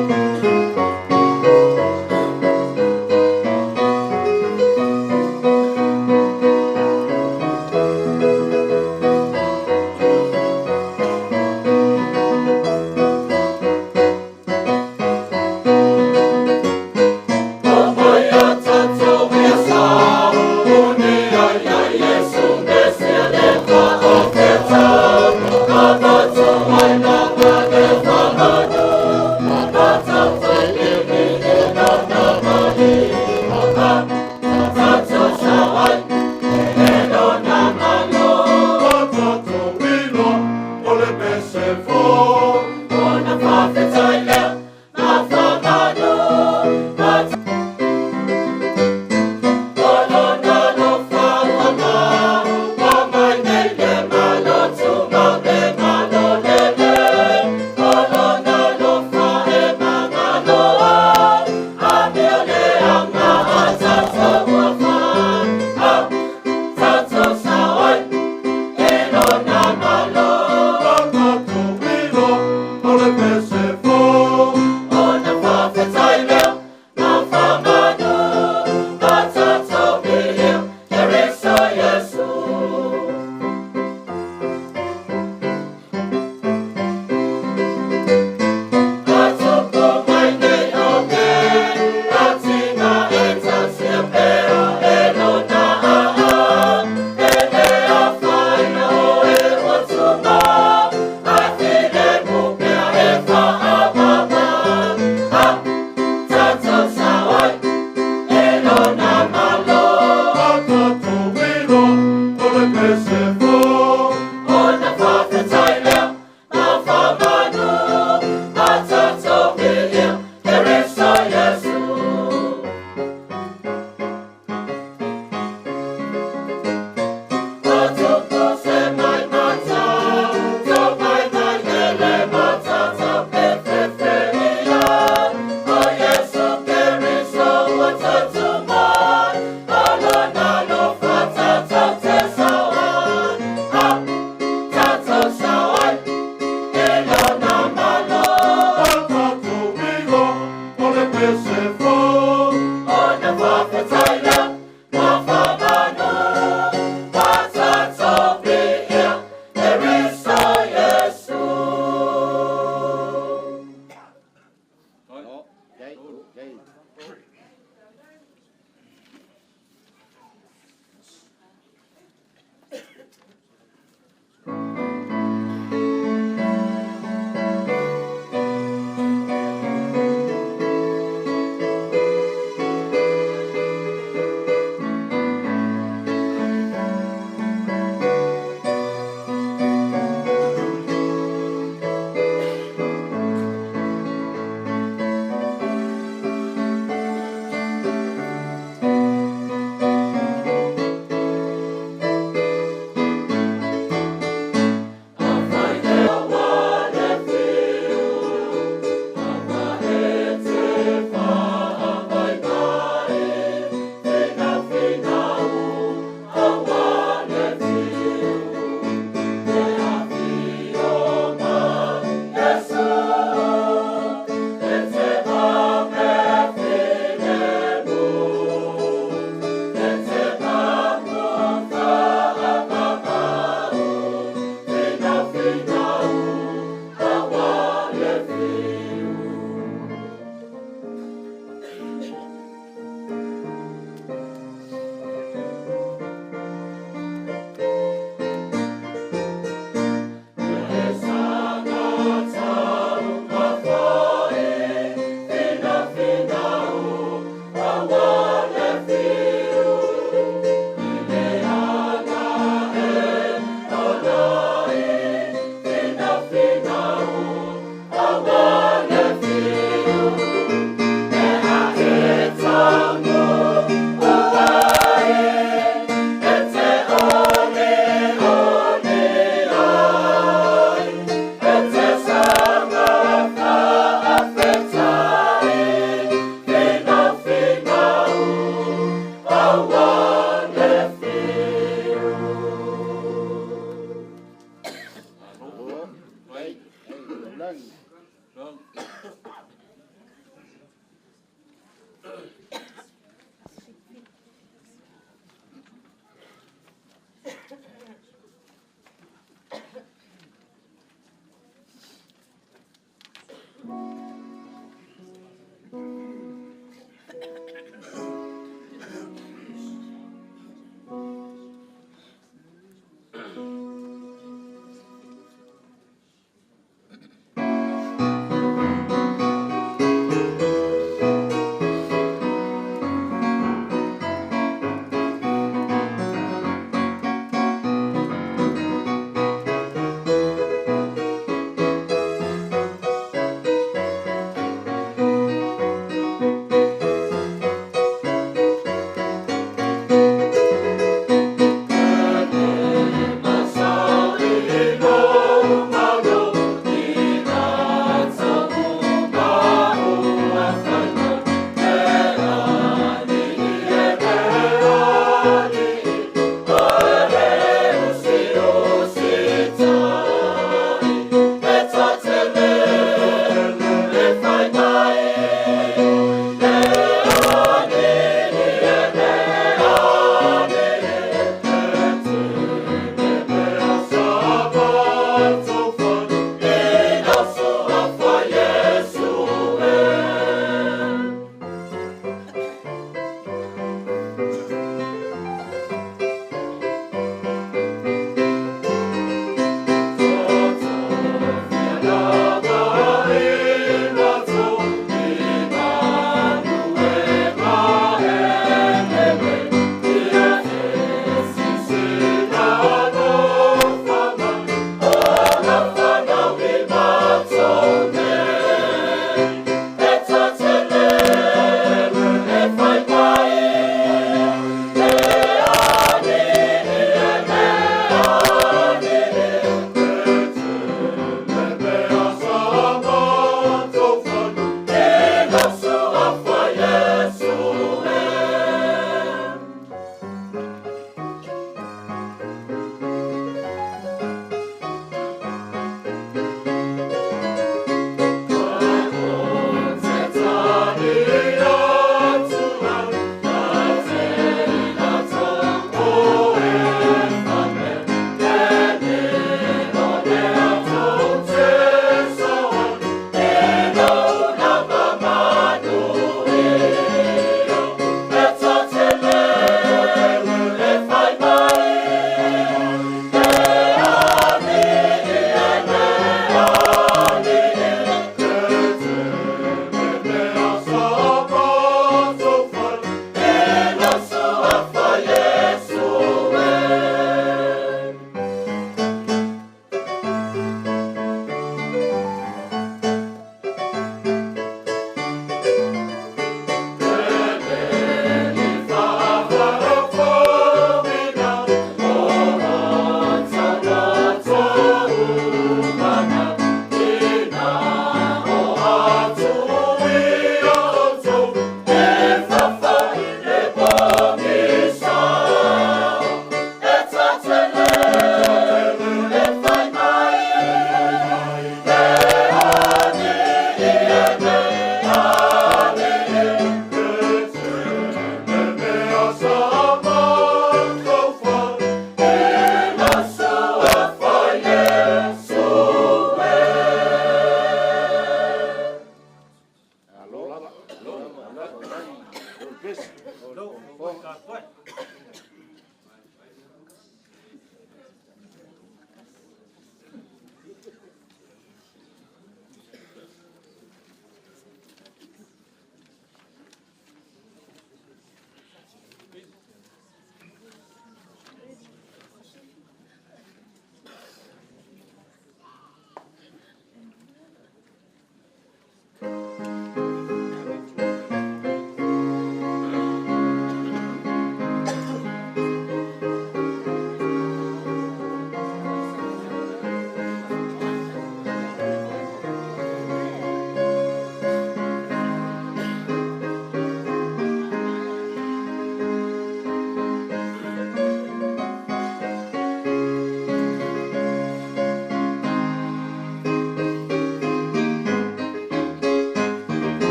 Tapuai.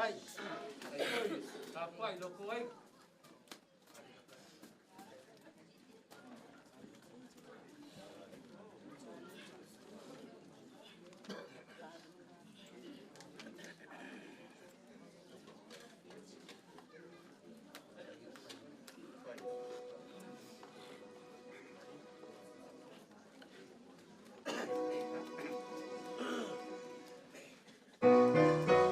Tapuai. Tapuai loko ai. Thank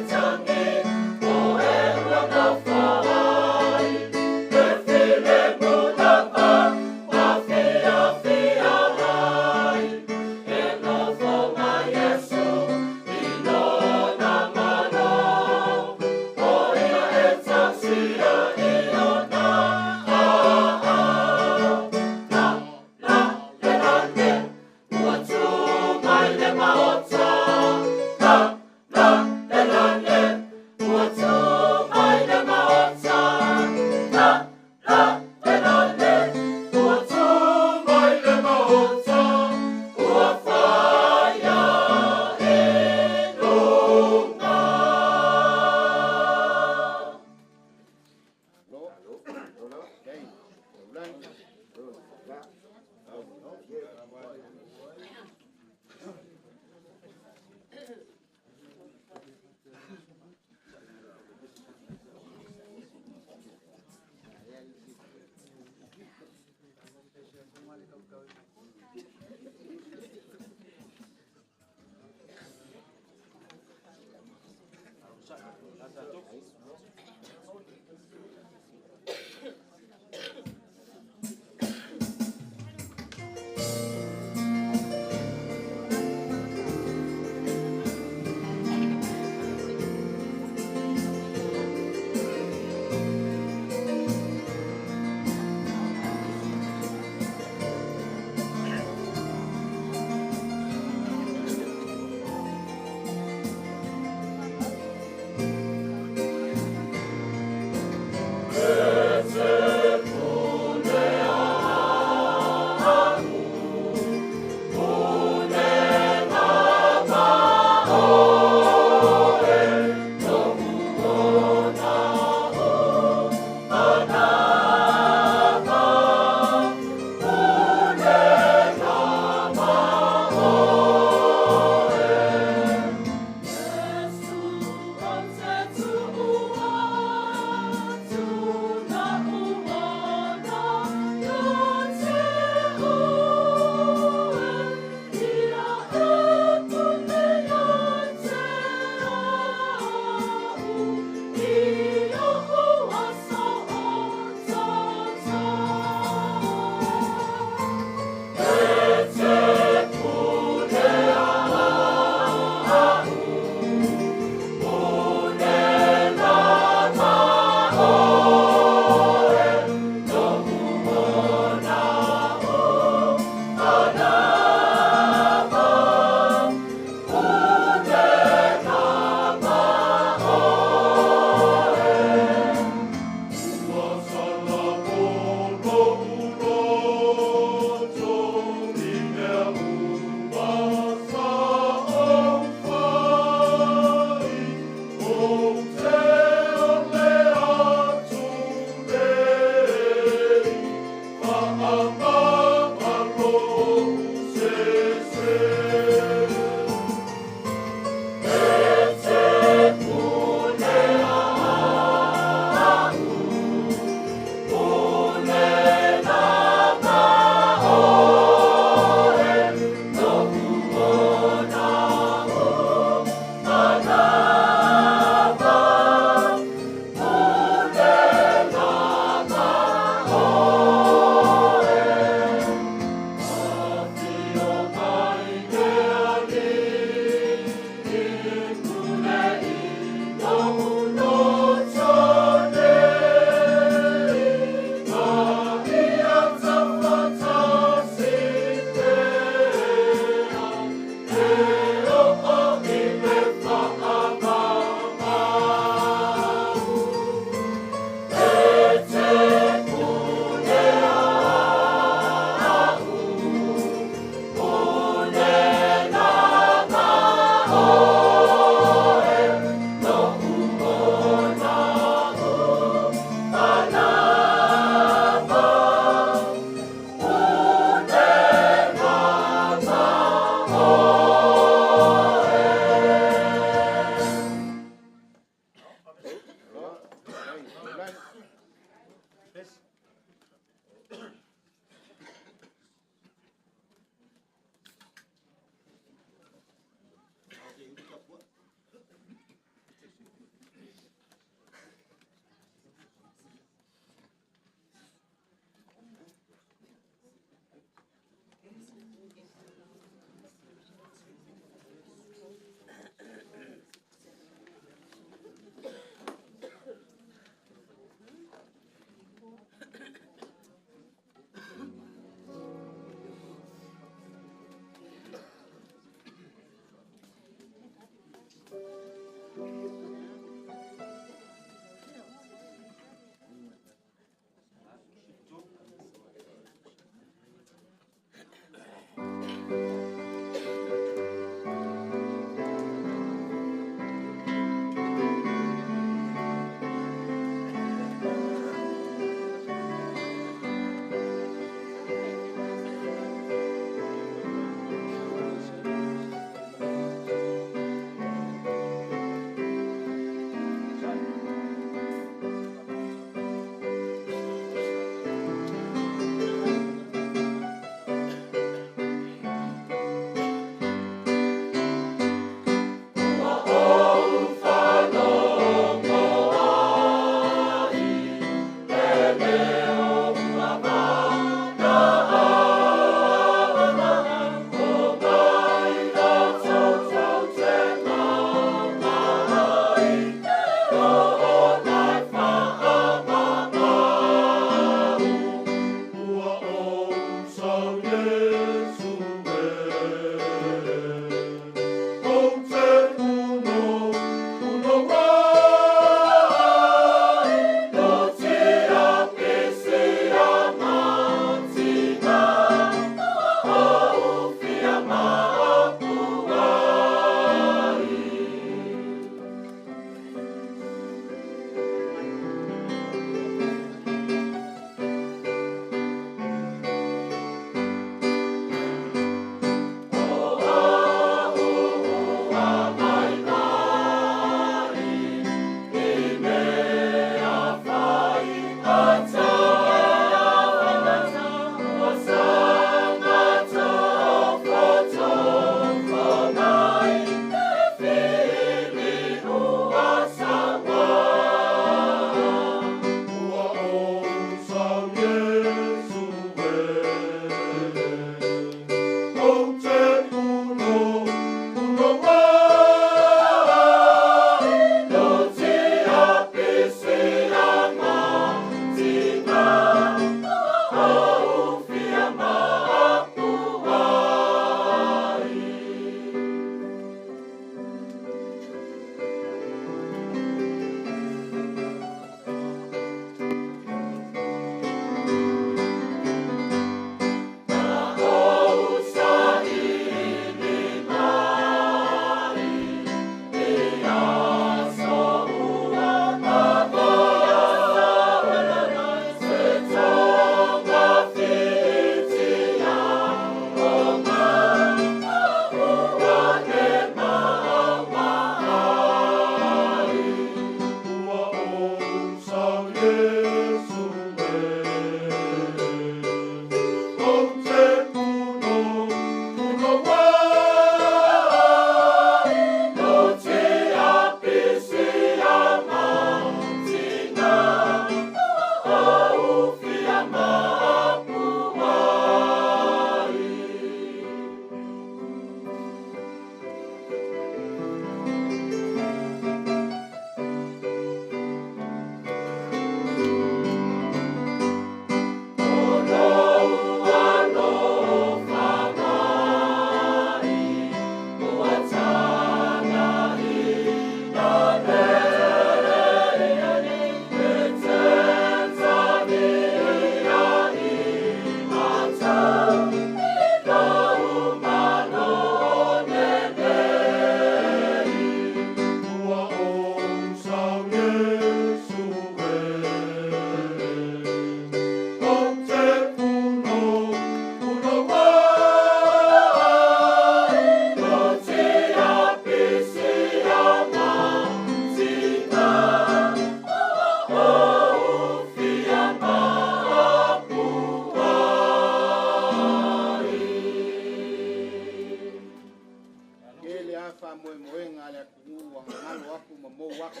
Tele a faamoemoega a le atunuu ua gagalo aku ma mou aku.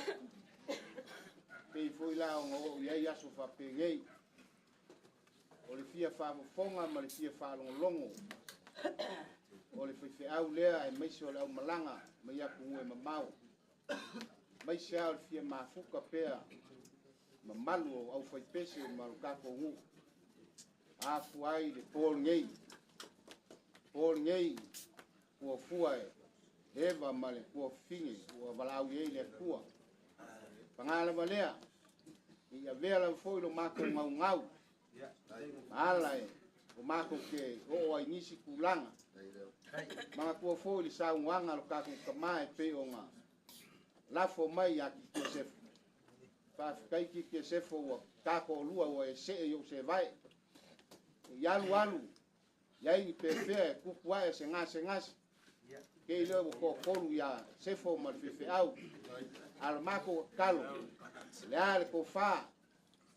Pei foi la ona oo i ai aso faapenei. O le fia faafofoga ma le fia faalogologo o le faifeau lea aemaise o le aumalaga mai atunuu e mamao. Aemaise lava o le fia mafuta pea mamalu o aufaipese ma lo tatou nuu. Afua ai le po lenei. Po lenei fuafua e Eva ma le tuafafine ua valaau i ai le Atua. Paga lava lea, ne i avea lava foi lo matou gaugau ma ala e o matou te oo ai i nisi tulaga. Manatua foi le saunoaga a lo tatou tama e pei ona lafo mai ia Titiesefo. Faafetai Titiesefo ua ta toalua ua e see i ou sevae. I alu alu, i ai ni pefea e tupu ae se gasegase. Te i lea ua toatolu ia Sefo ma le faifeau. A o le matou tatalo, o le a le tofa,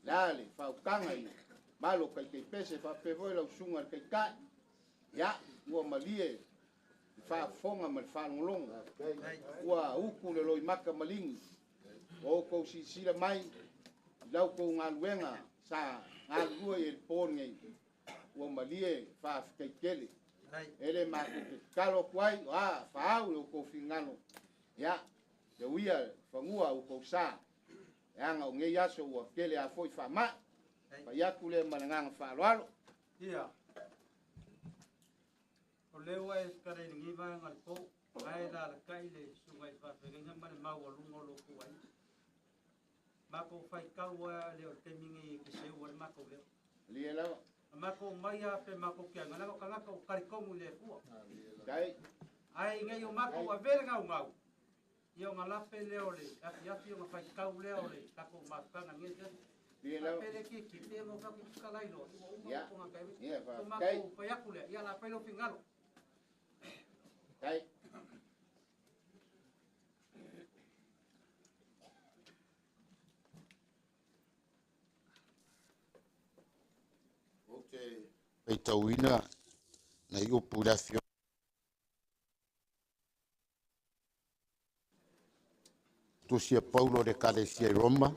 le a le faautaga i mamalu o taitaipese faapea foi lau susuga i le Taitai. Ia, ua malie le faafofoga ma le faalogologo. Ua utu le loimata maligi. Ua outou silasila mai i la outou galuega sa galulue i le po lenei. Ua malie faafetai tele. E le matou te tatalo atu ai, o a faaau i outou finagalo. Ia, leuia fanua outou sa. Leaga o nei aso ua tele a foi faamai. Fai atu lea ma le agaga faaaloalo. Ia. O lea ua e fetalai i lenei vaega o le po, ae alalatai le susuga i le faafeagaiga ma le maualuga o lo outou aiga. Matou faitau lava le o le taimi nei e te seu ai le matou leo. Malie lava. Na matou omai lava pe matou te aga, leaga o tagata ua talitonu i le Atua. Dai. Ae ina ia o matou ave le gaugau, ia ona lape lea o le afiafi ona faitau lea o le tatou mafutaga i lenei afiafi. Malie lava. Pe le kiki, pe mo ka ki fetalai loa, ua uma Ia. ona kai. Ia, O faafetai. matou fai atu lea, ia la fai lou finagalo. Dai. Ou te faitauina nai upu i le afioga Tusi a Paulo i le Ekalesia i Roma,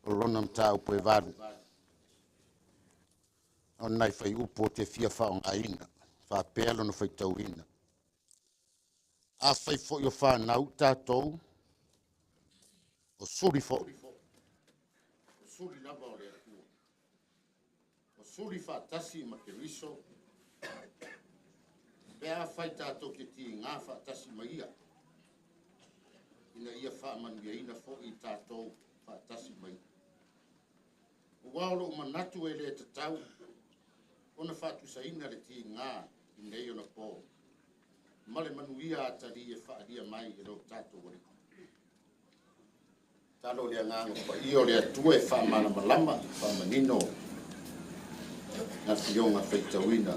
o lona mataupu e 8. O nai fuaiupu ou te fia faaaogaina, faapea lona faitauina. Afai foi o fanau tatou, o suli foi. O suli lava o le Atua. O suli faatasi ma Keriso, pe afai tatou te tiga faatasi ma ia, ina ia faamanuiaina foi i tatou faatasi ma ia. Ua o lou manatu e le tatau ona faatusaina le tiga i nei ona po, ma le manuia atalii e faaalia mai e lo tatou Alii. Talo le agaga paia o le Atua e faamalamalama, faamanino na afioga faitauina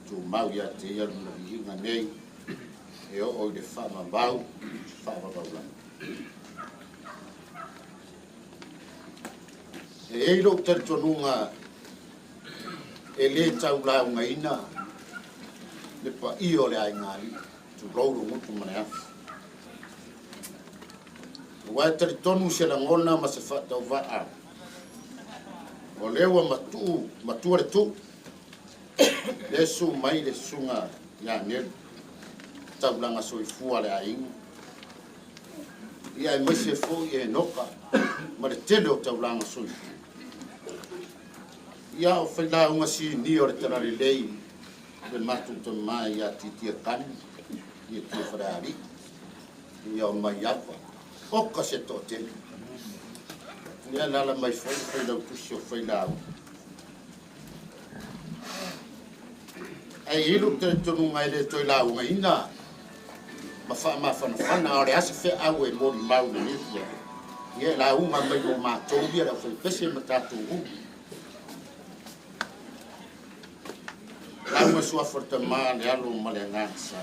tumau ia te ia lona viiga nei e oo i le faamamau faavavaulagi. E i ai lou talitonuga e lē taulaugaina le paia o le aiga alii, tulou le gutu ma le afi. Ua e talitonu se lagona ma se faatauvaa o lea ua matuu matua le tuu le su mai le susuga ia Nelu taulaga soifua le aiga ia aemaise foi e Enoka ma le tele o taulaga soifua ia o failauga sinia o le talalelei le matou tama ia Titia Kani ia Tia Falealii ia o mai ava oka se toatele ia lala mai foi le failautusi o failauga. Ae i ai lou talitonuga e le toe laugaina ma faamafanafana a o le a se feau e molimau i lenei afiafi. Ia e lauga mai mo matou ia le aufaipese ma tatou uma. lauga suafa o le Tama, le Alo ma le Agaga Sa.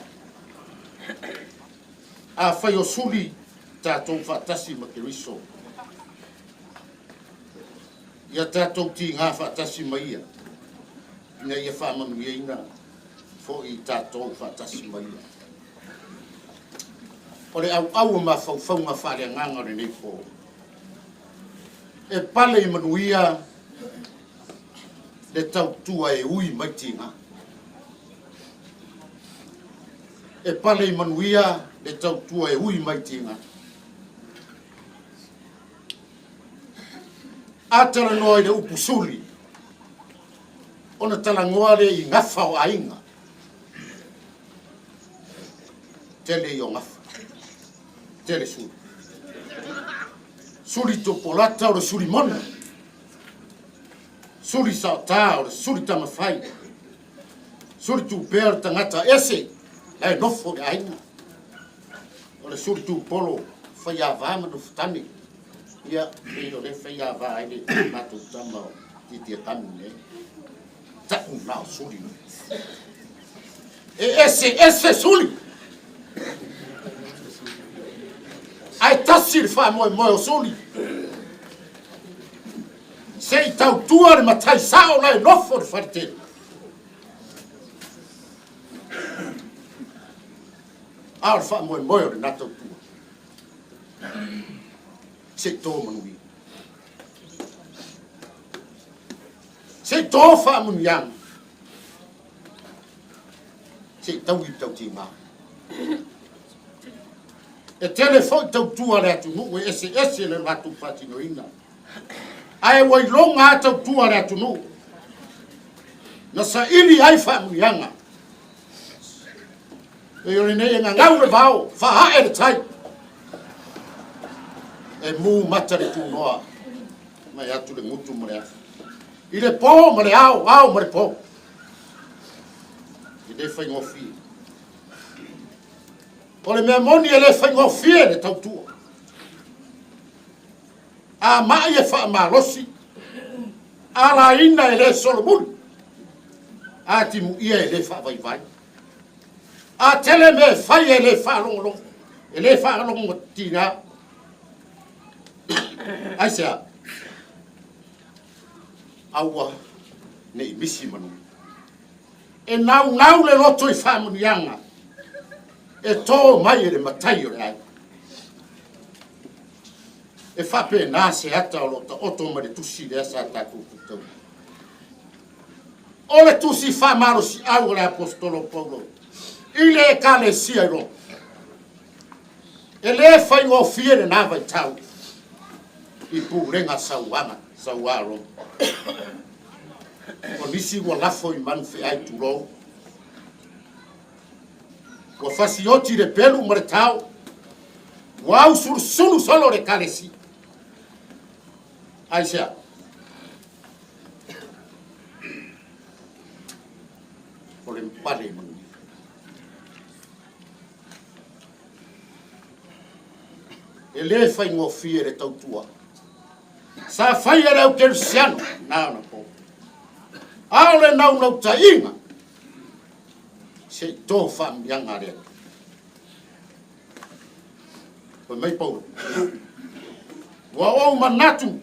Afai o suli tatou faatasi ma Keriso, ia tatou tiga faatasi ma ia, ina ia faamanuiaina foi i tatou faatasi ma ia. O le auau o mafaufauga faaleagaga o lenei po, e pale i manuia le tautua e ui mai tiga. E pale i manuia le tautua e ui mai tiga. A talanoa i le upu suli, ona talanoa lea i gafa o aiga. Tele i o gafa, tele suli. Suli topolata o le suli mona, suli saotā o le suli tamafai, suli tupea o le tagata ese la e nofo i le aiga, o le suli tupolo faiava ma nofotane. Ia, pei o le faiava ai le matou tama o Titiatanu nei. Ta'u na o suli. E ese ese suli. Ae tasi le faamoemoe o suli. Se i tautua le matai sao la e nofo le faletele. A o le faamoemoe o lena tautua. Se i tō manuia. Se i tō faamanuiaga. Se i taui le tautīmā. E tele foi tautua a le atunuu e eseese le latou faatinoina. Ae ua iloga a tautua a le atunuu na saili ai faamanuiaga. E o lenei e gagau le vao, faae le tai. E mu mata le tunoa, mai atu le gutu ma le afi. I le po ma le ao, ao ma le po. E le faigofie. O le mea moni e le faigofie le tautua. A mai e faamalosi, a laina e le solomuli, a timuia e le faavaivai. A tele mea e fai e le faalogologo, e le faalogologotiga. Aisea? Aua ne i misi manuia. E naunau le loto i faamanuiaga e tō mai e le matai o le aiga. E faapena se ata o lo o taoto mai le tusi lea sa tatou faitaua. O le tusi faamalosiau a le Aposetolo Paulo i le Ekalesia i Roma. E le faigofie lena vaitau i pulega sauaga saua a Roma. O nisi ua lafo i manu feai tulou, ua fasioti le pelu ma le tao, ua ausulusulu solo le Ekalesia. Aisea? O le pale manuia. E le faigofie le tautua. Sa faia le au kerisiano na ona po. A o le naunautaiga, se i tō faamanuiaga a le Atua. Fai mai Paulo, ua ou manatu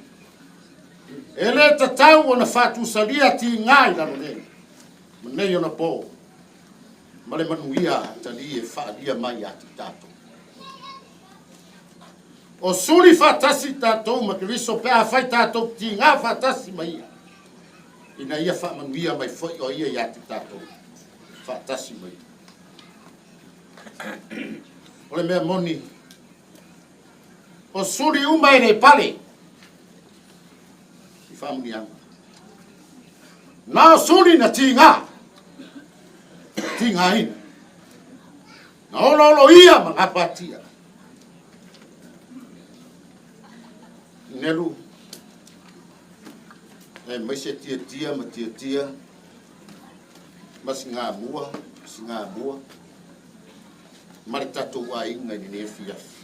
e le tatau ona faatusalia tiga i lalo nei, ma nei ona po, ma le manuia tali e faaalia mai ia te tatou. O suli faatasi tatou ma Keriso pe afai tatou tiga faatasi ma ia, ina ia faamanuia mai foi o ia ia te tatou faatasi ma ia. O le mea moni, o suli uma e le pale i faamanuiaga. Na o suli na tiga, tigaina, na olooloia ma gapatia. Nelu, aemaise tiatia ma tiatia, ma sigamua, sigamua, ma le tatou aiga i lenei afiafi.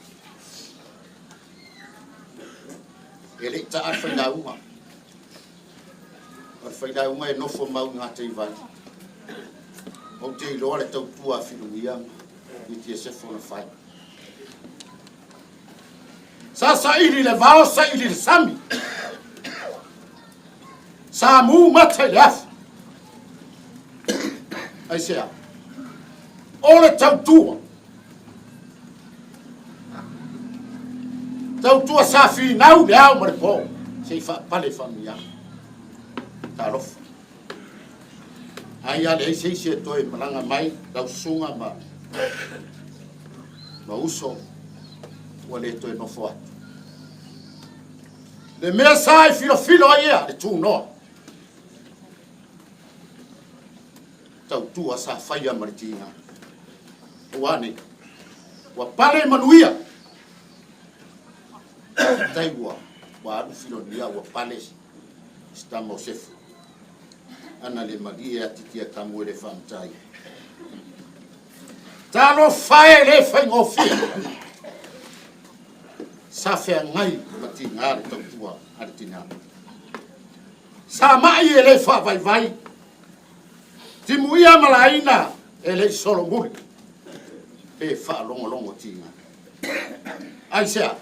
E le i taa le failauga. O le failauga e nofo mau i gataivai. Ou te iloa le tautua a Filugia ma Itiesefo na fai. Sa saili le vao, saili le sami. Sa mu mata i le afi. Aisea? O le tautua. Tautua sa finau le ao ma le po, se i faapale faamanuiaga. Talofa. Ai a leai se isi e toe malaga mai, lau susuga ma, ma uso, ua le toe nofo atu. Le mea sa e filofilo ai ia, le tunoa. Tautua sa faia ma le tiga. Ua nei, ua pale manuia. Tai ua, ua alu filonia ua pale si tama o Sefu. Ana le malie a titia kamu e le whaamatai. Talofa e le faigofie. Sa feagai ma tiga le tautua a le tina. Sa mai e le faavaivai. Timuia ma laina e le i solomuli. Pe faalogologo tiga. Aisea?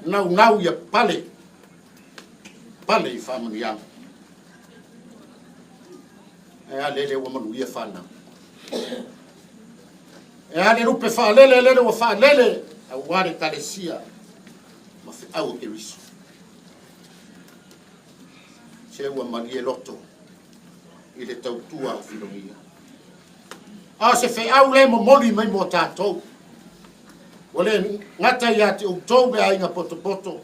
Naunau ia pale. Pale i faamanuiaga. E a lele ua manuia whanau. E a le lupe whaalele lele ua whaalele auā le ekalesia ma feau o Keriso. Se ua malie loto i le tautua a Filogia. A o se feau le momoli mai mo tatou. Ua le gata ia te outou le aiga potopoto,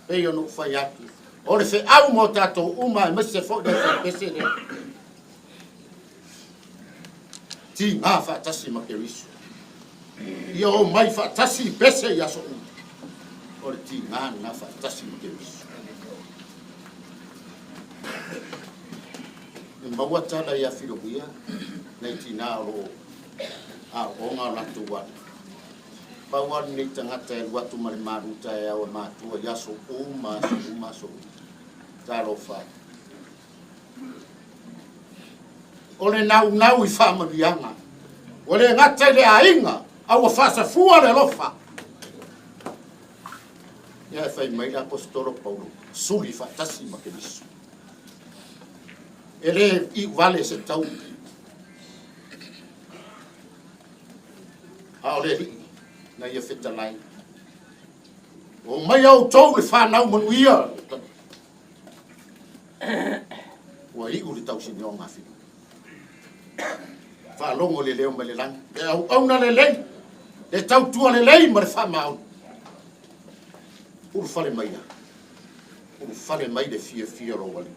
pei ona ou fai atu. O le feau mo tatou uma aemaise foi le faipese lea. Tiga faatasi ma Keriso. Ia o mai faatasi i pese i aso uma. O le tiga lena faatasi ma Keriso. E maua tala ia Filogia nai tina o lo o aooga o latou ala. Pau lava lenei tagata e alu atu ma le malu taeao e matua i aso uma, aso uma, aso uma. Talofa e. O le naunau i faamanuiaga, ua le gata i le aiga, a ua faasafua le alofa. Ia e fai mai le Aposetolo Paulo, suli faatasi ma Keriso. E le iuvale se tau. A o le Alii na ia fetalai. O mai outou le fanau manuia. Ua iu le tausinioga a Filipi. Faalogo le leo mai le lagi, le auauna lelei, le tautua lelei ma le faamaoni. Ulufale mai ia, ulufale mai le fiafia o lou Alii.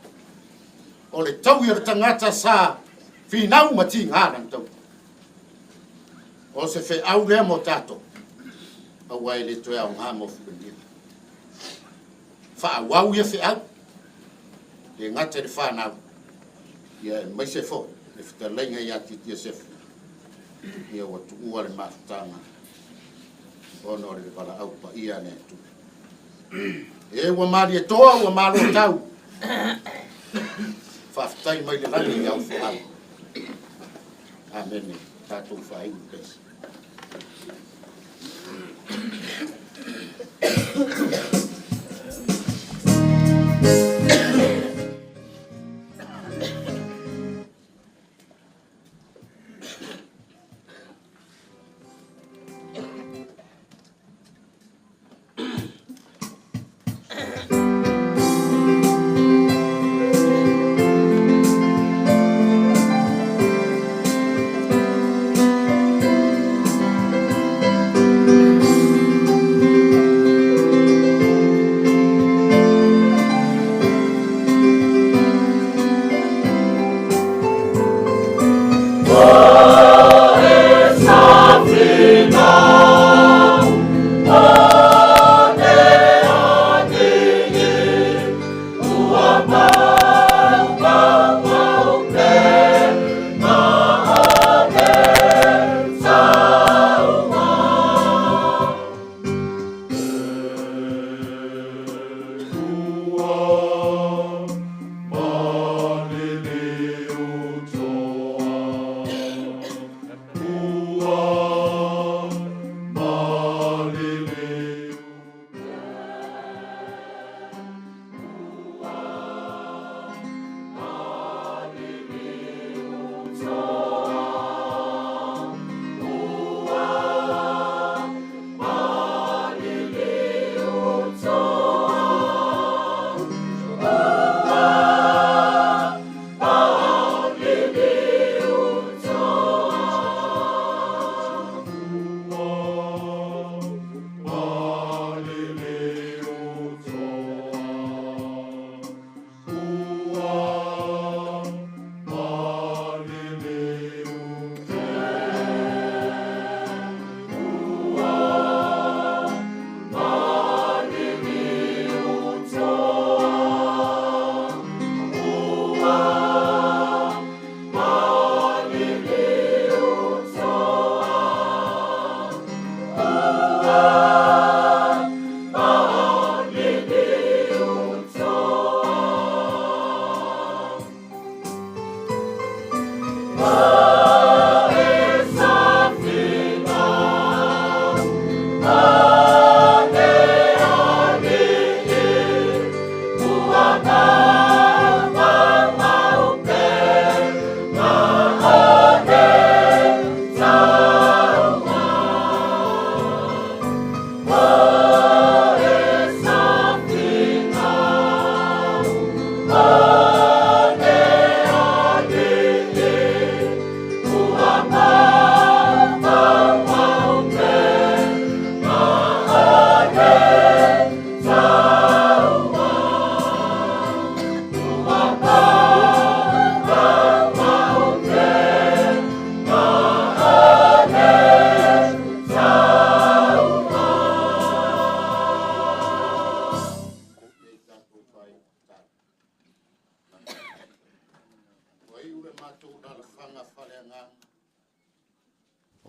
O le taui o le tagata sa finau ma tiga lana tautua. O se feau lea mo tatou, aua e le toe aoga mo Filogia. Faaauau ia feau, le gata i le fanau, ia aemaise foi le fetalaiga ia Titia Sefu, ia ua tuua le mafutaga ona o le valaau paia a le Atua. E ua malie toa, ua malo tau. Faafetai mai le lagi i au feau. Amene. Tatou faaiu le pese.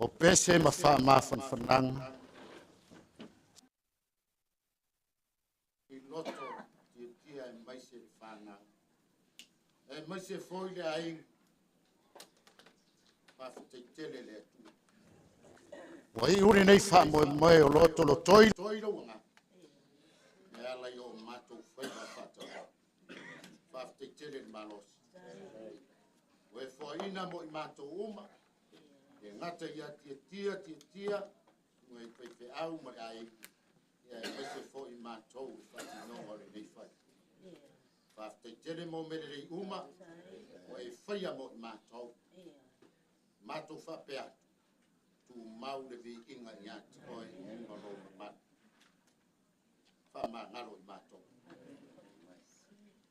O pese ma faamafanafanaga i loto tiatia e maise le fanau e maise foi le aiga faafetaitele le Atua. Ua iu lenei faamoemoe o loto lotoi toi lau agaga e ala i o matou faiva faatau. Faafetaitele le malosi. Ua e foaina mo i matou uma e gata ia tiatia tiatia ngai faifeau ma le aiga ia e maise foi matou i faatinoga o lenei fai. Faafetaitele mo melelei uma ua e faia mo i matou. Matou faapea atu, tumau le viiga ia te oe ma lou mamalu. Faamagalo i matou.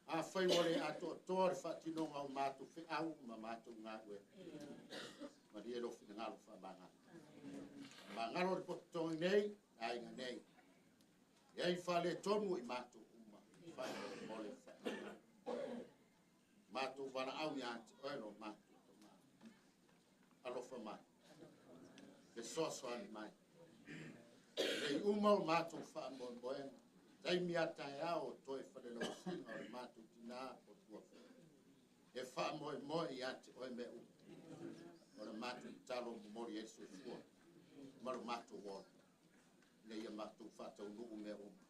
Afai ua le atoatoa le faatinoga o matou feau ma matou galuega, malie lou finagalo faamagalo. Faamagalo le pototogi nei, aiga nei. E ai faaletonu i matou uma, faamolemole faamagalo. Matou valaau ia te oe lo matou Tama. Alofa mai. Fesoasoani mai. Lei uma o matou faamoemoega. Taimi a taeao o toe falelausiga o le matou tinā po tua. E faamoemoe ia te oe mea uma. O le matou tatalo momoli ai le soifua ma lo matou ola. Ina ia matou faataunuu mea uma.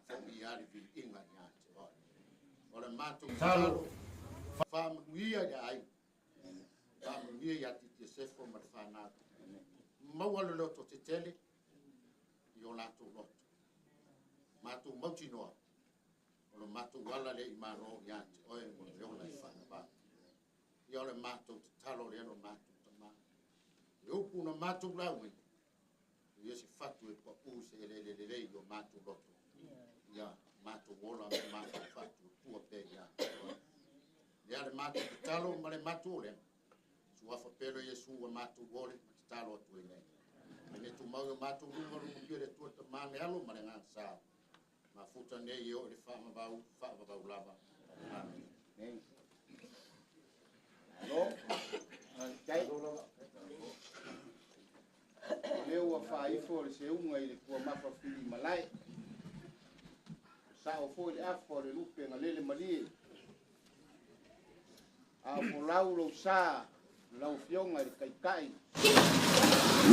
Fo'i ia le viiga ia te oe. O le matou tatalo, faamanuia i le aiga. Faamanuia ia Titia Sefo ma le fanau. Maua le loto tetele i o latou loto. Matou mautinoa, o le matou ala lea i Malo ia te oe mo le ola e faavavau. Ia o le matou tatalo lea lo matou Tama. E upu na matou lauina, ia se fatu e papu se eleele lelei i o matou loto. Ia matou ola ma matou faatuatua pea ia te oe. Lea le matou tatalo ma le matou olena. Suafa pele o Iesu ua matou ole ma tatalo atu ai nei. Mene tumau i o matou luga luga pia le Atua Tama le Alo ma le Agaga Sa. Mafuta nei e o i le faavavau, faavavau lava. Amen. Alo, tai. O lea ua faaifo le seuga i le tuamafa fili malae. Sao foi le afa o le lupe galele malie. A o folau lou sa lau afioga i le Taitai.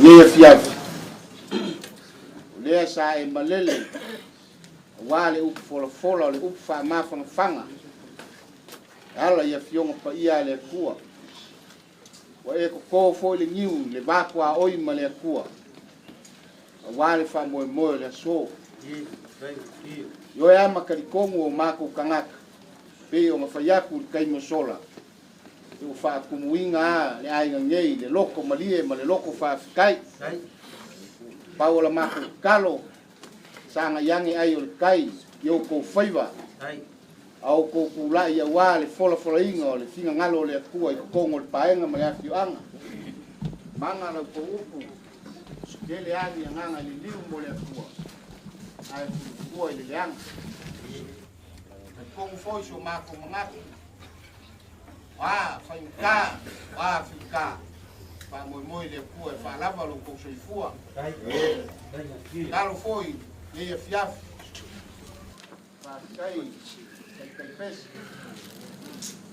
Lenei afiafi, o lea sa e malele auā le upu folafola o le upu faamafanafana e ala i afioga paia a le Atua. Ua e totō foi le niu i le va tuaoi ma le Atua auā le faamoemoe o le aso. Ioe a ma talitonu o matou tagata, pei ona fai atu i le taimi o sola, e ua faatumuina a le aiga nei i le loto malie ma le loto faafetai. Pau o la matou tatalo, sagai ane ai o le tai i outou faiva, a outou tulai auā le folafolaina o le finagalo o le Atua i totonu o le paega ma le afioaga. Maga la outou upu, tele a ni agaga i le liu mo le Atua, ae fuifua i le leaga. Talitonu foi so matou manatu, o a faigata, o a fita, faamoemoe i le Atua e faalava lo outou soifua. Tatalo foi nei afiafi, faafetai Taitai Pese.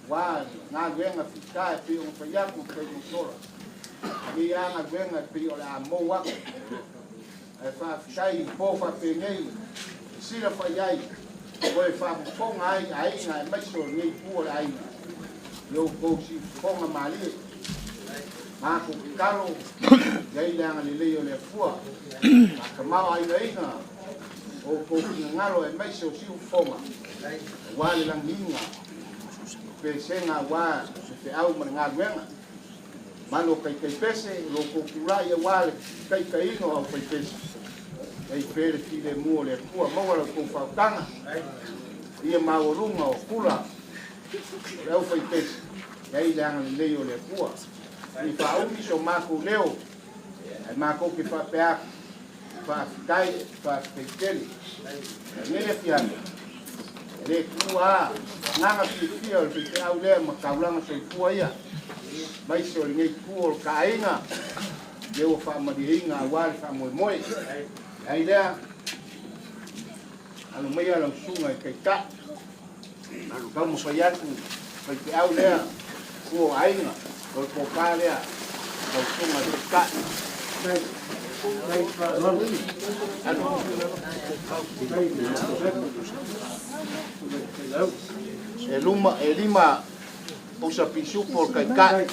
Uā le galuega fitā e pei ona fai atu i le taimi ua sola. Lenei lava galuega e pei o le a mou atu. Ae faafetai i po faapenei e silafai ai, toe faafofoga ai aiga aemaise o lenei itu o le aiga i outou siufofoga malie. Matou tatalo i ai le agalelei o le Atua, faatamaoaigaina outou finagalo aemaise o siufofoga aua le lagiina o pesega aua le feau ma le galuega. Mamalu o taitaipese, o lo outou tulai aua le taitaiga o aufaipese, ai pea le filemu o le Atua, maua la outou faautaga, ia maualuga o pula o le aufaipese, ai le agalelei o le Atua. I faaumi so matou leo, ae matou te faapea atu, faafetai, faafetai tele. Lenei afiafi, e le tuua lava agaga fiafia o le faifeau lea ma taulaga soifua ia, aemaise o lenei itu o le taaiga, lea ua faamalieina aua le faamoemoe. Leai lea, alo maia lau susuga i Taitai, taumafai atu faifeau lea, tua o aiga, o le tofa lea, lau susuga i Taitai. E luma, e lima pusa pisupo o le Taitai.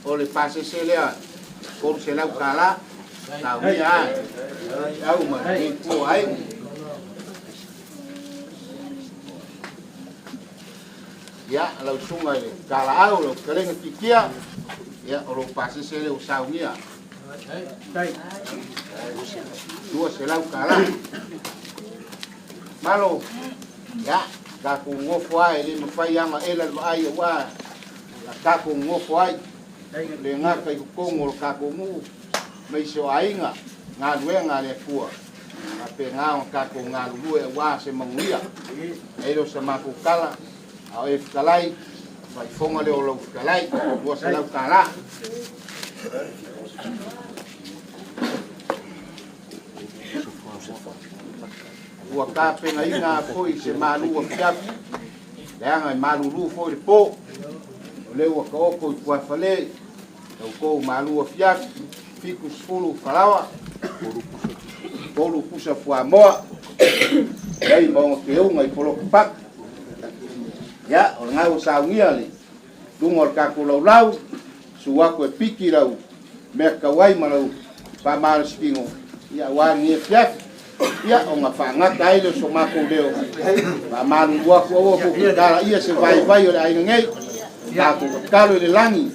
O le pasese lea $300 saunia a au ma lenei itu ai. Ia, lau susuga i le Talaau, lau fetalaiga Titia, ia, o lou pasese lea ua saunia. $200. Malo, ia, tatou nofo lava, e le mafai lava ona ela le vaai aua la tatou nonofo ai, le gata i totonu o le tatou nuu, aemaise o aiga, galuega a le Atua, faapena ona tatou galulue aua se manuia. E le o sa matou tala, a o e fetalai, faifoga lea o lau fetalai, $200. Ua tapenaina foi se malu afiafi, leaga e malulu foi le po. O lea ua taoto i tuafale, la outou malu afiafi, 70 falaoa, 3 pusa fuamoa, ai ma ona teuga i poloka paka. Ia, o lena ua saunia le luga o le tatou laulau, susu atu e piki lau mea tatau ai ma lau faamalosikino, ia aua lenei afiafi. Ia, ona faagata ai lea o so matou leo, faamalulu atu aua tou te talaia se vaivai o le aiga nei, tatou tatalo i le lagi,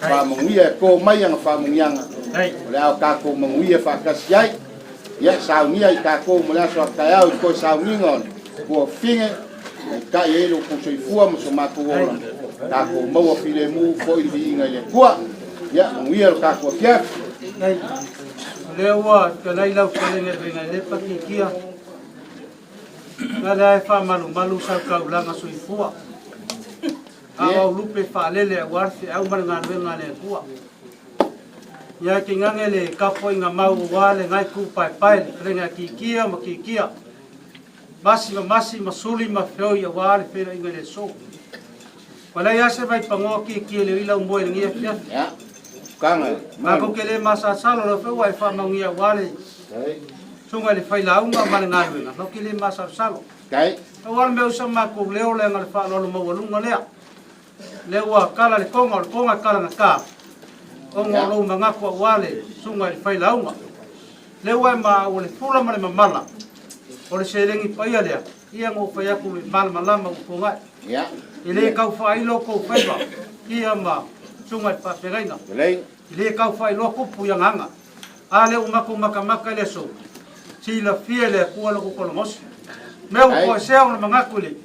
faamanuia e to mai ana faamanuiaga, o le a o tatou manuia faatasi ai. Ia, saunia i tatou mo le aso a taeao i toe sauniga o le tuafafine, taitai ai lo outou soifua ma so matou ola, tatou maua filemu foi le viiga i le Atua. Ia, manuia lo tatou afiafi. O lea ua fetalai lau fetalaiga i Vainalepa Kikia, na lea e faamalumalu sau taulaga soifua. A o lupe faalele aua le feau ma le galuega a le Atua. Ia kingage le tapuaiga mau aua le ngai ku paepae le fetalaiga ia Kikia ma Kikia. Masi ma masi ma suli ma feoi aua le feiloaiga i le aso. Ua leai lava se vaipagoa kiekie le ila moe i lenei afiafi. Ia, kanga. Matou te le masalosalo lau afioga e faamaugia aua le susuga i le failauga ma le galuega, matou te le masalosalo. Kai. Pau lava le mea usa matou leo leaga le faaaloalo maualuga lea. Lea ua kala le toga, o le toga e kalagata, ona o lou manatu aua le susuga i le failauga. Lea ua e maua le pula ma le mamala o le seleni paia lea, ia na ou fai atu le malamalama ua fogai. Ia. E le tau faailo tou faiva, ia ma susuga i le faafeagaiga. Lelei. E le tau faailoa kupu i agaga. A lea ua matou matamata i le aso, silafia e le Atua lo outou tologosi. Mea ua toesea ona manatu i le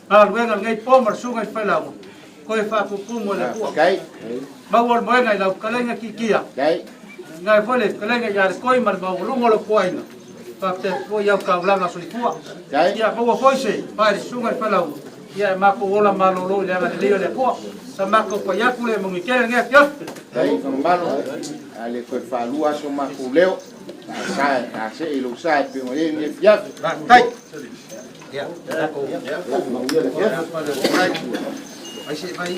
galuega lenei po ma le susuga i le failauga, toe faatutumu e le Atua. Maua le moega i lau fetalaiga Kikia. Ngai foi le fetalaiga ia le Koi ma le maualuga o le toaiga. Faapea foi i au taulaga soifua. Ia maua foi se pae le susuga i le failauga. Ia e makou ola malōlō i le agalelei o le Atua. Sa matou pai atu le manuia tele lenei afiafi. Tai fagamalo, a le toe faalua aso matou leo, sa e see i lou sa e pei ona i ai lenei afiafi. Faafetai. Ia, tatou manuia le afiafi. Ai se mai.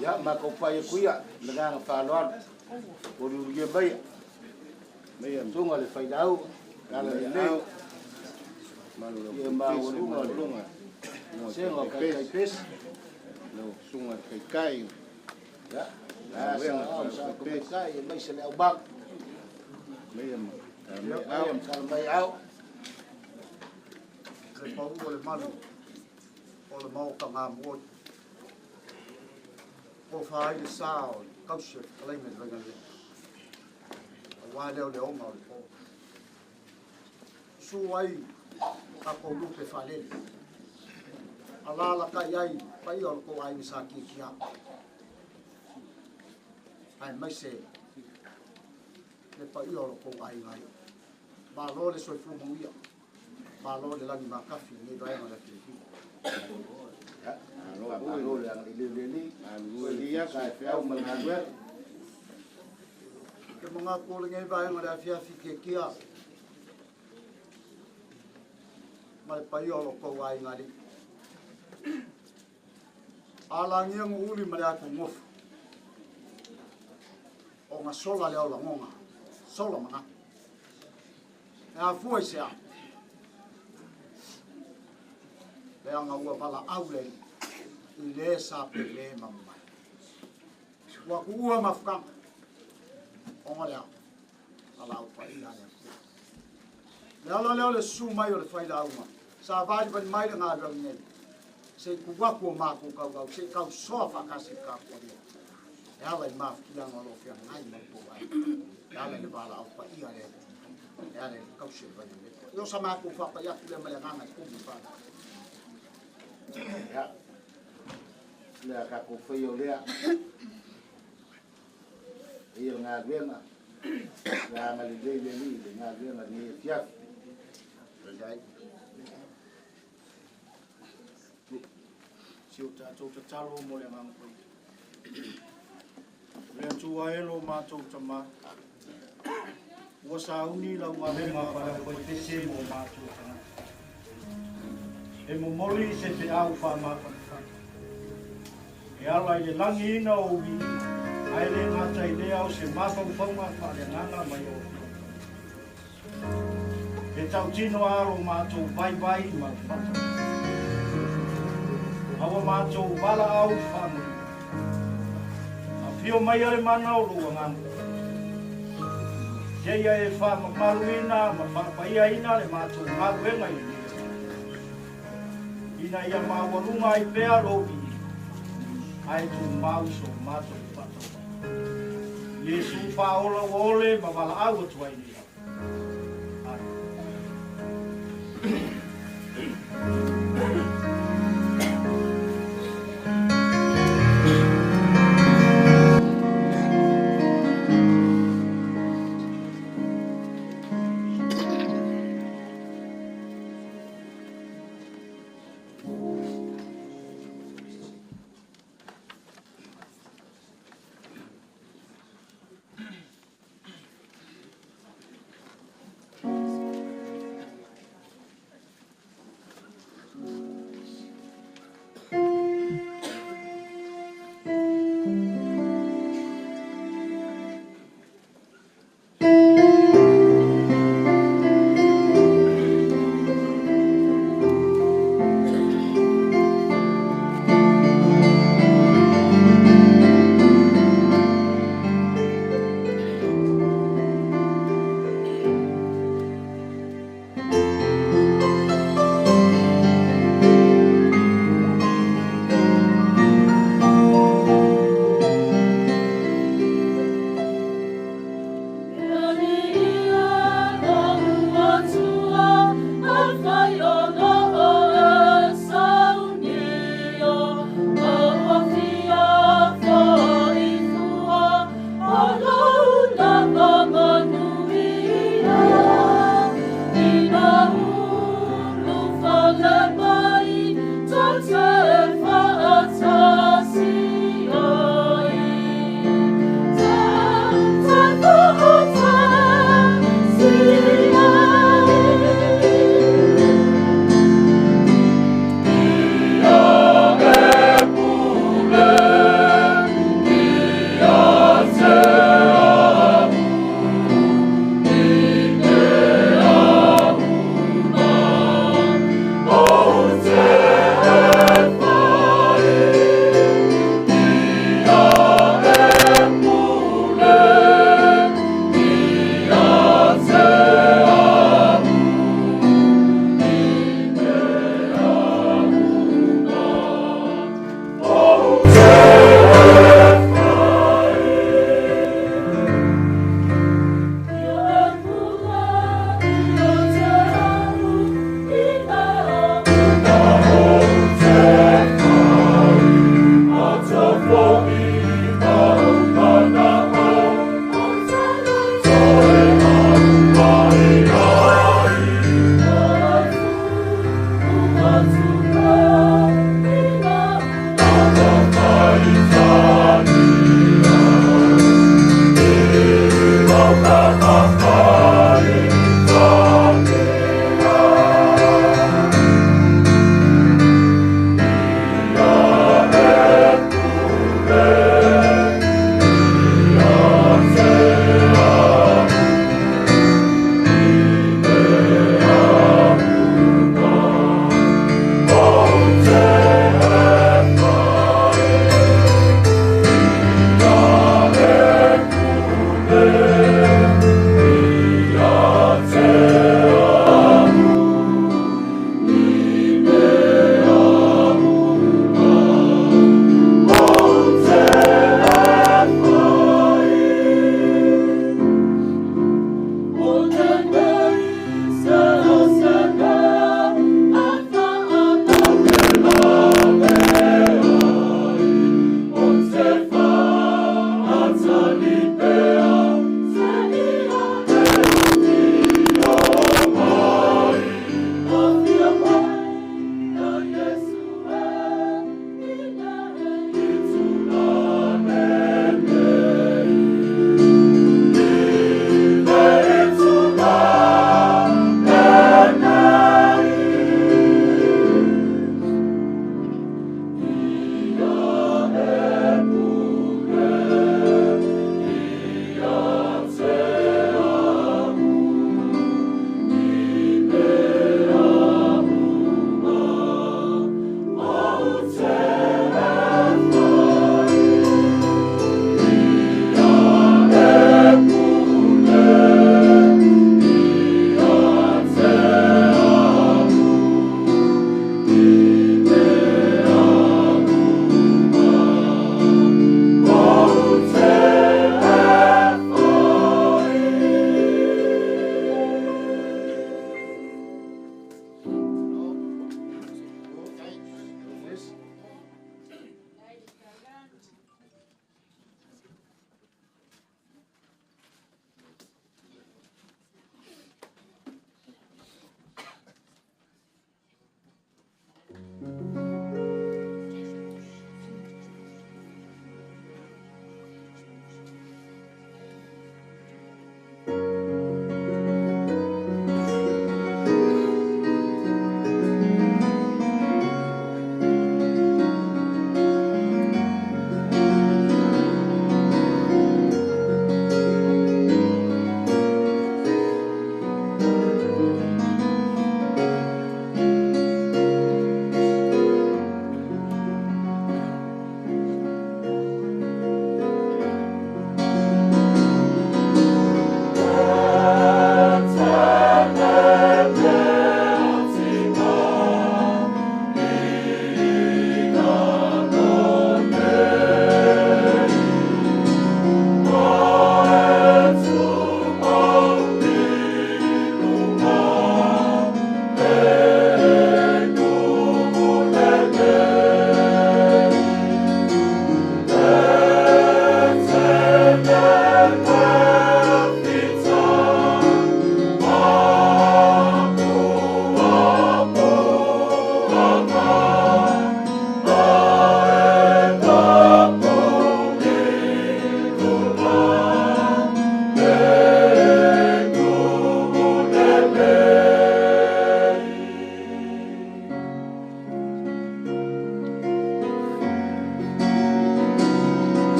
Ia matou pai aku ia le agaga faaaloalo ua liulia maia susuga le failaau ala lelei ia maualuga o le sega o taitaipesi susuga le taitai ia sa tamaitai aemaise le aumaga maia talamai ao. Le pau o le malu o le maota gamoi tofa ai le sa o le kausi o le fetalaiga i le vaigalelei auā lea o le aoga o le po susu ai tatou lupe faalele alalatai ai paia o le tou aiga sa kiakia aemaise le paia o lo tou aiga ai. Malo le soifua manuia, malo le lagi makafi i lenei vaega o le afiafi. Malo le agalelei o le Alii, ia sa e feau ma le galuega. Ke manatu o lenei vaega o le afiafi kiakia ma le paia o lo tou aiga alii. Alagia nu'uli ma le atugofu ona sola lea o lagona, sola manatu. E afua i se a? Leaga ua valaau le Alii i le sa pele ma mamae. Ua tuua mafutaga ona le a? Valaau paia a le Atua. Le ala lea o le susu mai o le failauga, sa valivali mai le galuega nei, se i tu atu o matou tautau, se i tausoa faatasi i le tapuaiga. E ala i mafutiaga o lo o feagai ma le tou aiga, e ala i le valaau paia a le Alii, e ala i le tausi o le vaigalelepa. Ia o sa matou faapai atu lea ma le agaga e tumu i faaaloalo. Ia, le a tatou faia o lea. Ia le galuega, le agalelei le Alii i le galuega lenei afiafi. Si o tatou tatalo mo le Agaga Paia. O le Atua e lo matou Tamā, ua sauni lau galuega faaleaufaipese mo matou tagata. E momoli se feau faamafanafana. E ala i le lagiina o ou viiga, ae le gata i lea o se mafaufauga faaleagaga mai o Afioga. E tautino a lo matou vaivai ma le faatauvaa. A ua matou valaau faamulimuli. Afio maia le mana o lou agaga. Seia e faamamaluina ma faapaiaina le matou galuega i lenei aso. Ina ia maualuga ai pea lou viiga, ae tumau so matou faatauvaa. Iesu faaola ua ole ma valaau atu ai nei au. Amene.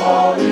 E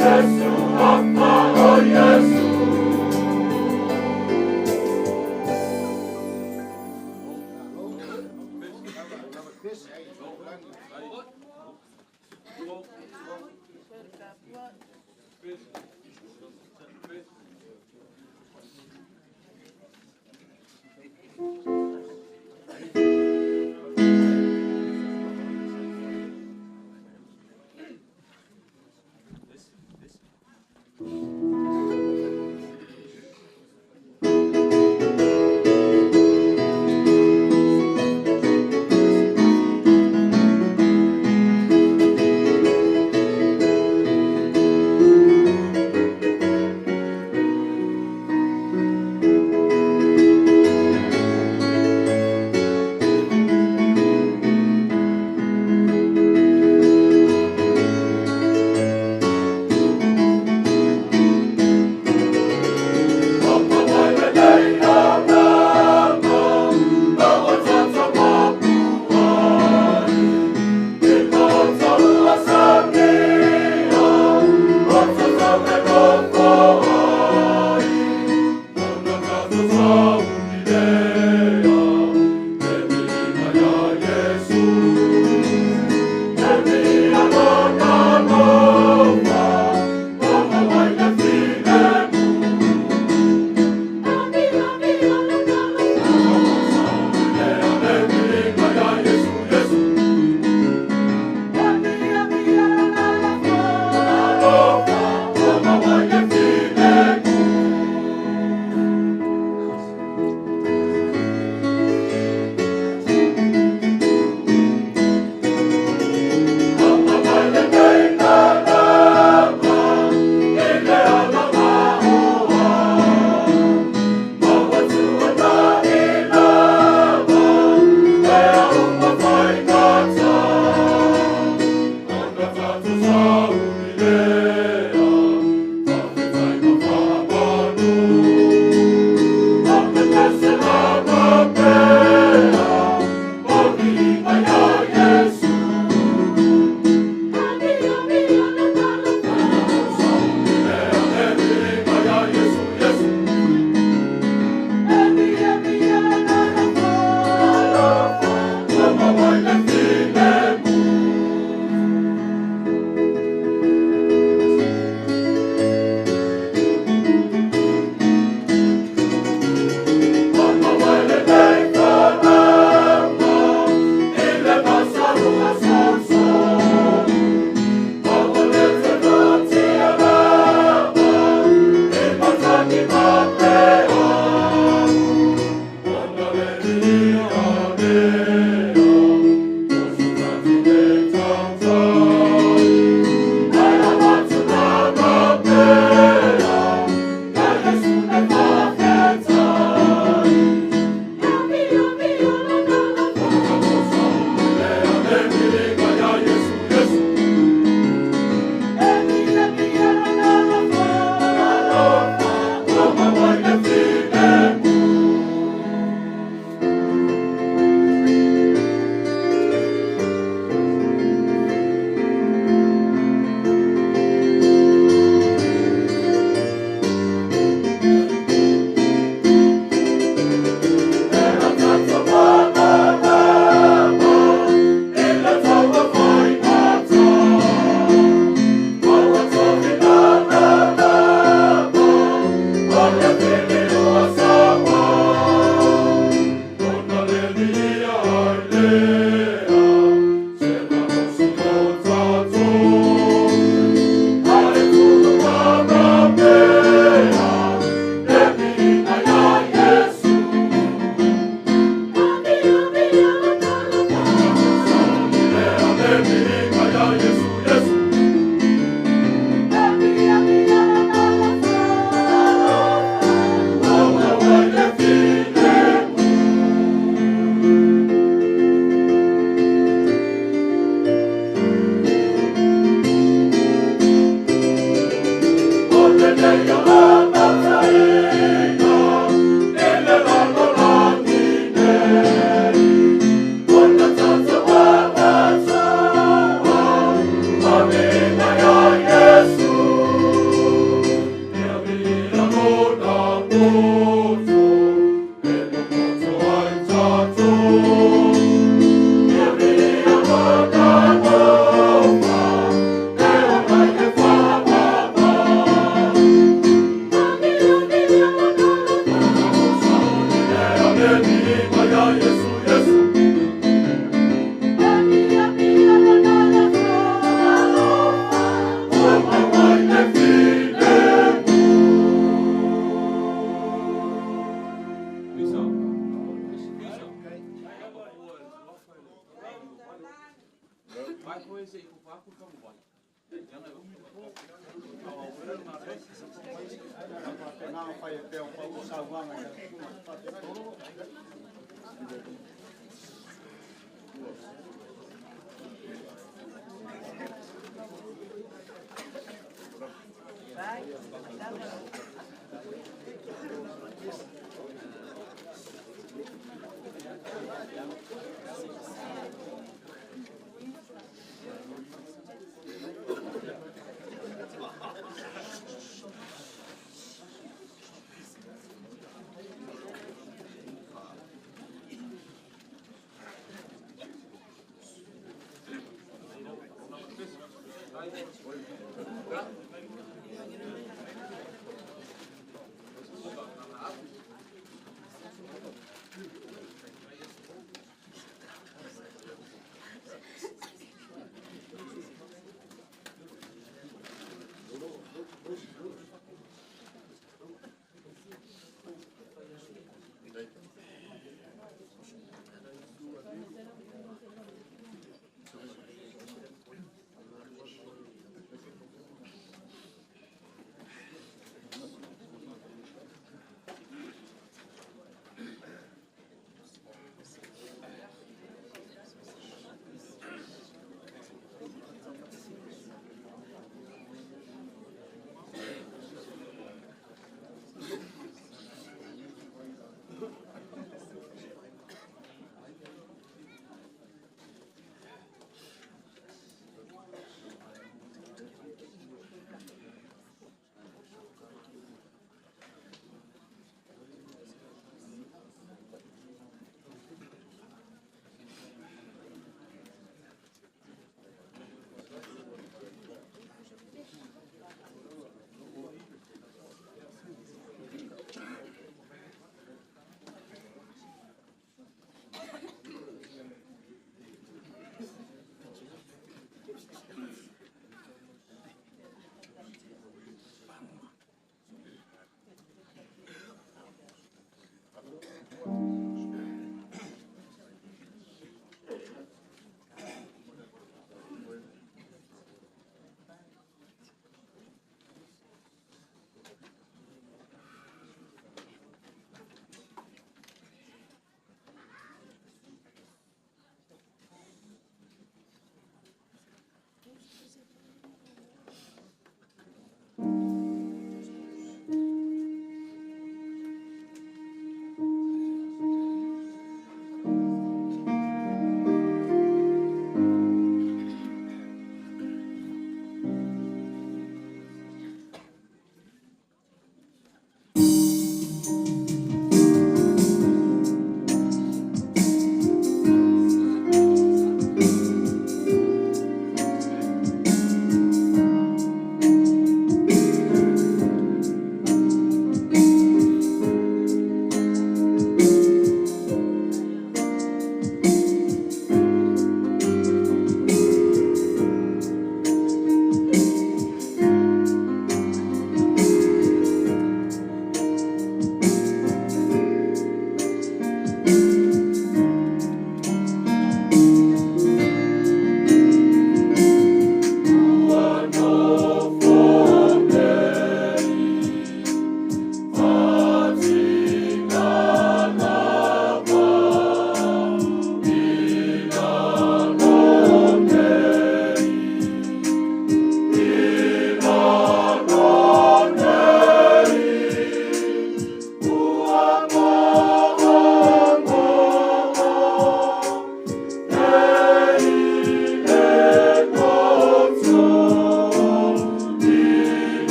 Yesu apa oh Yesu. Thank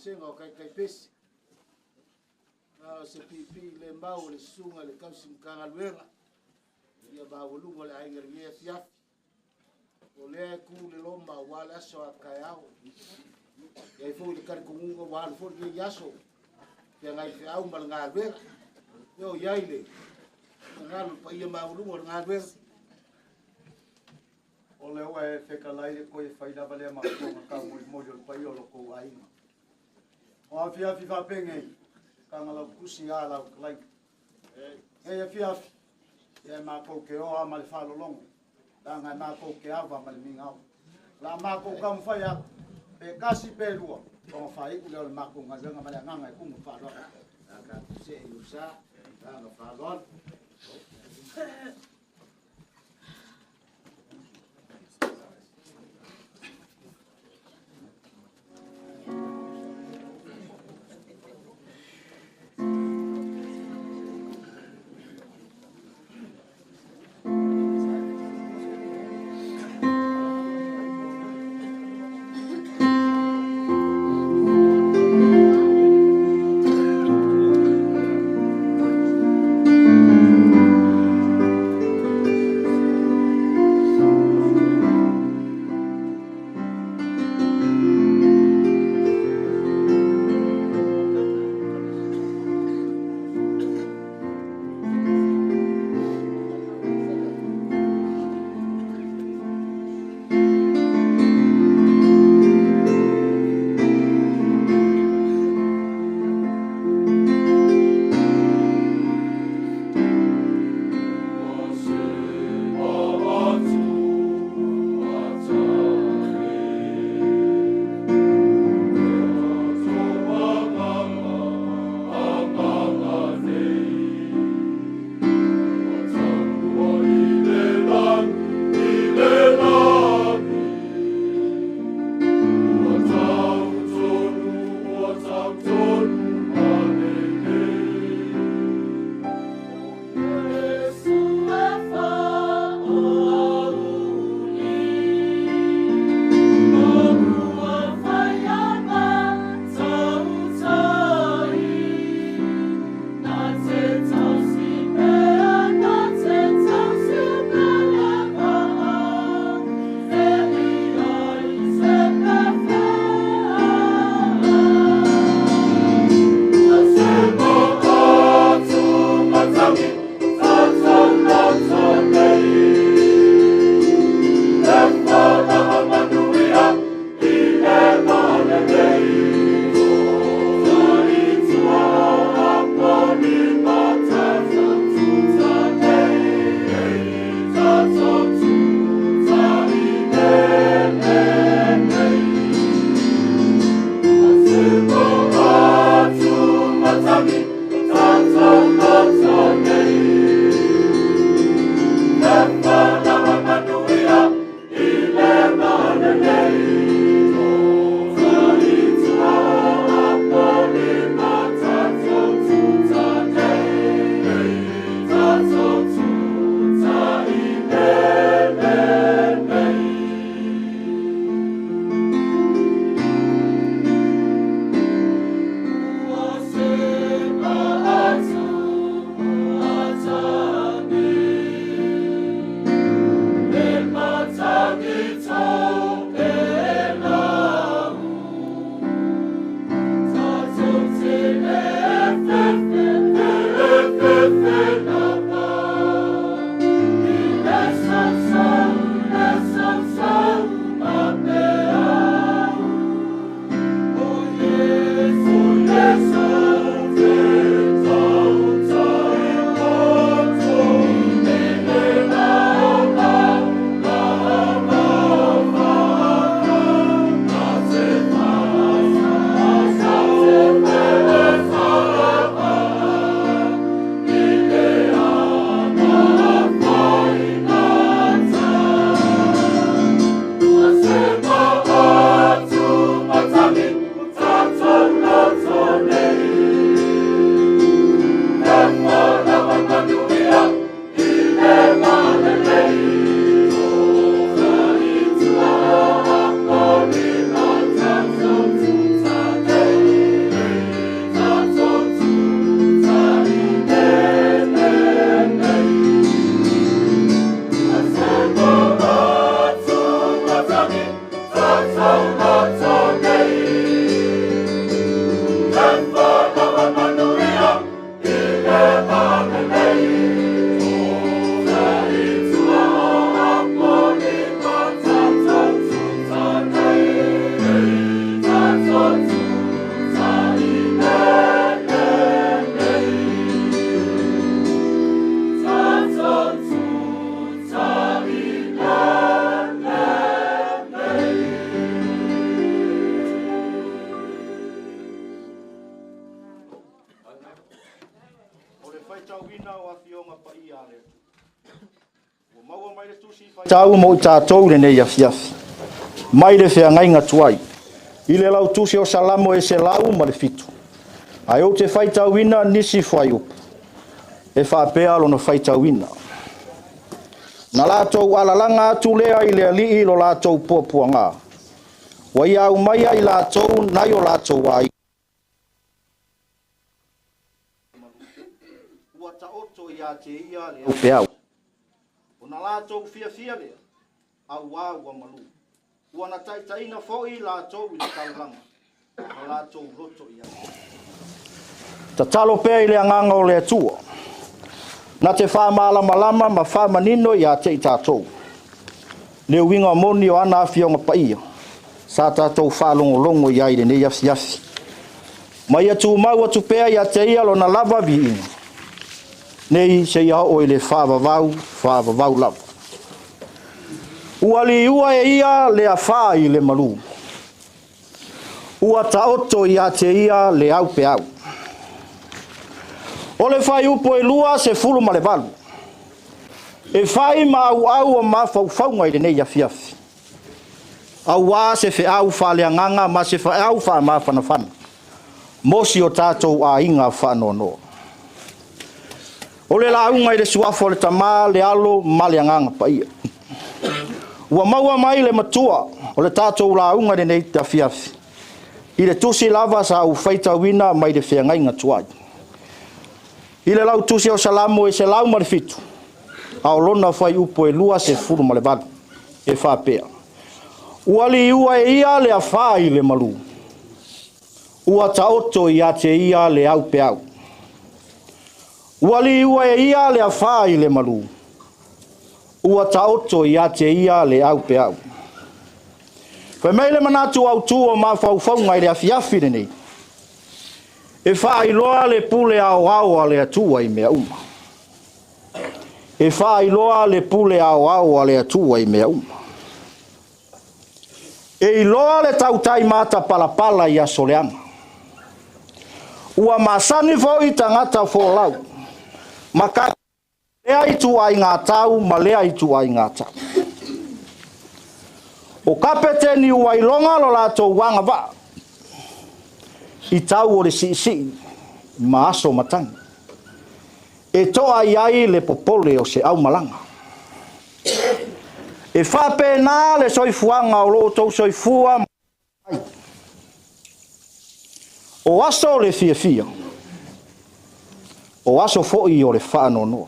Vasega o Kaitaipesi. Se pipi le mau o le susuga le kausi Matagaluega ia maualuga o le aiga i lenei afiafi. O lea e ku le loma aua le aso a taeao. E ai foi le talitonuga ua alu foi lenei aso feagai feau ma le galuega. Ia o i ai le finagalo le paia maualuga o le galuega. O lea ua e fetalai le koe fai lava lea mafuanga taumolimoli o le paia o lo tou aiga. O afiafi faapegei, kaga lau tusi a lau talaiga. Nei afiafi, ia e matou ke oa ma le faalologo, leaga e matou ke ava ma le migao. O le a matou taumafai atu, pe tasi pe lua, ona faaiu lea o le matou galuega ma le agaga e tumu faaaloalo. A tatou see i lou sa, agaga faaaloalo. Tau mo i tatou lenei afiafi, mai le feagaiga tuai, i le lautusi o Salamo e 107, ae ou te faitauina nisi fuaiupu, e faapea lona faitauina. Na latou alalaga atu lea i le alii lo latou puapuaga, ua ia aumaia i latou nai o latou aiga. Ua taoto ia te ia le aupeau. Ona latou fiafia lea, auā ua malū. Ua na taitaiina foi latou i le taulaga, ma latou loto i ai. Tatalo pea i le agaga o le Atua, na te faamalamalama ma faamanino ia te i tatou le uiga moni o ana afioga paia, sa tatou faalogologo i ai i lenei afiafi. Ma ia tumau atu pea ia te ia lona lava viiga, nei seia oo i le faavavau, faavavau lava. Ua liua e ia le afā i le malū, ua taoto ia te ia le aupeau. O le fuaiupu e 28, e fai ma auau o mafaufauga i lenei afiafi, auā se feau faaleagaga ma se feau faamafanafana mo si o tatou aiga faanoanoa. O le lauga i le suafa o le Tama, le Alo ma le Agaga Paia. Ua maua mai le matua o le tatou lauga i lenei afiafi, i le tusi lava sa ou faitauina mai le feagaiga tuai. I le lautusi o Salamo e 107, a o lona fuaiupu e 28, e faapea, Ua liua e ia le afā i le malū, ua taoto ia te ia le aupeau. Ua liua e ia le afā i le malū, ua taoto ia te ia le aupeau. Fai mai le manatu autu o mafaufauga i le afiafi lenei, e faailoa le pule aoao a le Atua i mea uma. E faailoa le pule aoao a le Atua i mea uma. E iloa le tautai matapalapala i aso leaga. Ua masani foi tagata folau, ma ka lea ituaiga tau ma lea ituaiga tau. O kapeteni ua iloga lo latou agavaa i tau o le siisii ma aso matagi, e toa i ai le popole o se aumalaga. E faapena le soifuaga o lo outou soifua ai. O aso o le fiafia, o aso foi o le faanoanoa.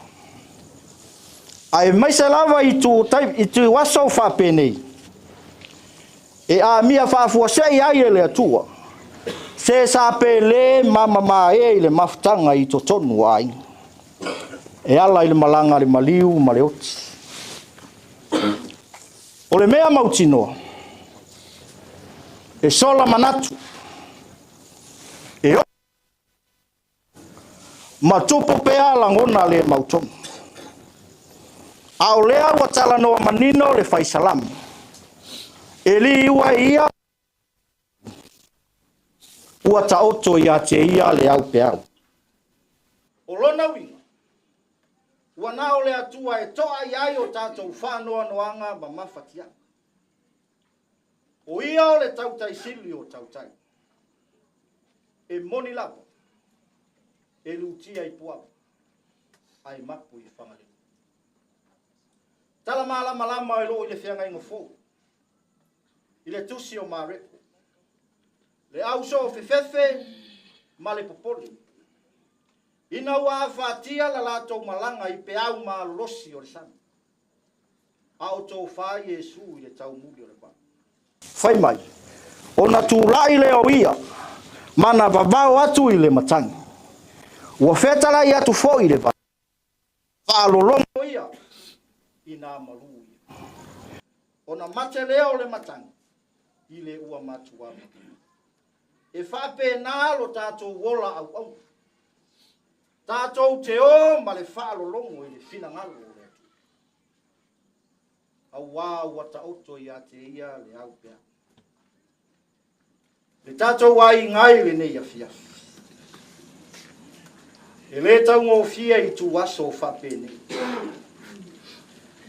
Aemaise lava i ituaso faapenei, e amia faafuasei ai e le Atua se sa pele ma mamae i le mafutaga i totonu o aiga, e ala i le malaga a le maliu ma le oti. O le mea mautinoa, e sola manatu, e ma tupu pea lagona le mautonu. A o lea ua talanoa manino le fai salamo, e liua e ia, ua taoto ia te ia le aupeau. O lona uiga, ua na o le Atua e toa i ai o tatou faanoanoaga ma mafatiaga. O ia o le tautai sili o tautai. E moni lava, e lutia i puava, ae mapu i Fagalele. Tala malamalama e loo i le feagaiga fou, i le tusi o Mareko, le auso o fefefe ma le popole, ina ua afatia la latou malaga i peau malolosi o le sami, a o tofa Iesu i le taumuli o le vaa. Fai mai, ona tulai lea o ia, ma na vavao atu i le matagi. Ua fetalai atu foi i le vai, faalologo ia i nā malū ia. Ona mate lea o le matagi, i le ua matua malū. E faapena lo tatou ola auauna. Tatou te o ma le faalologo i le finagalo o le Atua. Auā ua taoto ia te ia le aupeau. Le tatou aiga i lenei afiafi. E le taugofie i tuaso faapenei.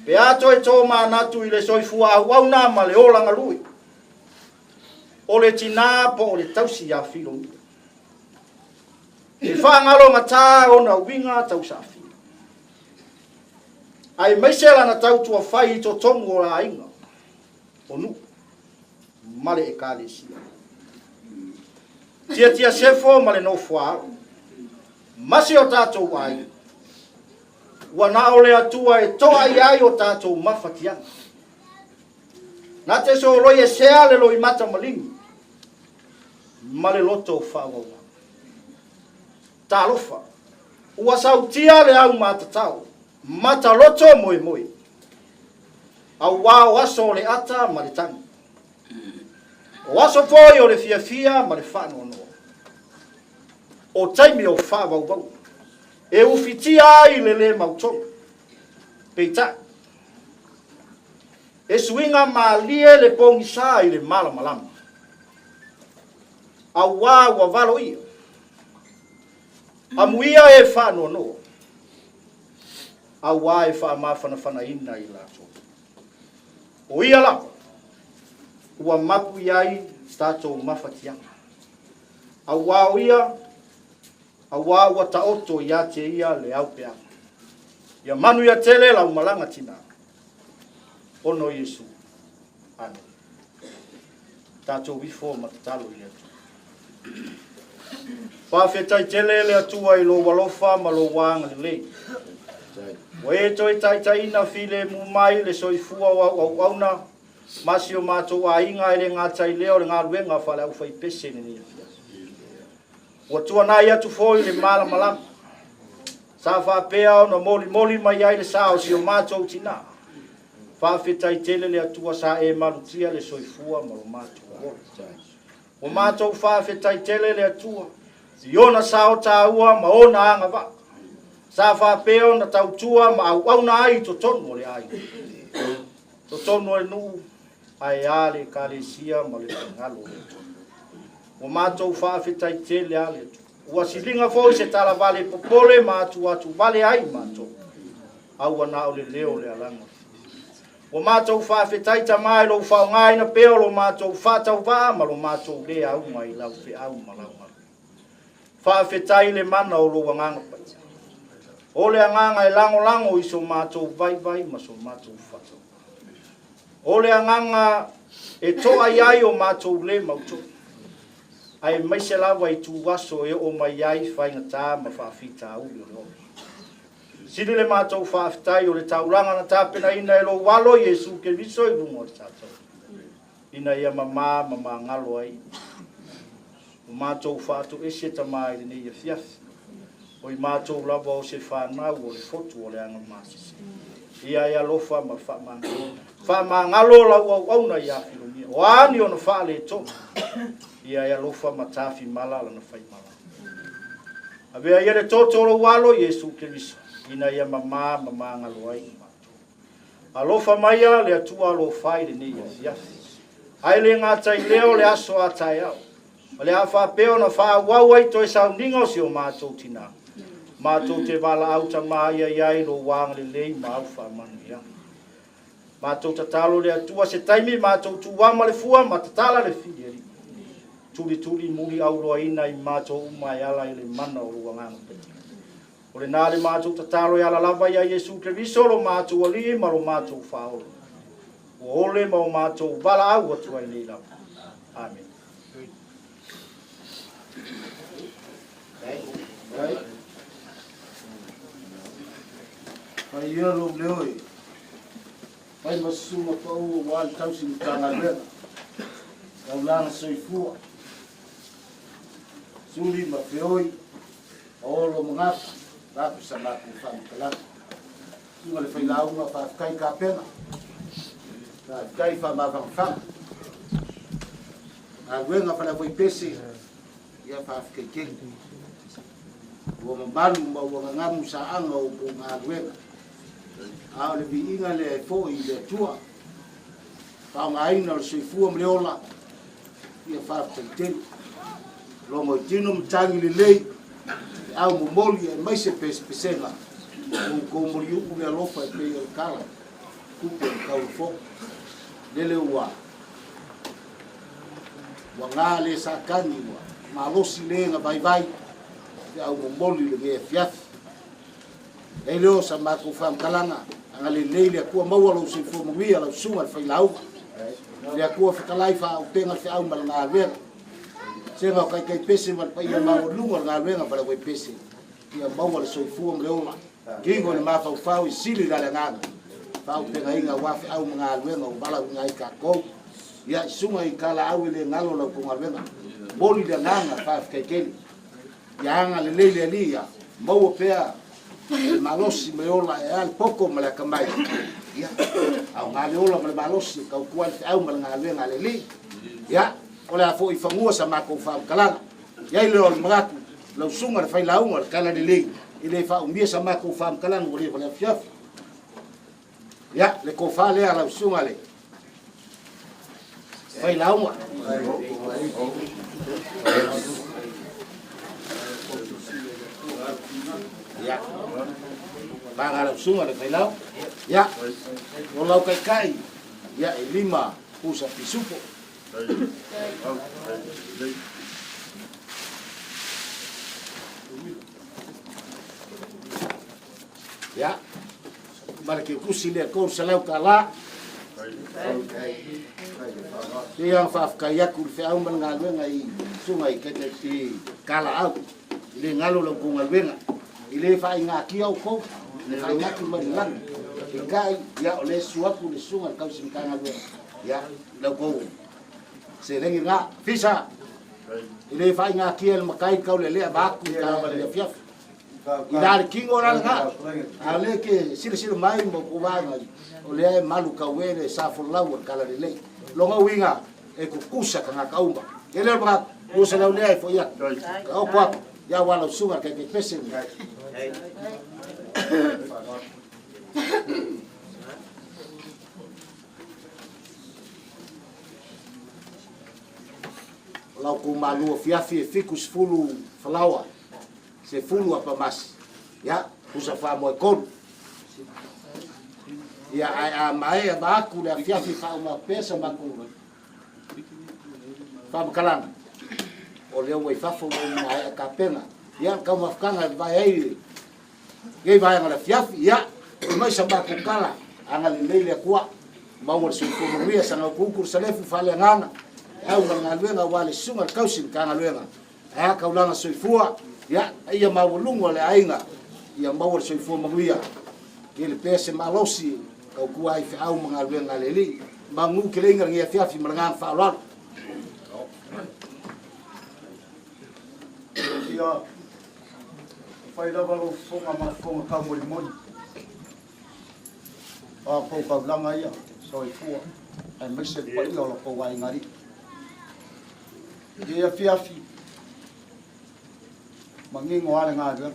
Pe a toe tomanatu i le soifua auauna ma le ola galue o le tinā po o le tausi ia Filomia. E faagalogata ona uiga tausaafia, aemaise lana tautua fai i totonu o aiga, o nuu ma le Ekalesia. Tiatia Sefo ma le nofoaalo, ma si o tatou aiga, ua na o le Atua e toa i ai o tatou mafatiaga. Na te soloi esea le loimata maligi ma le loto faaauauga. Talofa, ua sautia le au matatao, mataloto moemoe, auā o aso o le ata ma le tagi, o aso foi o le fiafia ma le faanoanoa, o taimi o faavauvauga, e ufitia ai le lē mautonu. Peitai, e suiga malie le pogisa i le malamalama, auā ua valoia, amuia e faanoanoa, auā e faamafanafanaina i latou. O ia lava, ua mapu i ai tatou mafatiaga, auā o ia, auā ua taoto ia te ia le aupeaga. Ia manuia tele lau malaga tinā. Ona o Iesu. Amene. Tatou ifo ma tatalo i le Atua. Faafetai tele le Atua i lou alofa ma lou agalelei. Ua e toe taitaiina filemu mai le soifua o au auauna ma si o matou aiga e le gata i lea o le galuega faale-aufaipese i lenei afiafi. Ua tuanai atu foi le malamalama sa faapea ona molimoli mai ai le sa o si o matou tinā. Faafetai tele le Atua sa e malutia le soifua ma lo matou ola. Ua matou faafetai tele le Atua i ona sao taua ma ona agavaa sa faapea ona tautua ma auauna ai i totonu o le aiga, totonu o le nuu, ae a le Ekalesia ma le finagalo o le Atua. Ua matou faafetai tele a le Atua. Ua siliga foi se talavale popole ma atuatu vale ai matou, a ua na o le leo o le alaga. Ua matou faafetai Tama i lou faaaogaina pea o lo matou faatauvaa ma lo matou le auga i lau feau ma lau galuega. Faafetai i le mana o lou Agaga Paia. O le agaga e lagolago i so matou vaivai ma so matou faatauvaa. O le agaga e toa i ai o matou le mautonu, aemaise lava i tuaso e oo mai ai faigata ma faafitauli o le ola. Sili le matou faafetai o le taulaga na tapenaina e lou Alo Iesu Keriso i luga o le tatou, ina ia mamā ma magalo ai o matou faatoese Tama i lenei afiafi, o i matou lava o se fanau o le fotu o le agamasese. Ia e alofa ma faamagalo. Faamagalo lau auauna ia Filomia, o a ni ona faaletonu, ia e alofa ma tafimala lana faimala. Avea ia le toto o lou Alo Iesu Keriso, ina ia mamā ma magalo ai i matou. Alofa maia le Atua alofa i lenei afiafi. Ae le gata i lea o le aso a taeao, o le a faapea ona faaauau ai toe sauniga o si o matou tinā. Matou te valaau Tama ia i ai lou agalelei ma au faamanuiaga. Matou tatalo le Atua se taimi matou tuuama le fua ma tatala le fili alii. Tulituli muli auloaina i matou uma e ala i le mana o lou Agaga Paia. O lena le matou tatalo e ala lava ia Iesu Keriso lo matou Alii ma lo matou Faaola, ua ole ma o matou valaau atu ai nei lava. Amene. Fai ia lou leo e fai ma susuga pau aua le tausi Matagaluega, taulaga soifua, Suli ma Feoi, Paolo ma Gafa, vaeatu sa matou faamatalaga. Susuga le Failauga, faafetai Kapena, faafetai faamavafaga. Galuega Faleaufaipese, ia faafetai tele. Ua mamalu ma ua gagamu saaga o outou galuega. A o le viiga lea e foi i le Atua. Faaaogaina o le soifua ma le ola, ia faafetai tele. Logo i tino ma tagi lelei, feau momoli aemaise pesepesega o outou moliuu le alofa e pei o le kala. Tupe o le taulafoga. Lele ua ua gā le sakani ua malosi le na vaivai feau momoli lenei afiafi. E le o sa matou faamatalaga, agalelei le Atua maua lou soifua manuia lau susuga i le failauga. Le Atua fetalai faautega le feau ma le galuega. Sega o taitaipese ma le paia maualuga o le galuega ma le auaipese. Ia maua le soifua ma le ola. Kigo i le mafaufau i sili la le agaga. Faautega aua feau ma galuega ua valaauina ai tatou. Ia susuga i Kalaau e le galo lau tou galuega. Moli le agaga faafetai tele. Ia agalelei le Alii ia maua pea le malosi ma le ola e a le poto ma le atamai. Ia, aoga le ola ma le malosi e tautua ai le feau ma le galuega a le Alii. Ia, o le a foi i fanua sa matou faamatalaga. I ai lea o le manatu, lau susuga i le failauga o le Talalelei, e le faaumia sa matou faamatalaga ua leva le afiafi. Ia, le tofa lea a lau susuga le failauga. Ia, paga lau susuga le failau. Ia, o lau taitai, ia, e 5 pusa pisupo. Ia, ma le keukusi lea $300. Ia ona faafetai atu i le feau ma le galuega i susuga i taitai i Kalaau. I le galo la outou galuega. I le faaigatia outou, le faaigaki mai le lagi. Peitai, ia o lea susu atu le susuga i le tausi Matagaluega. Ia, la outou seleni lena. Fisa, i le faaigatia e le matai taulealea vaeatu i le afiafi. I la le tino la lena. A o lea ke silasila mai ma outou vaega, o lea e malu tau e le sa folau o le Talalelei. Lona uiga, e tutusa tagata uma. E le o le manatu, 200 lea e foi atu. Ka opo atu, ia aua lau susuga i le taitaipese. O lau kou malu afiafi e 70 falaoa. 10 apamasi. Ia, pusa faamoe 3. Ia, ae a maea vaeatu le afiafi faauma pea sa matou faamatalaga, o lea ua i fafo ua maea tapena. Ia, le taumafataga e vavae ai lenei vaega o le afiafi. Ia, foi mai sa matou tala, agalelei le Atua, maua le soifua manuia, saga utuutu le salefu faaleagaga, e au ma le galuega aua le susuga i le tausi Matagaluega. Ae a taulaga soifua, ia, paia maualuga o le aiga, ia maua le soifua manuia. Tele pea se malosi e tautua ai feau ma galuega a le Alii. Magu keleiga lenei afiafi ma le agaga faaaloalo. Ia fai lava lou fofoga ma fofoga taumolimoli. O a kou kaulaga ia, soifua, aemaise le paia o lo kou aiga alii. I afiafi, manino lava le galuega,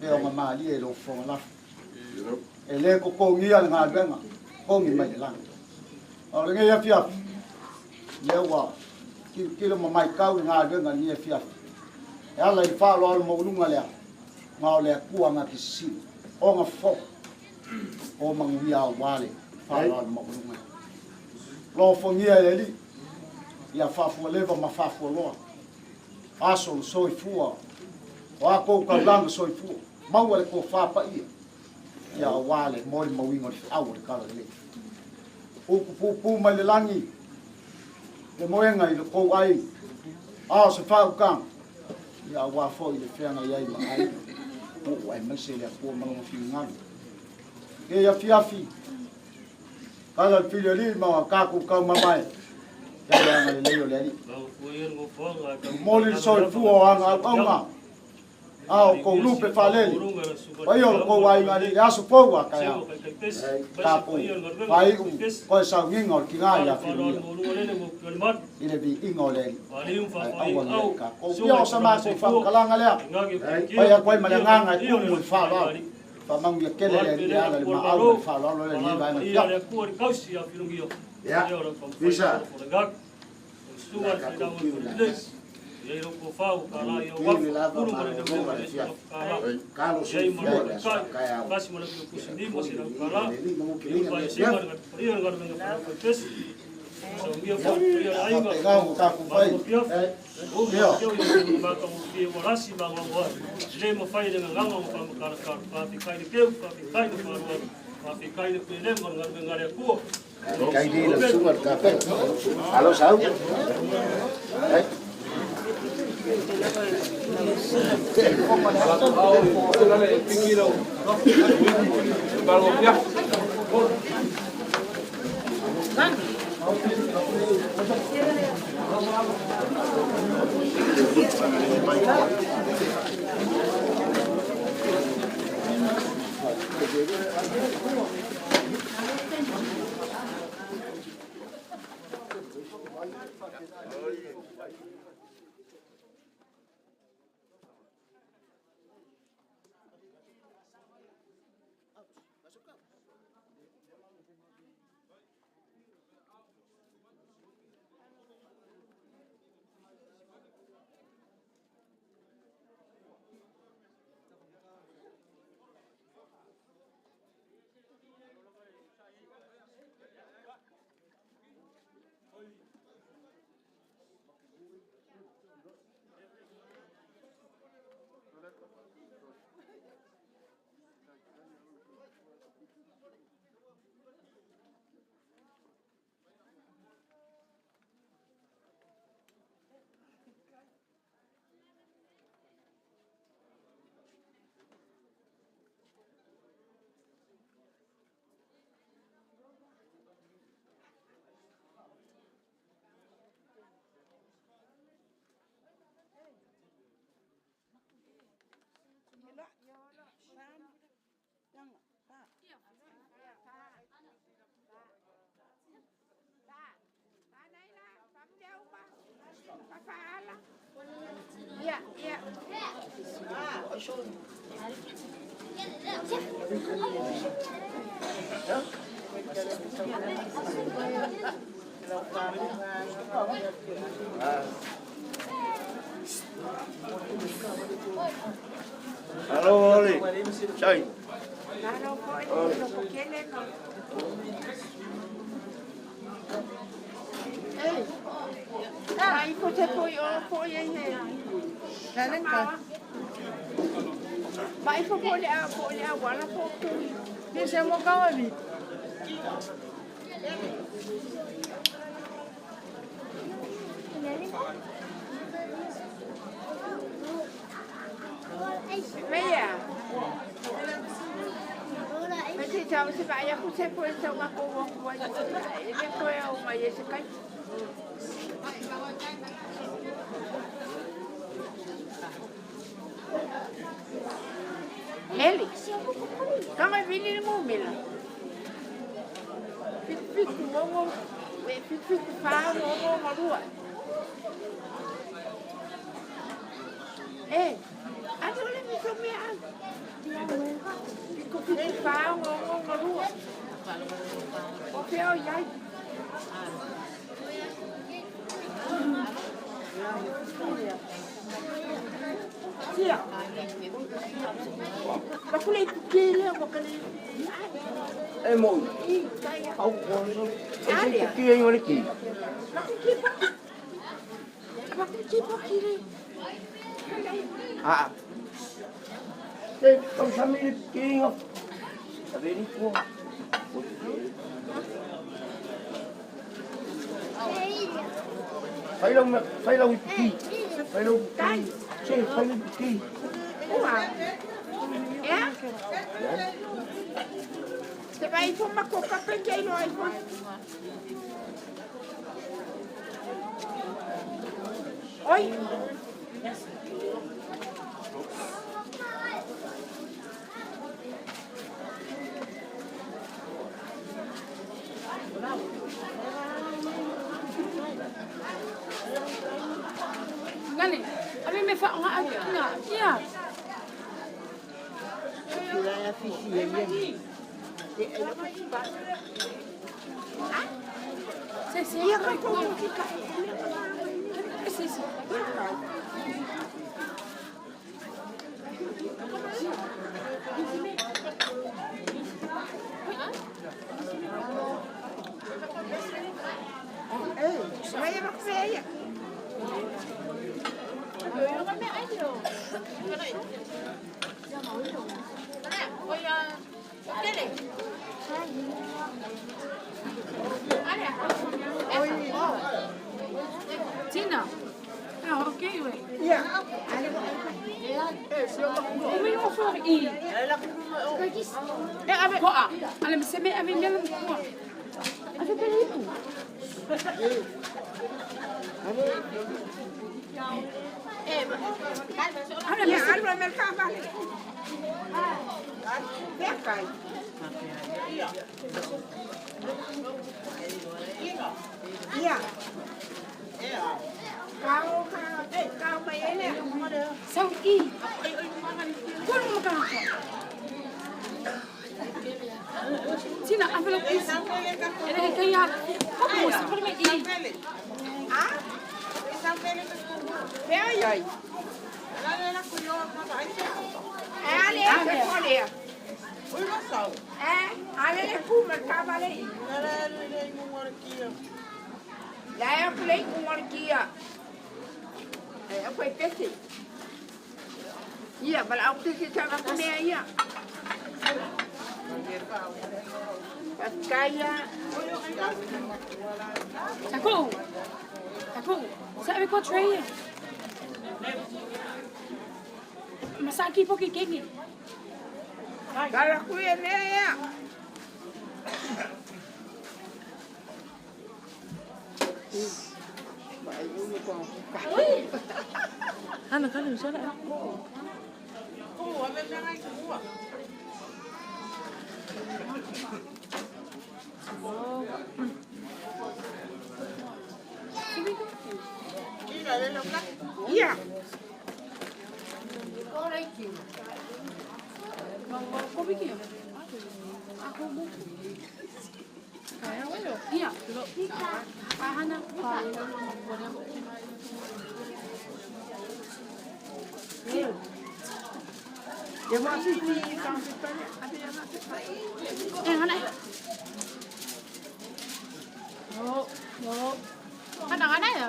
pei ona malie i lou fofoga lafo. E le totogia le galuega, totogi mai le lagi. A o lenei afiafi, lea ua tilotilo ma matau le galuega i lenei afiafi. E ala i le faaaloalo maualuga lea, na o le Atua na te sisili, ona fofoga o manuia aua le faaaloalo maualuga. Lofogia e le Alii, ia faafualeva ma faafualoa, aso le soifua, o a kou taulaga soifua, maua le tofa paia, ia aua le molimauina o le feau o le Talalelei. Upu puupuu mai le lagi, le moega i le tou ai, a o se faautaga, ia aua foi le feagai ai ma aiga, nuu aemaise le Atua ma lona finagalo. I afiafi, kala le fili alii ma tatou taumamae, ia le agalelei o le Alii. Momoli le soifua o ana auauna, a o kou lupe faalele, paia o lo kou aiga alii, le aso fou a taeao, tatou faaiu koe sauniga o le tina ia Filimia, i le viiga o le Alii, ae aua ne i tatou. Ia o sa matou faamatalaga lea, fai atu ai ma le agaga e tumu i le faaaloalo. Faamanuia tele le Alii e ala i le maau ma le faaaloalo lea i lenei vaega afiafi. Ia, Lisa. La tatou kiu la tasi. Ia i lou tofa ua tala i ou afa, pulu ma le leuleu ma le isi alofa tala. Ia i ma lou taitai, tasi ma le pio pusi lima se lau tala. Ia ulu vaesega le paia le galuega faleaufaipesi. Saunia foi le paia o le aiga, malo piafu. O upu ma keo i o matagofie ua lasi ma agoago ai. E le mafai e le gagana ona faamatalatala. Faafetai le keu, faafetai le faaaloalo, faafetai le pelega o le galuega a le Atua. Kai li la sunga le kafe. Alo sau. Alo ole. Sai. Eli, kanga vili le mumela. Fitu mogo, fitu fa mogo malua. Eh, ano le miso mea. Fitu fitu fa mogo malua. O feo yai. Sia. Bakule kile wakale. E mo. Au ko. E se ki ai ngole ki. Ah. Te tau sami le ki ngo. Sabe ni ko. Fai lau fai lau ki. Fai lau ki. Se fai lau ki. Ja. Se vai for uma coca peguei no iPhone. Oi. Ngani, abi me fa nga nga ia. Se se ia ka ko ki ka. se isi. Tina. Ah, okay, wait. Yeah. Yeah. Kau kau mai ele. Sau i. Kulu maka. Tina, avelo is. Ele kaya. Como se por me i. Ah? Pera aí. Ale, ale. Eh, ale le kuma kabale. La play com kia. Eh, apa pesi? Iya, bala aku si sama kumea iya. Paskaya. Tako. Tako. Sabe ko tray. Masaki po ki kengi. Kala kuya ne ya. Ana kala misala. Iya. Iya. Pahana. Ya masih di Eh, ana. Oh, oh. Ana ana ya.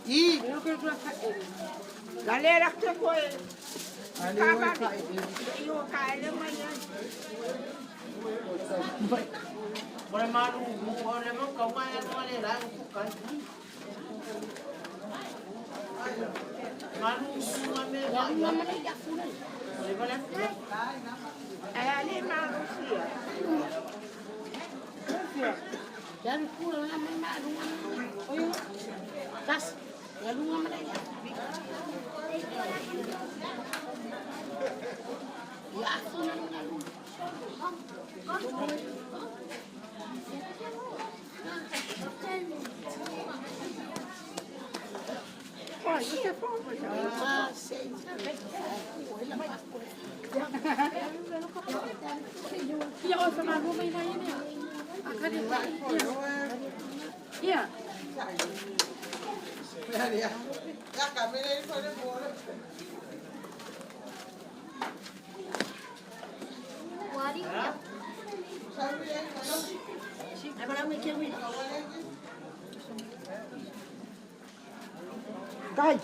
I. Galera que foi. Iyo kaele maya. Ale marusia. Tas. Galunga mana ya? Ya aku nang galunga. Oh, isso é bom, Ah, sei. Iya, oh sama aku main ini. Akad Iya. Cai.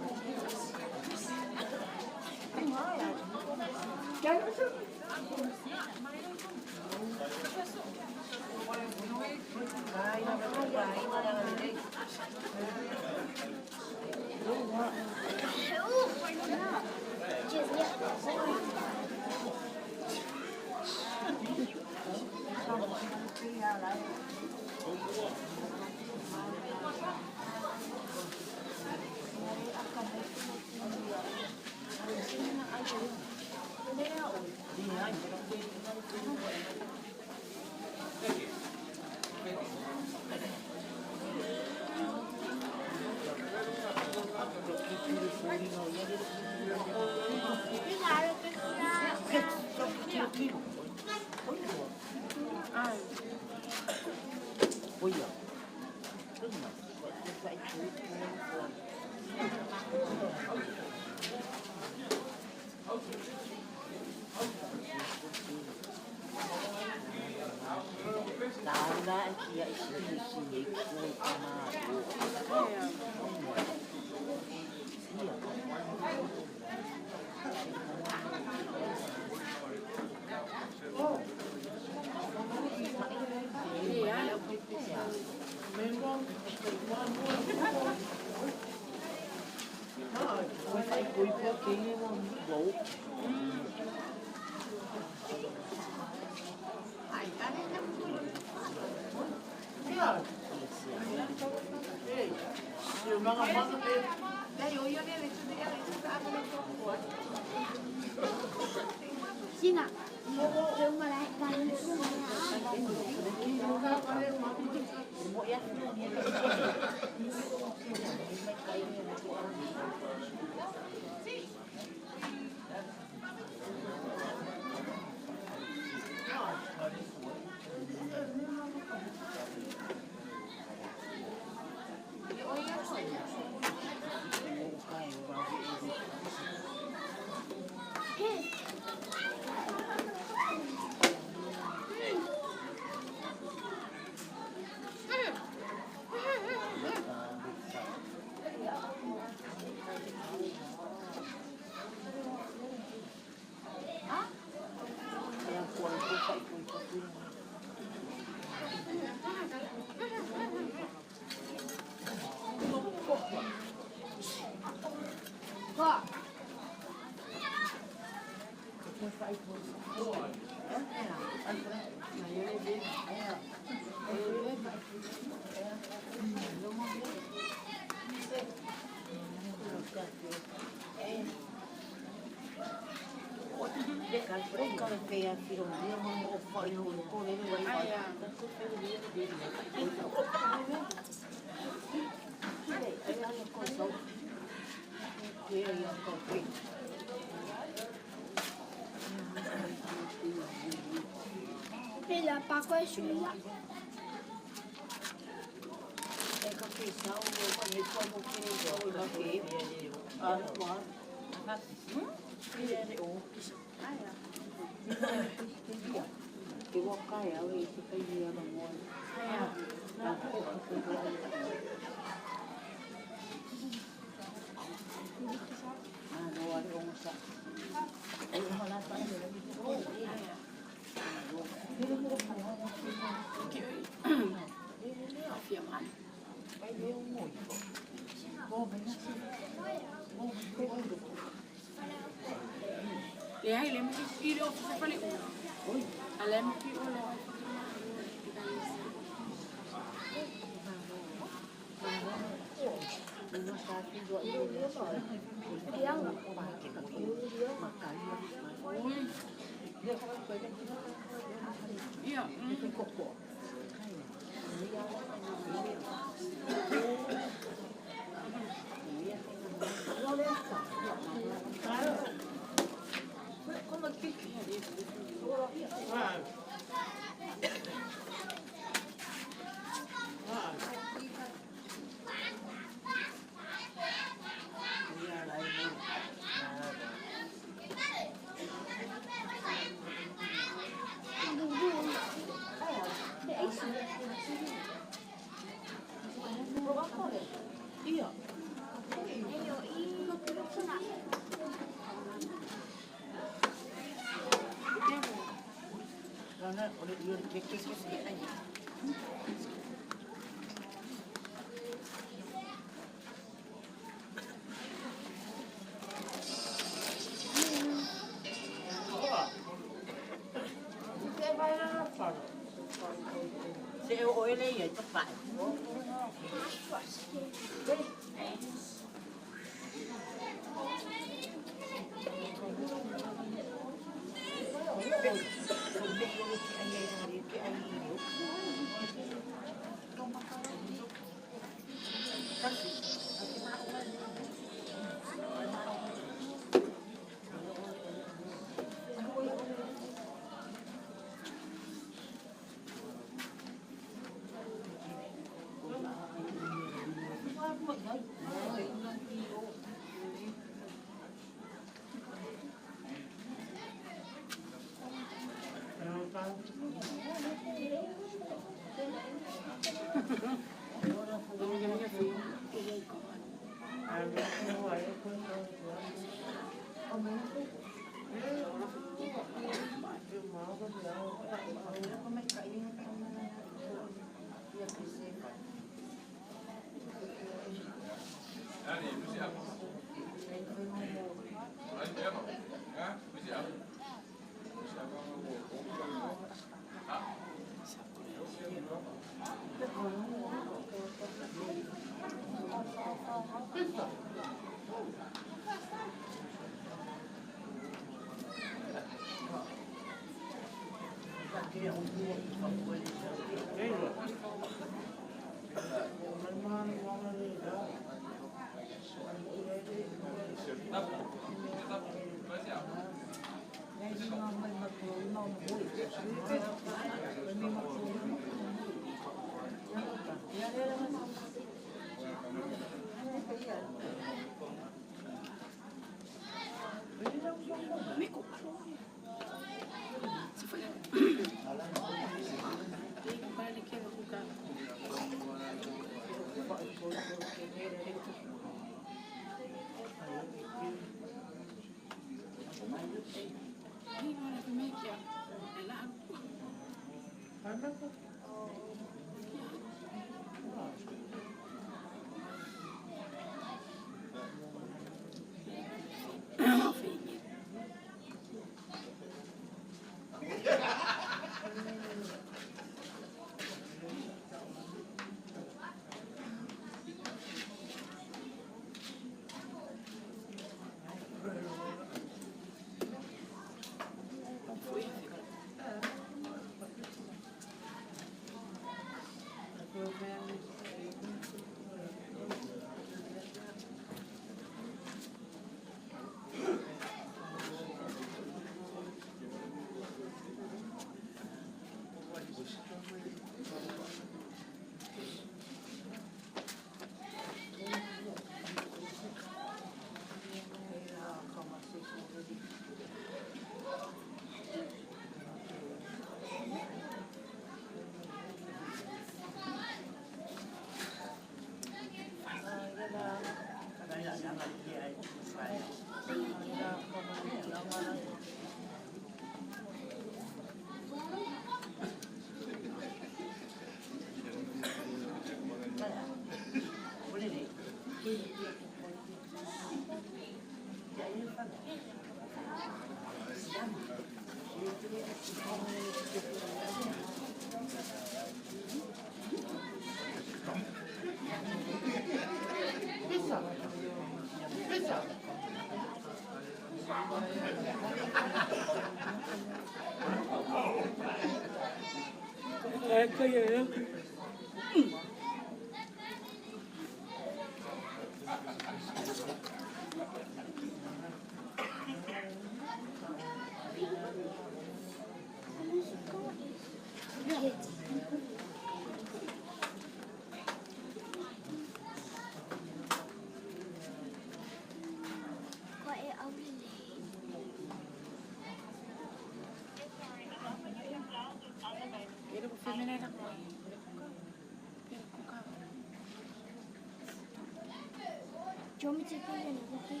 Do you want me to play another thing?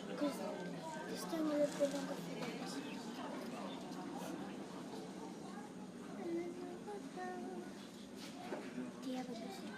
Because this time a little bit longer for that. Do you have a biscuit?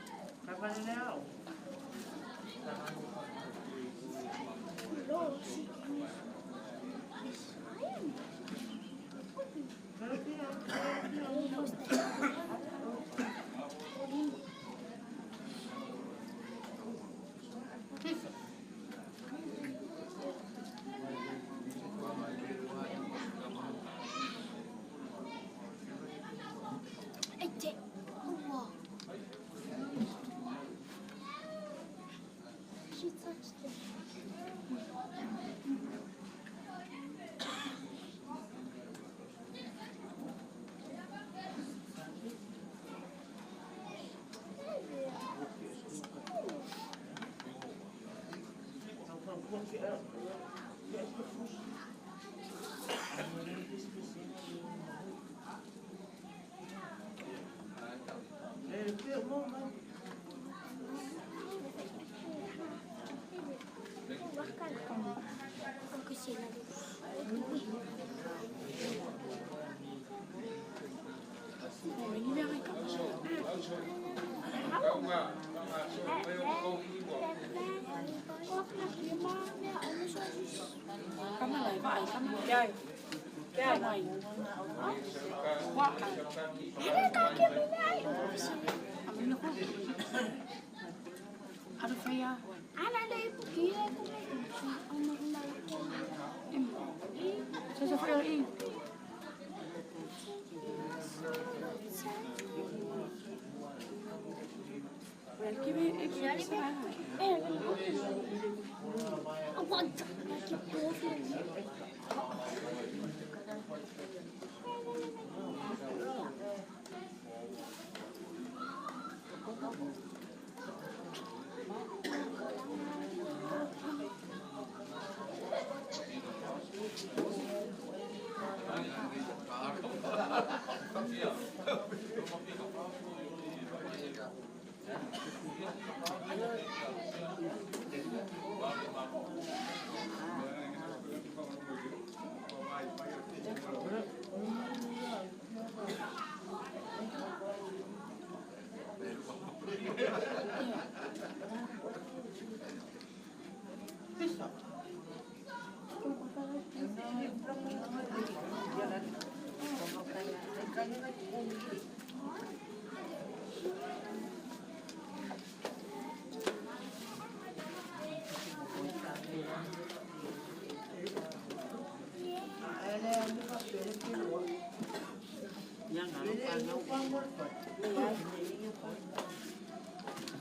She touched it.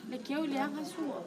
Le keu le anga sua.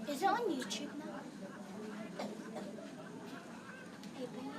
Is it on YouTube now? Hey, babe.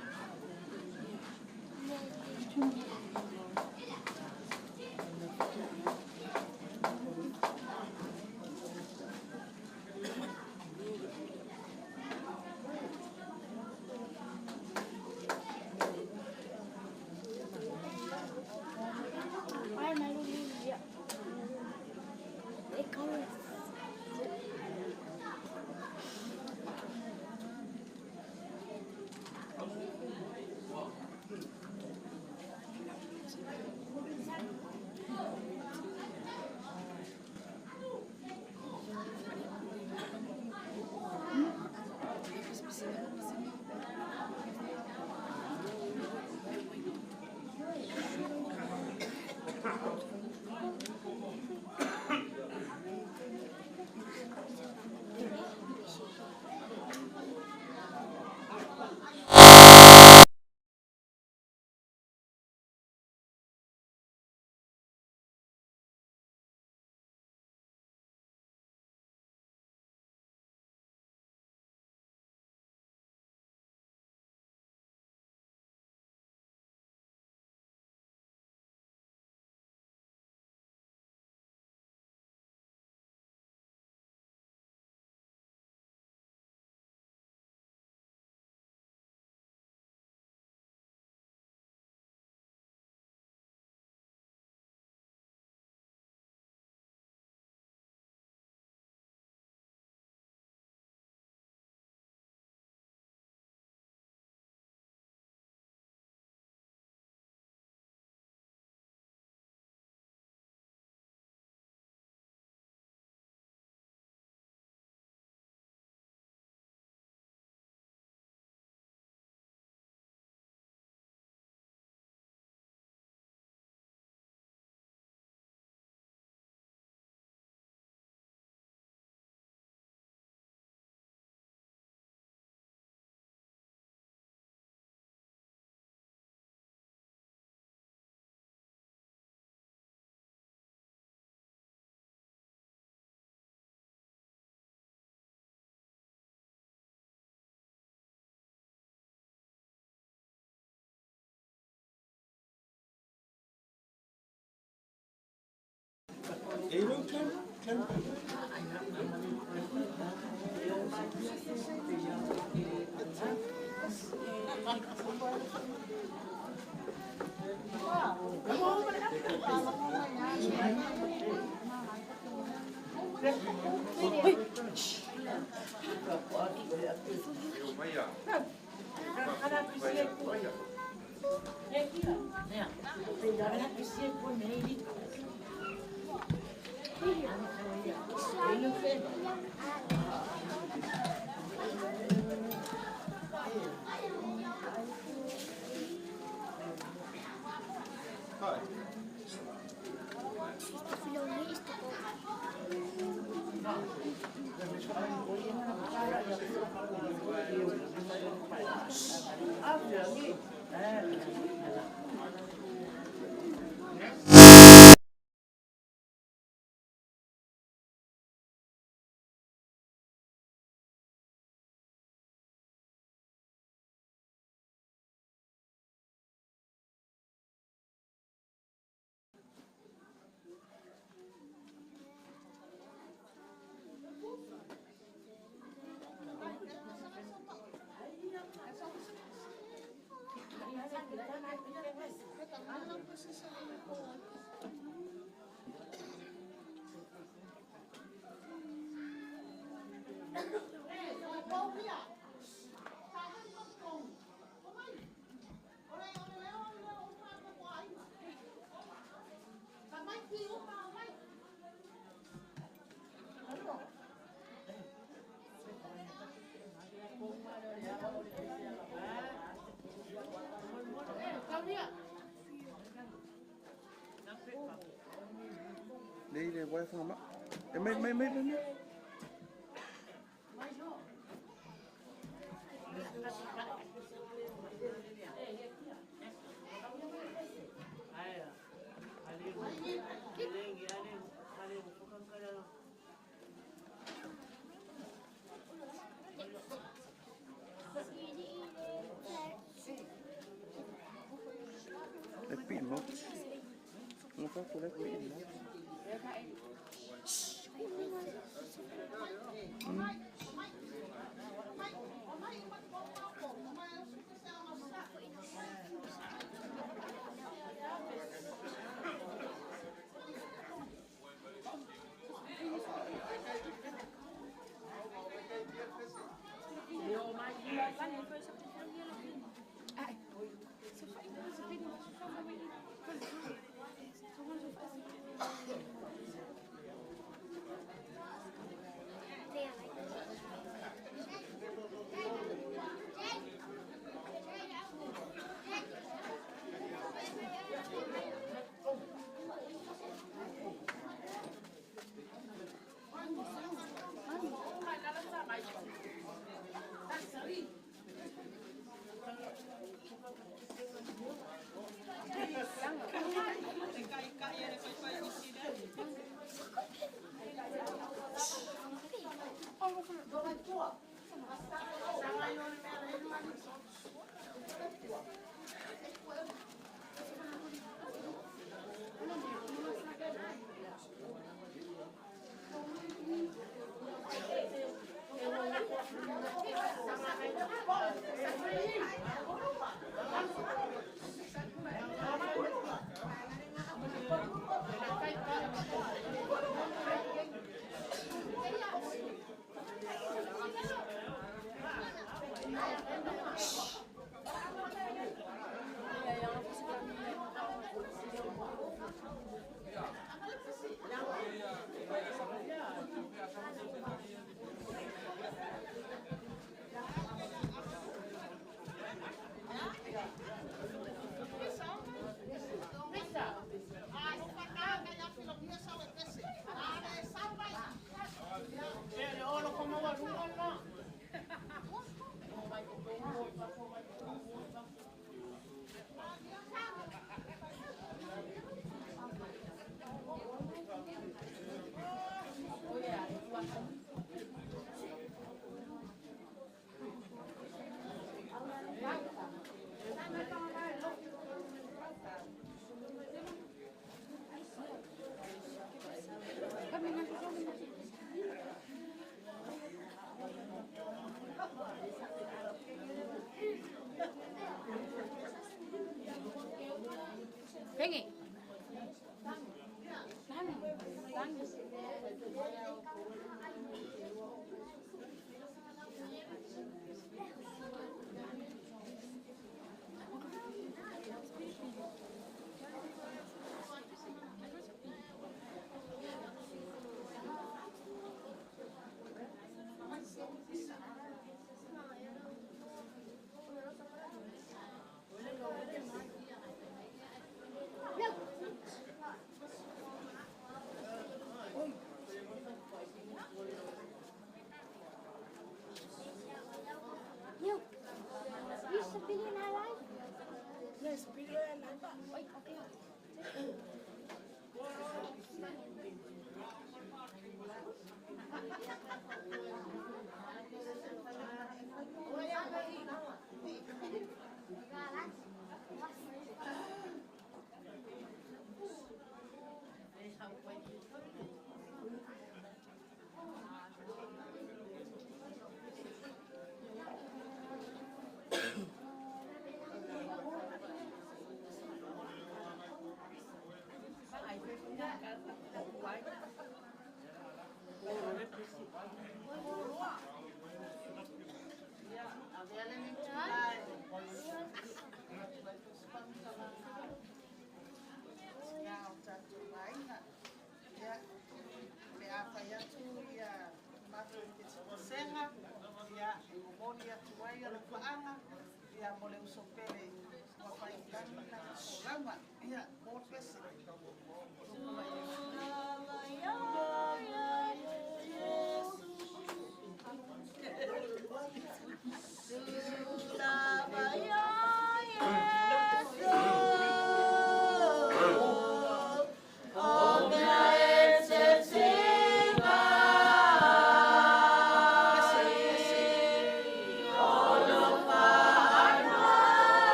Nei le wai whanga ma. E mai mai mai mai. Le pi mo. Mo ka ko le pi mo. Yesu.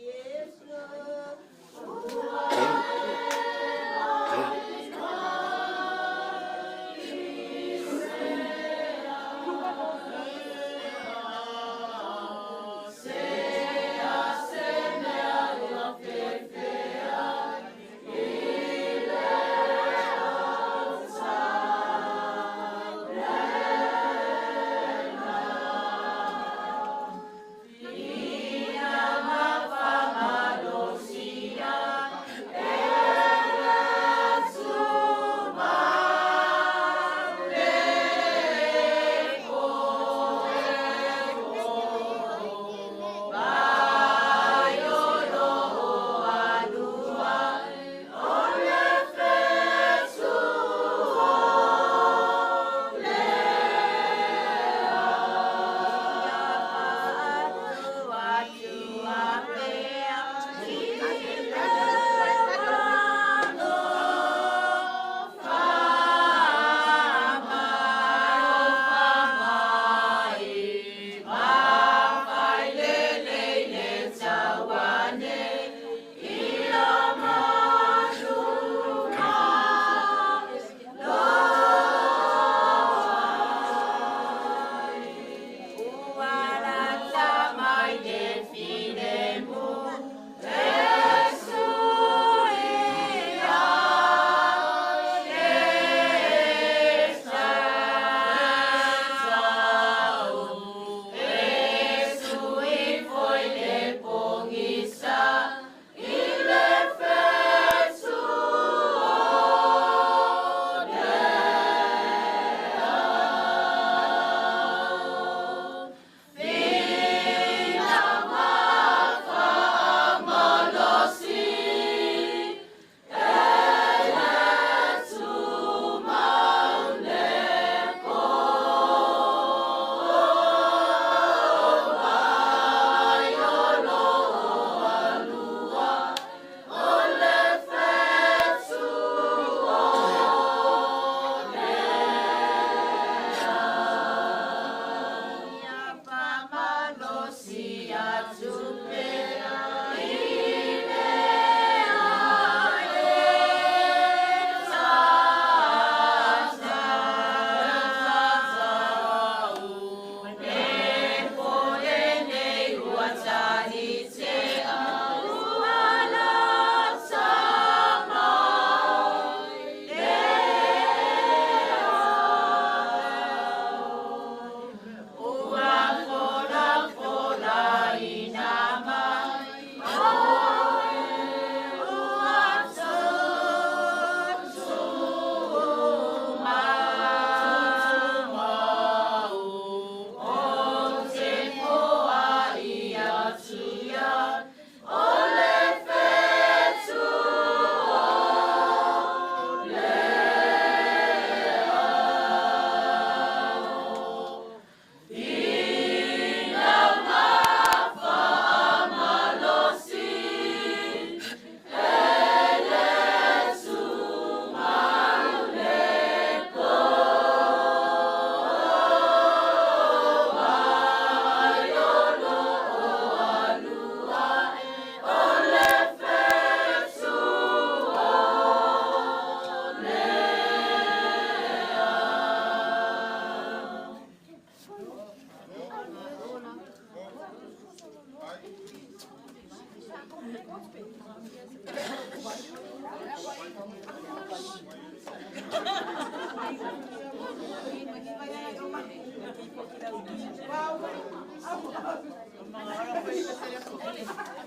Yesu. Hallelujah.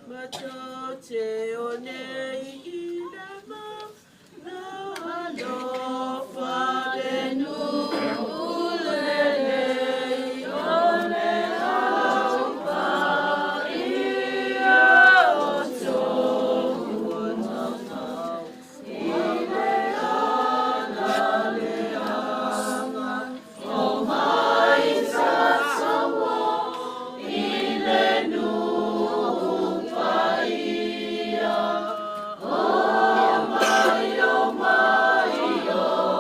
Mato te o nei i le ma na alofa le nuu lelei o le au paia o tōku mama i le ana leaga o mai tataua i le nuu paia o mai o mai o.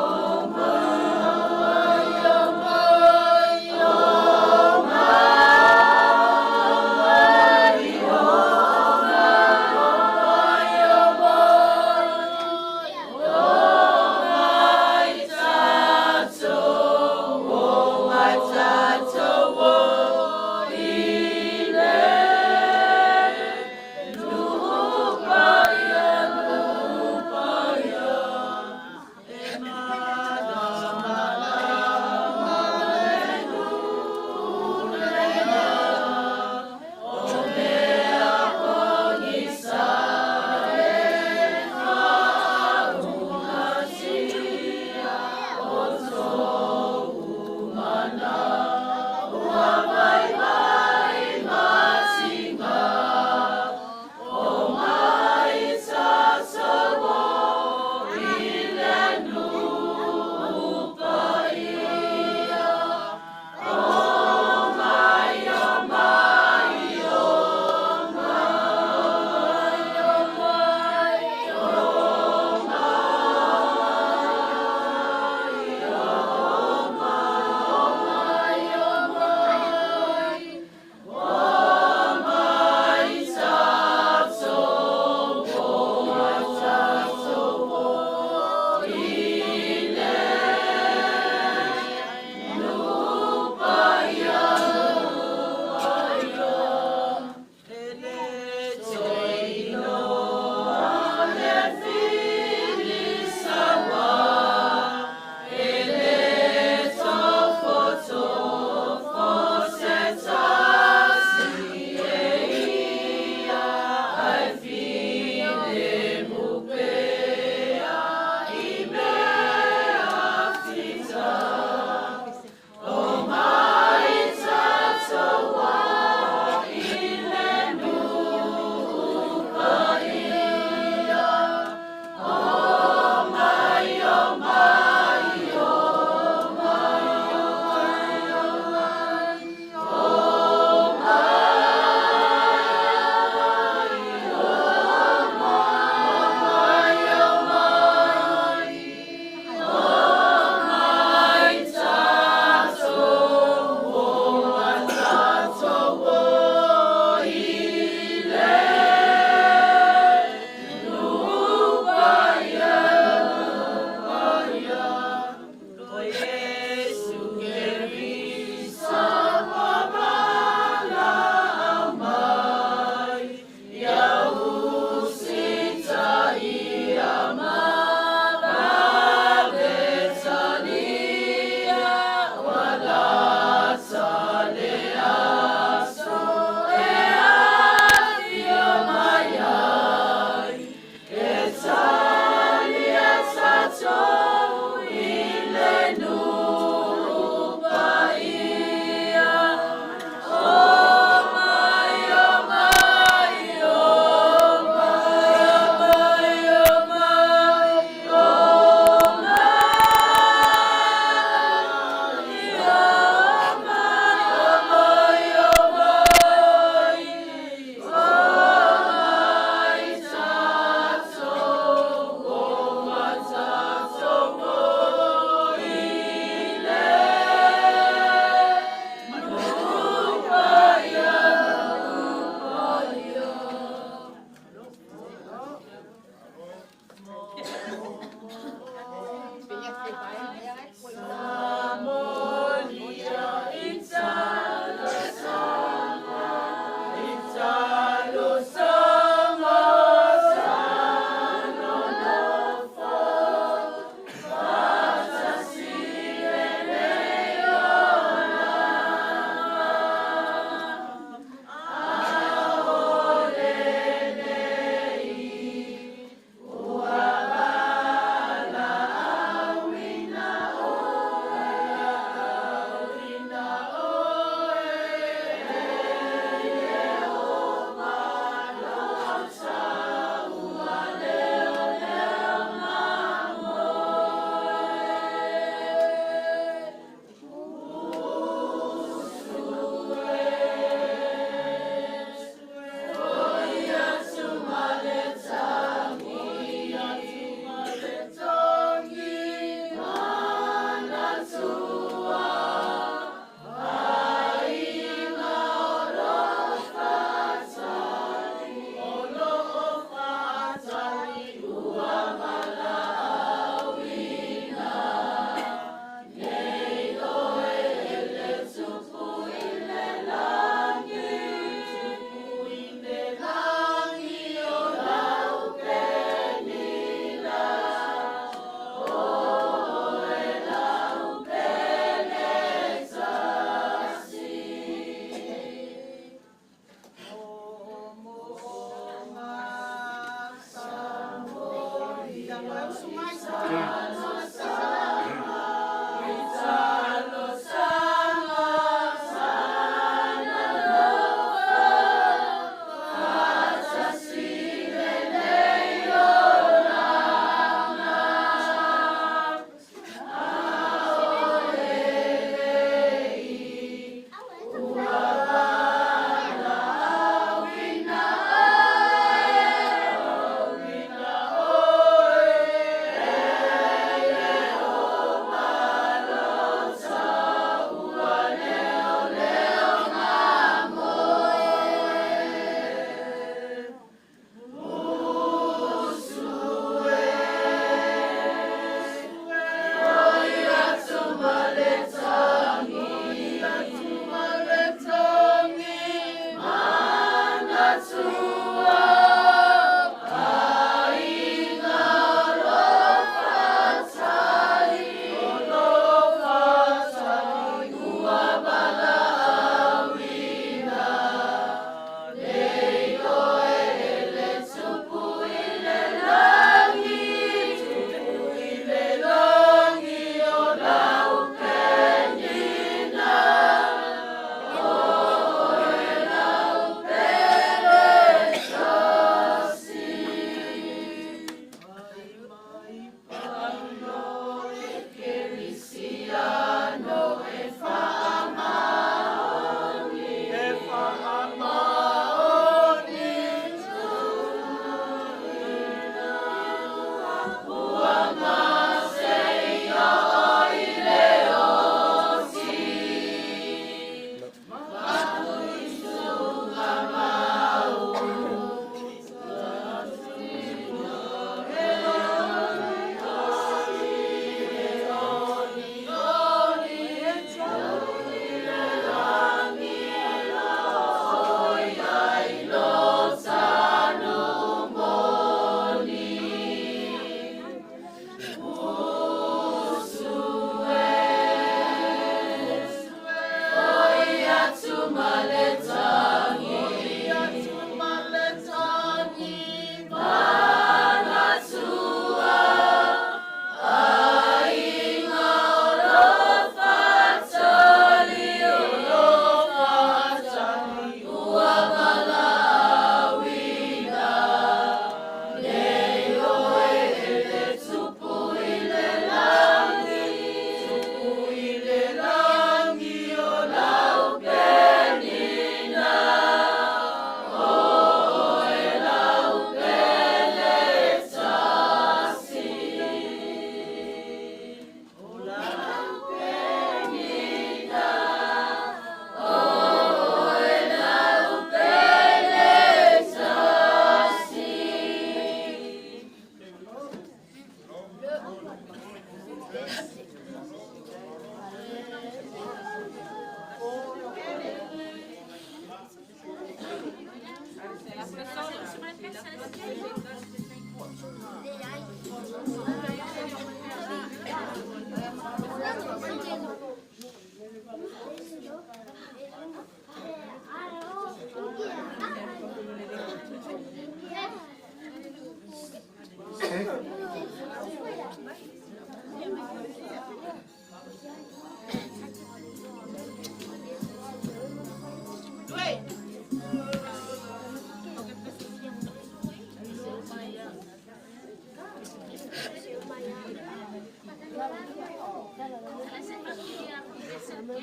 Sa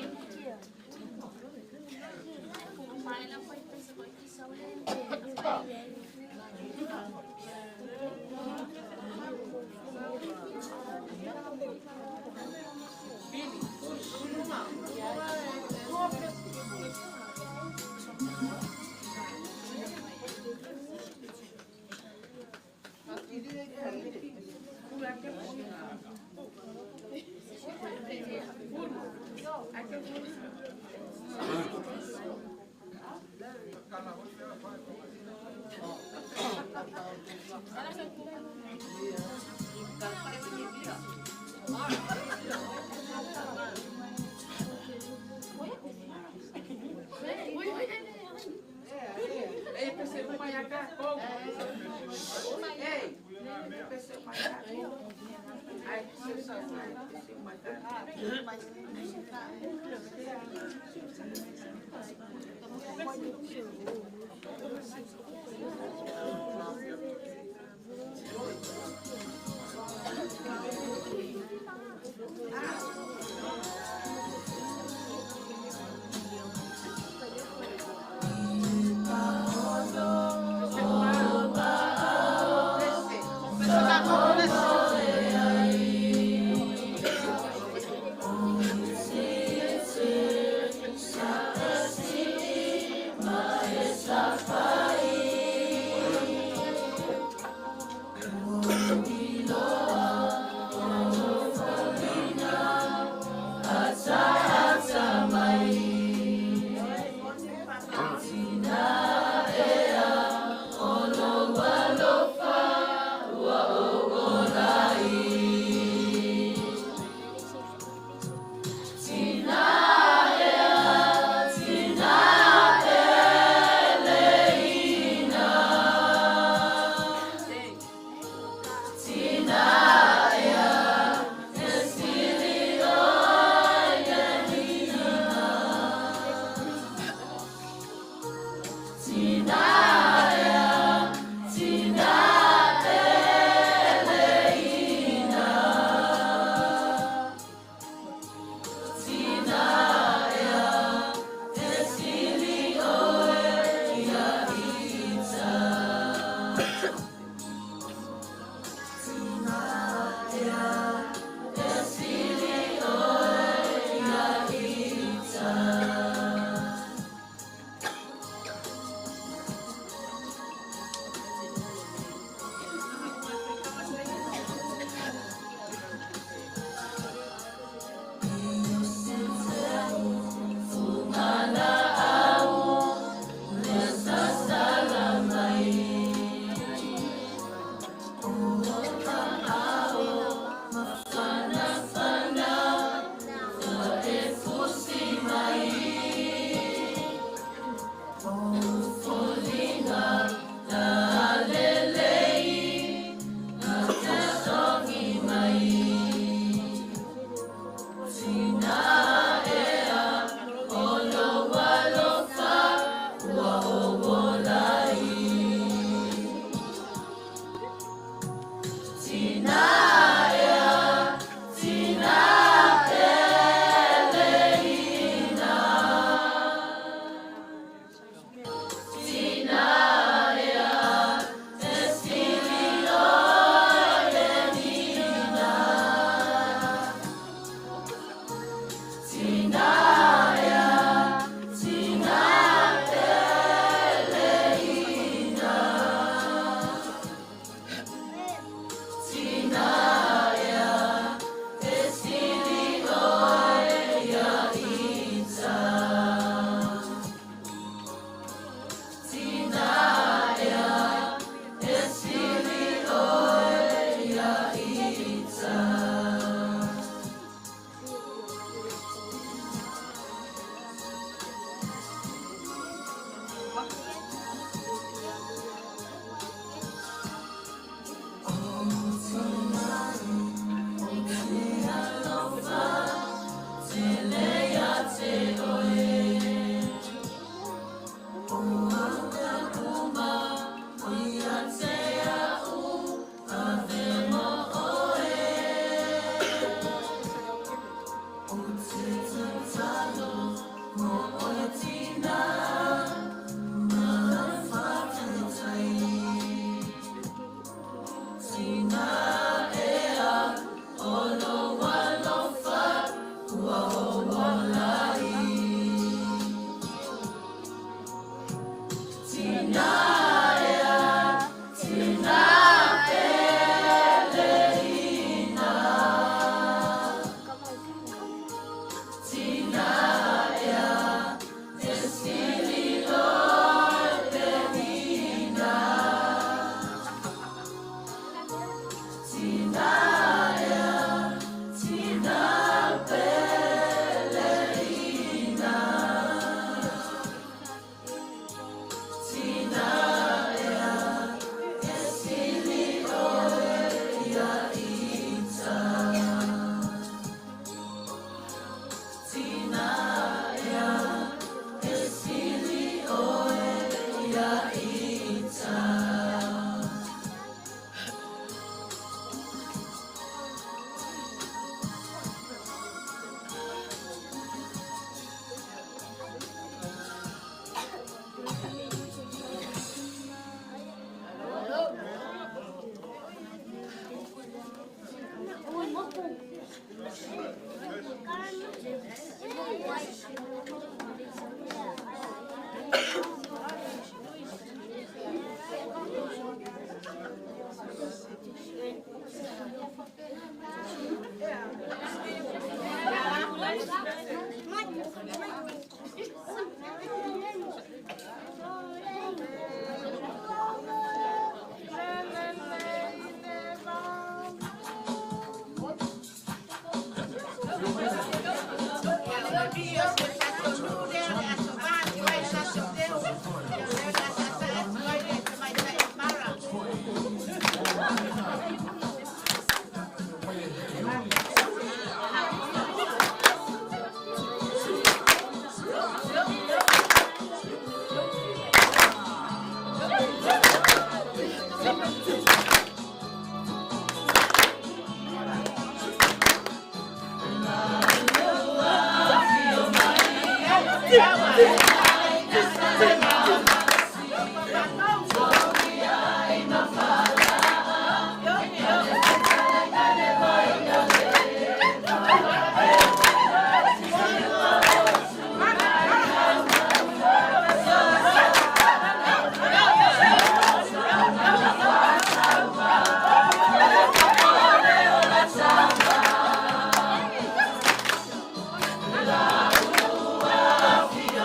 Afio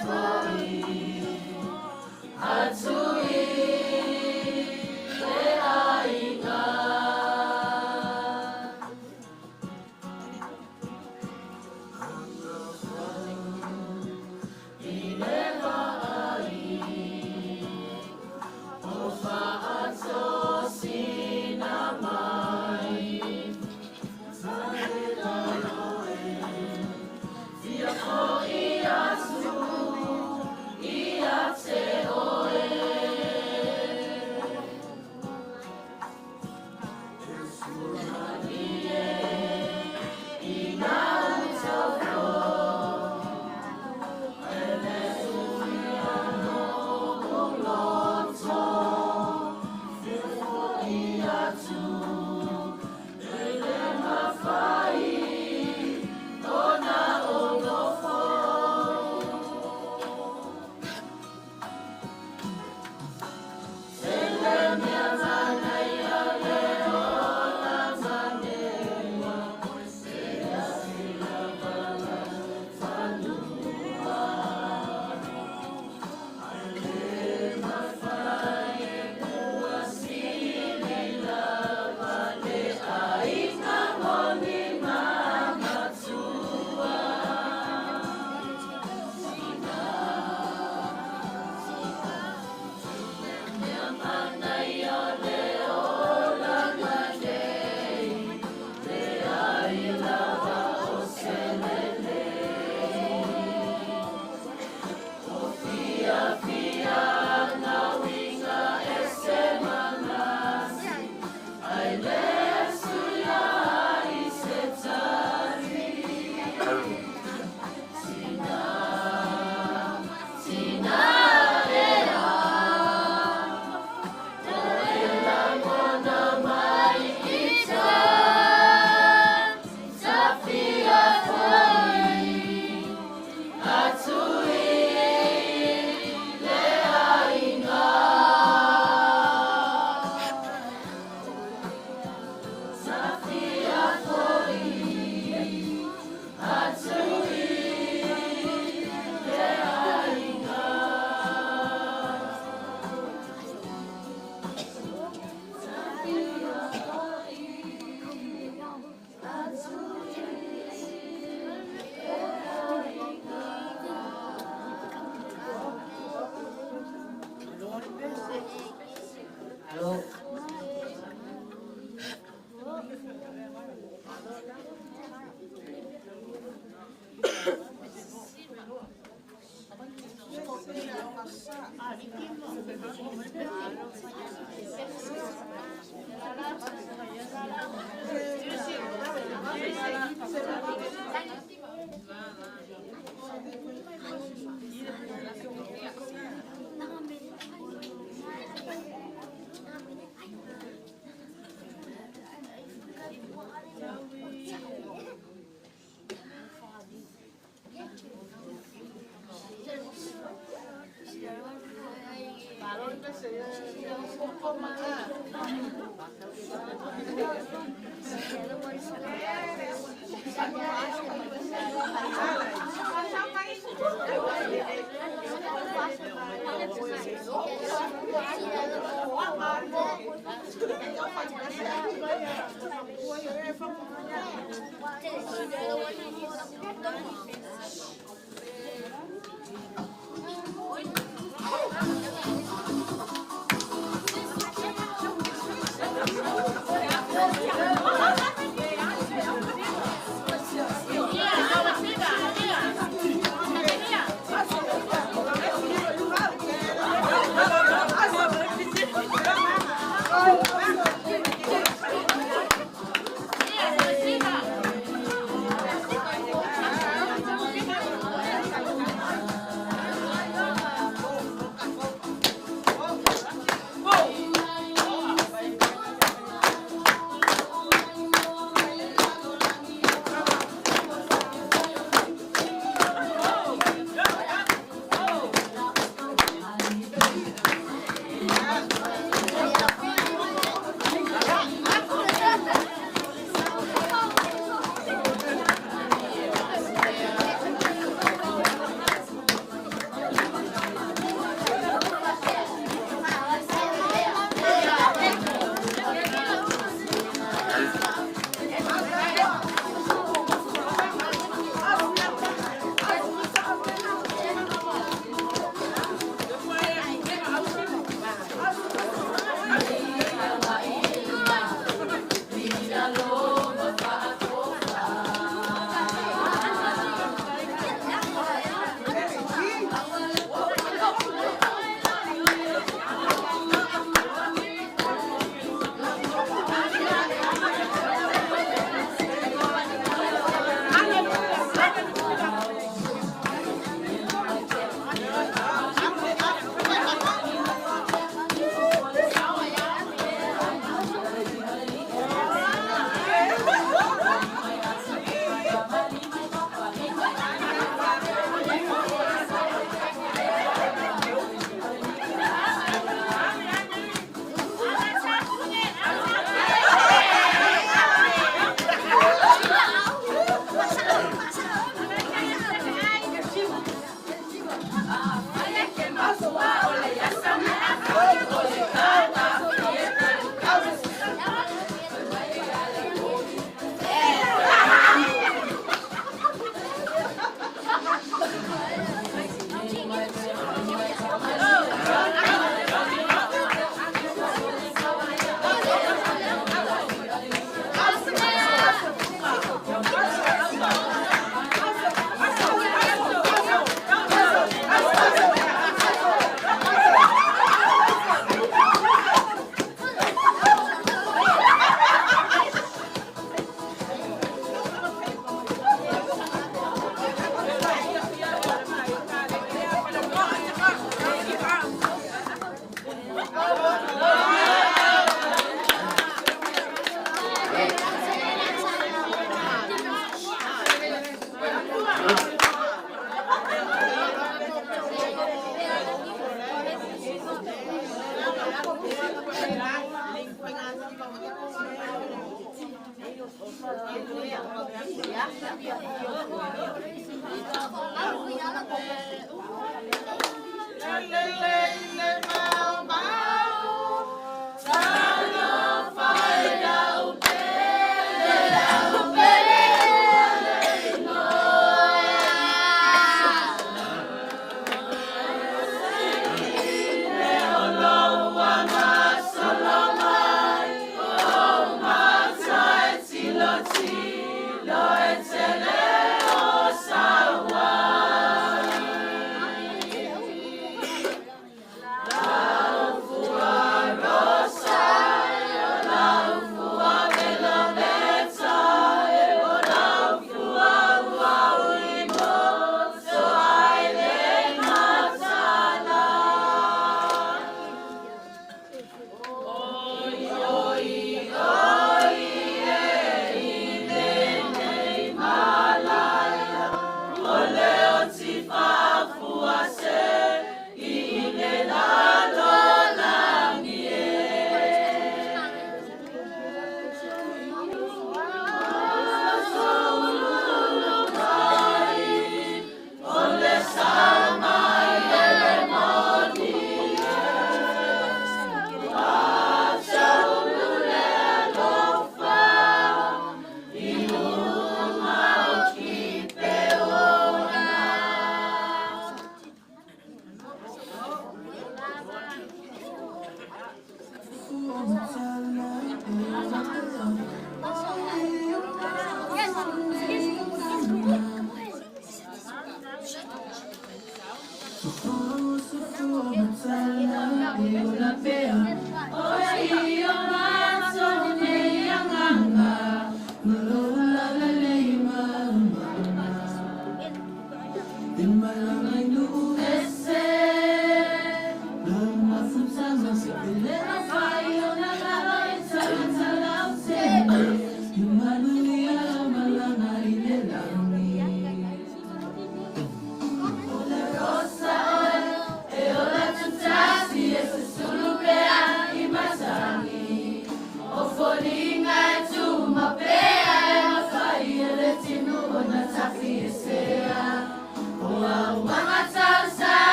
Thank you.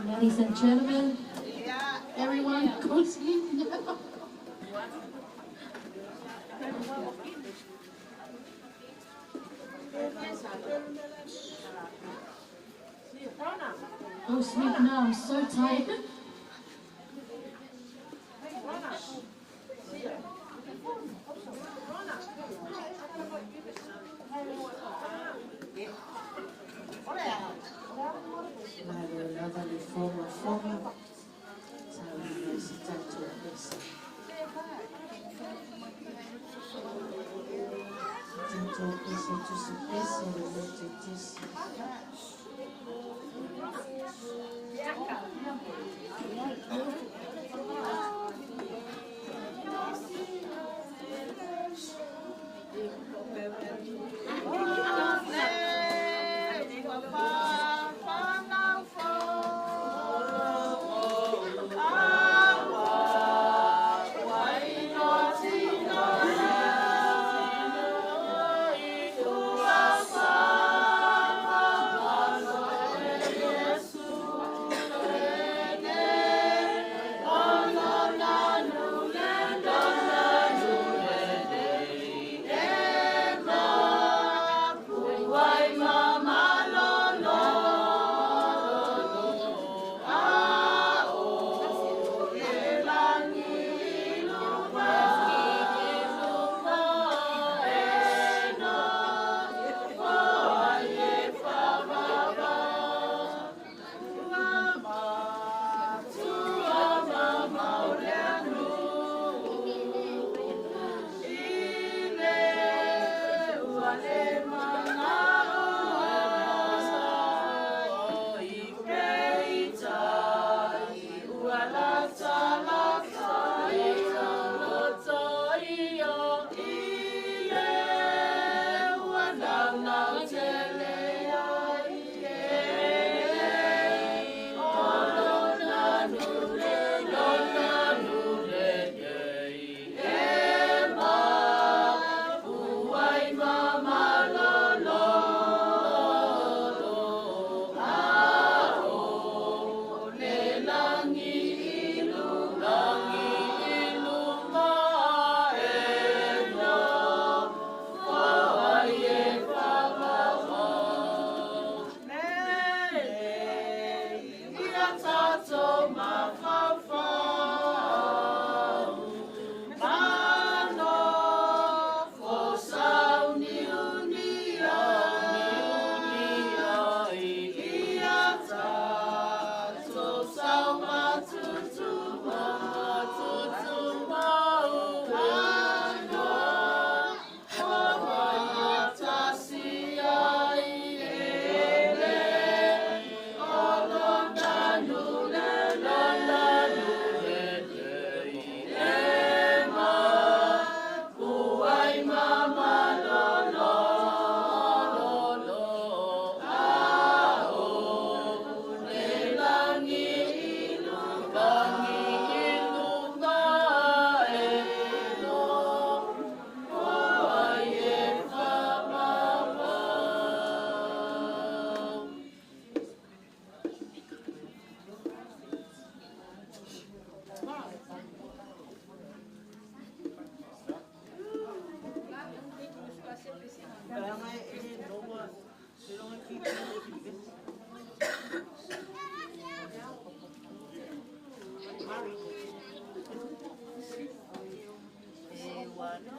Ladies and gentlemen, everyone go sleep now. Go sleep now, I'm so tired. Malo lava le fogafoga saunia i se tatou pese. Tatou pese tusi pese le loto e tesi. La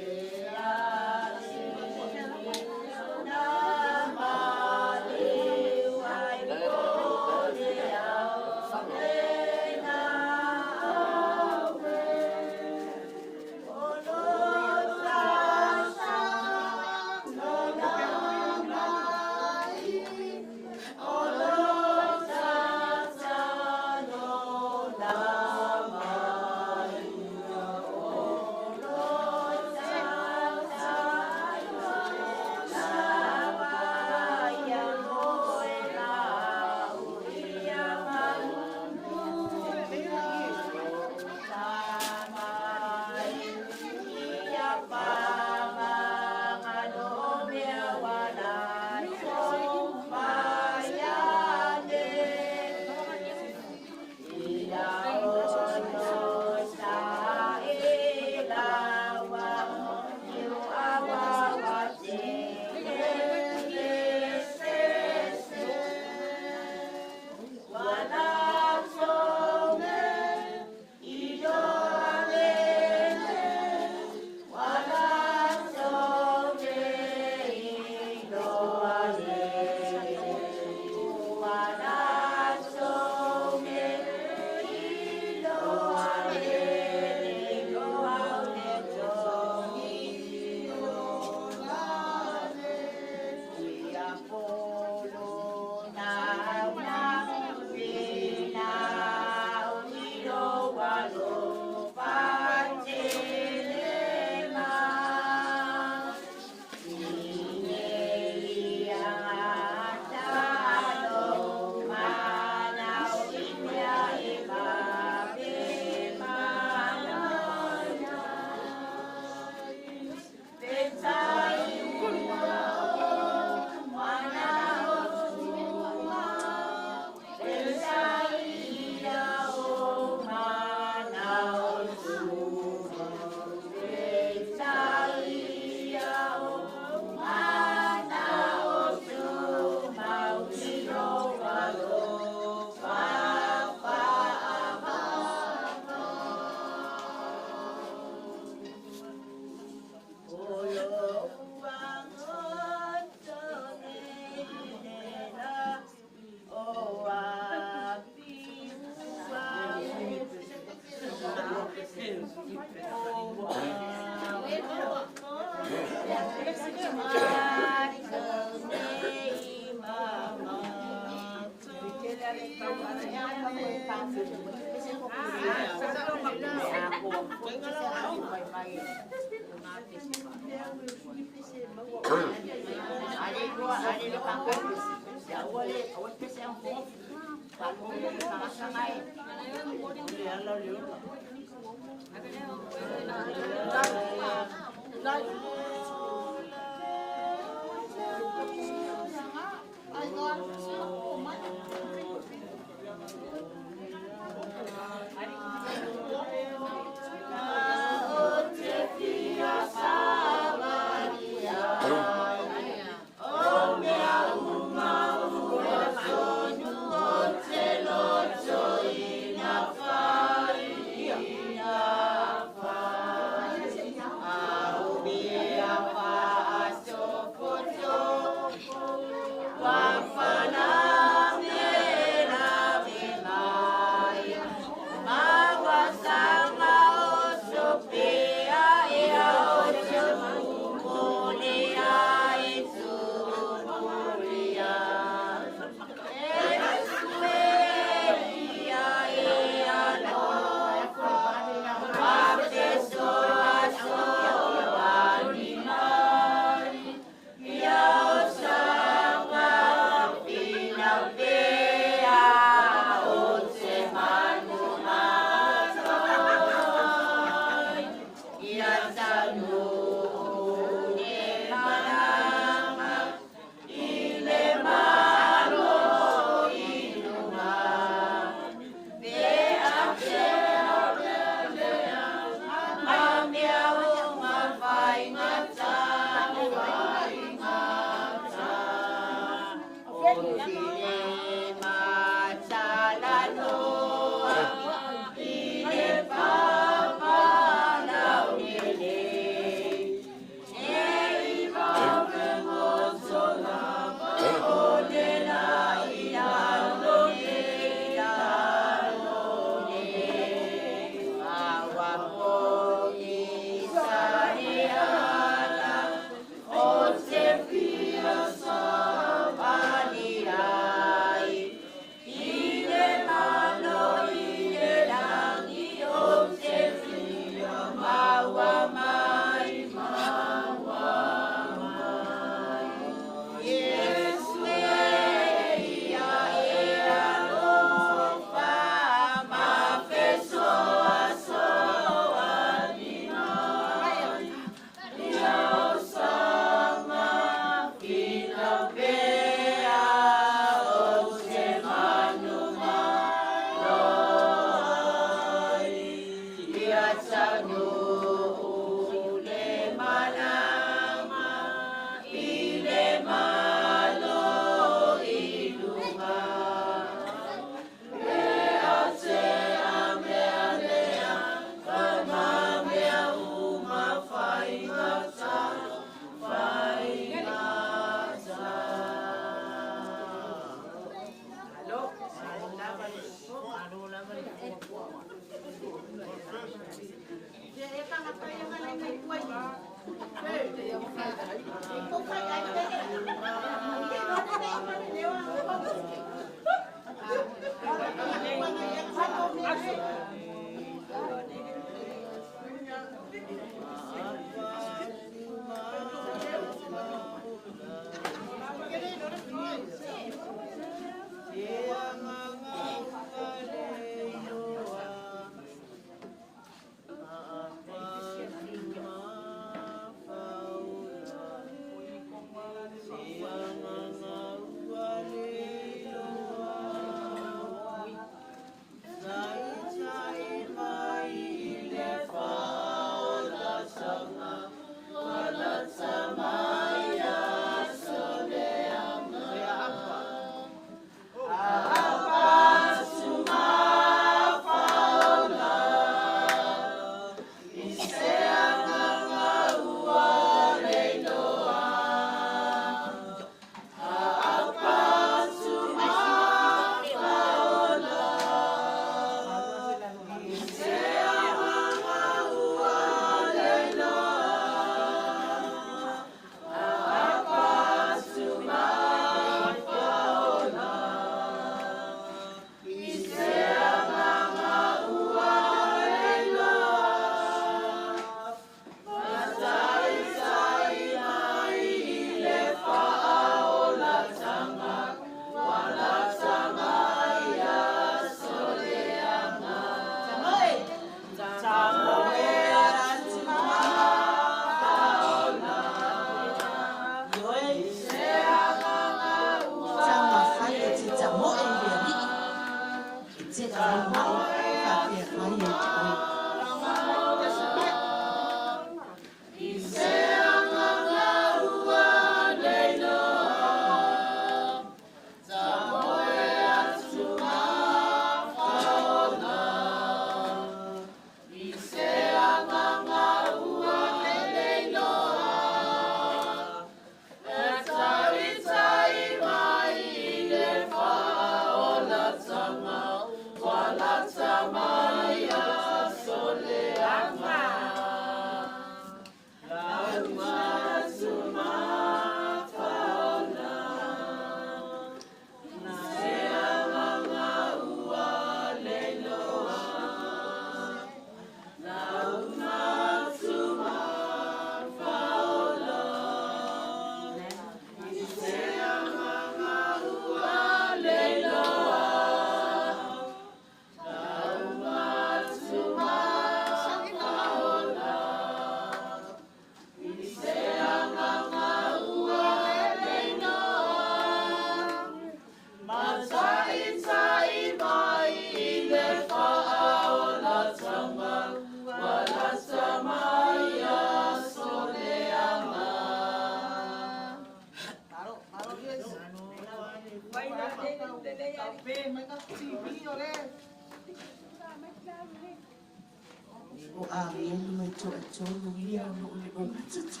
O agelu mai toʻatolu ia ona o le ogatata.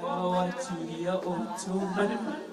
Lao atu ia outou ma le malu.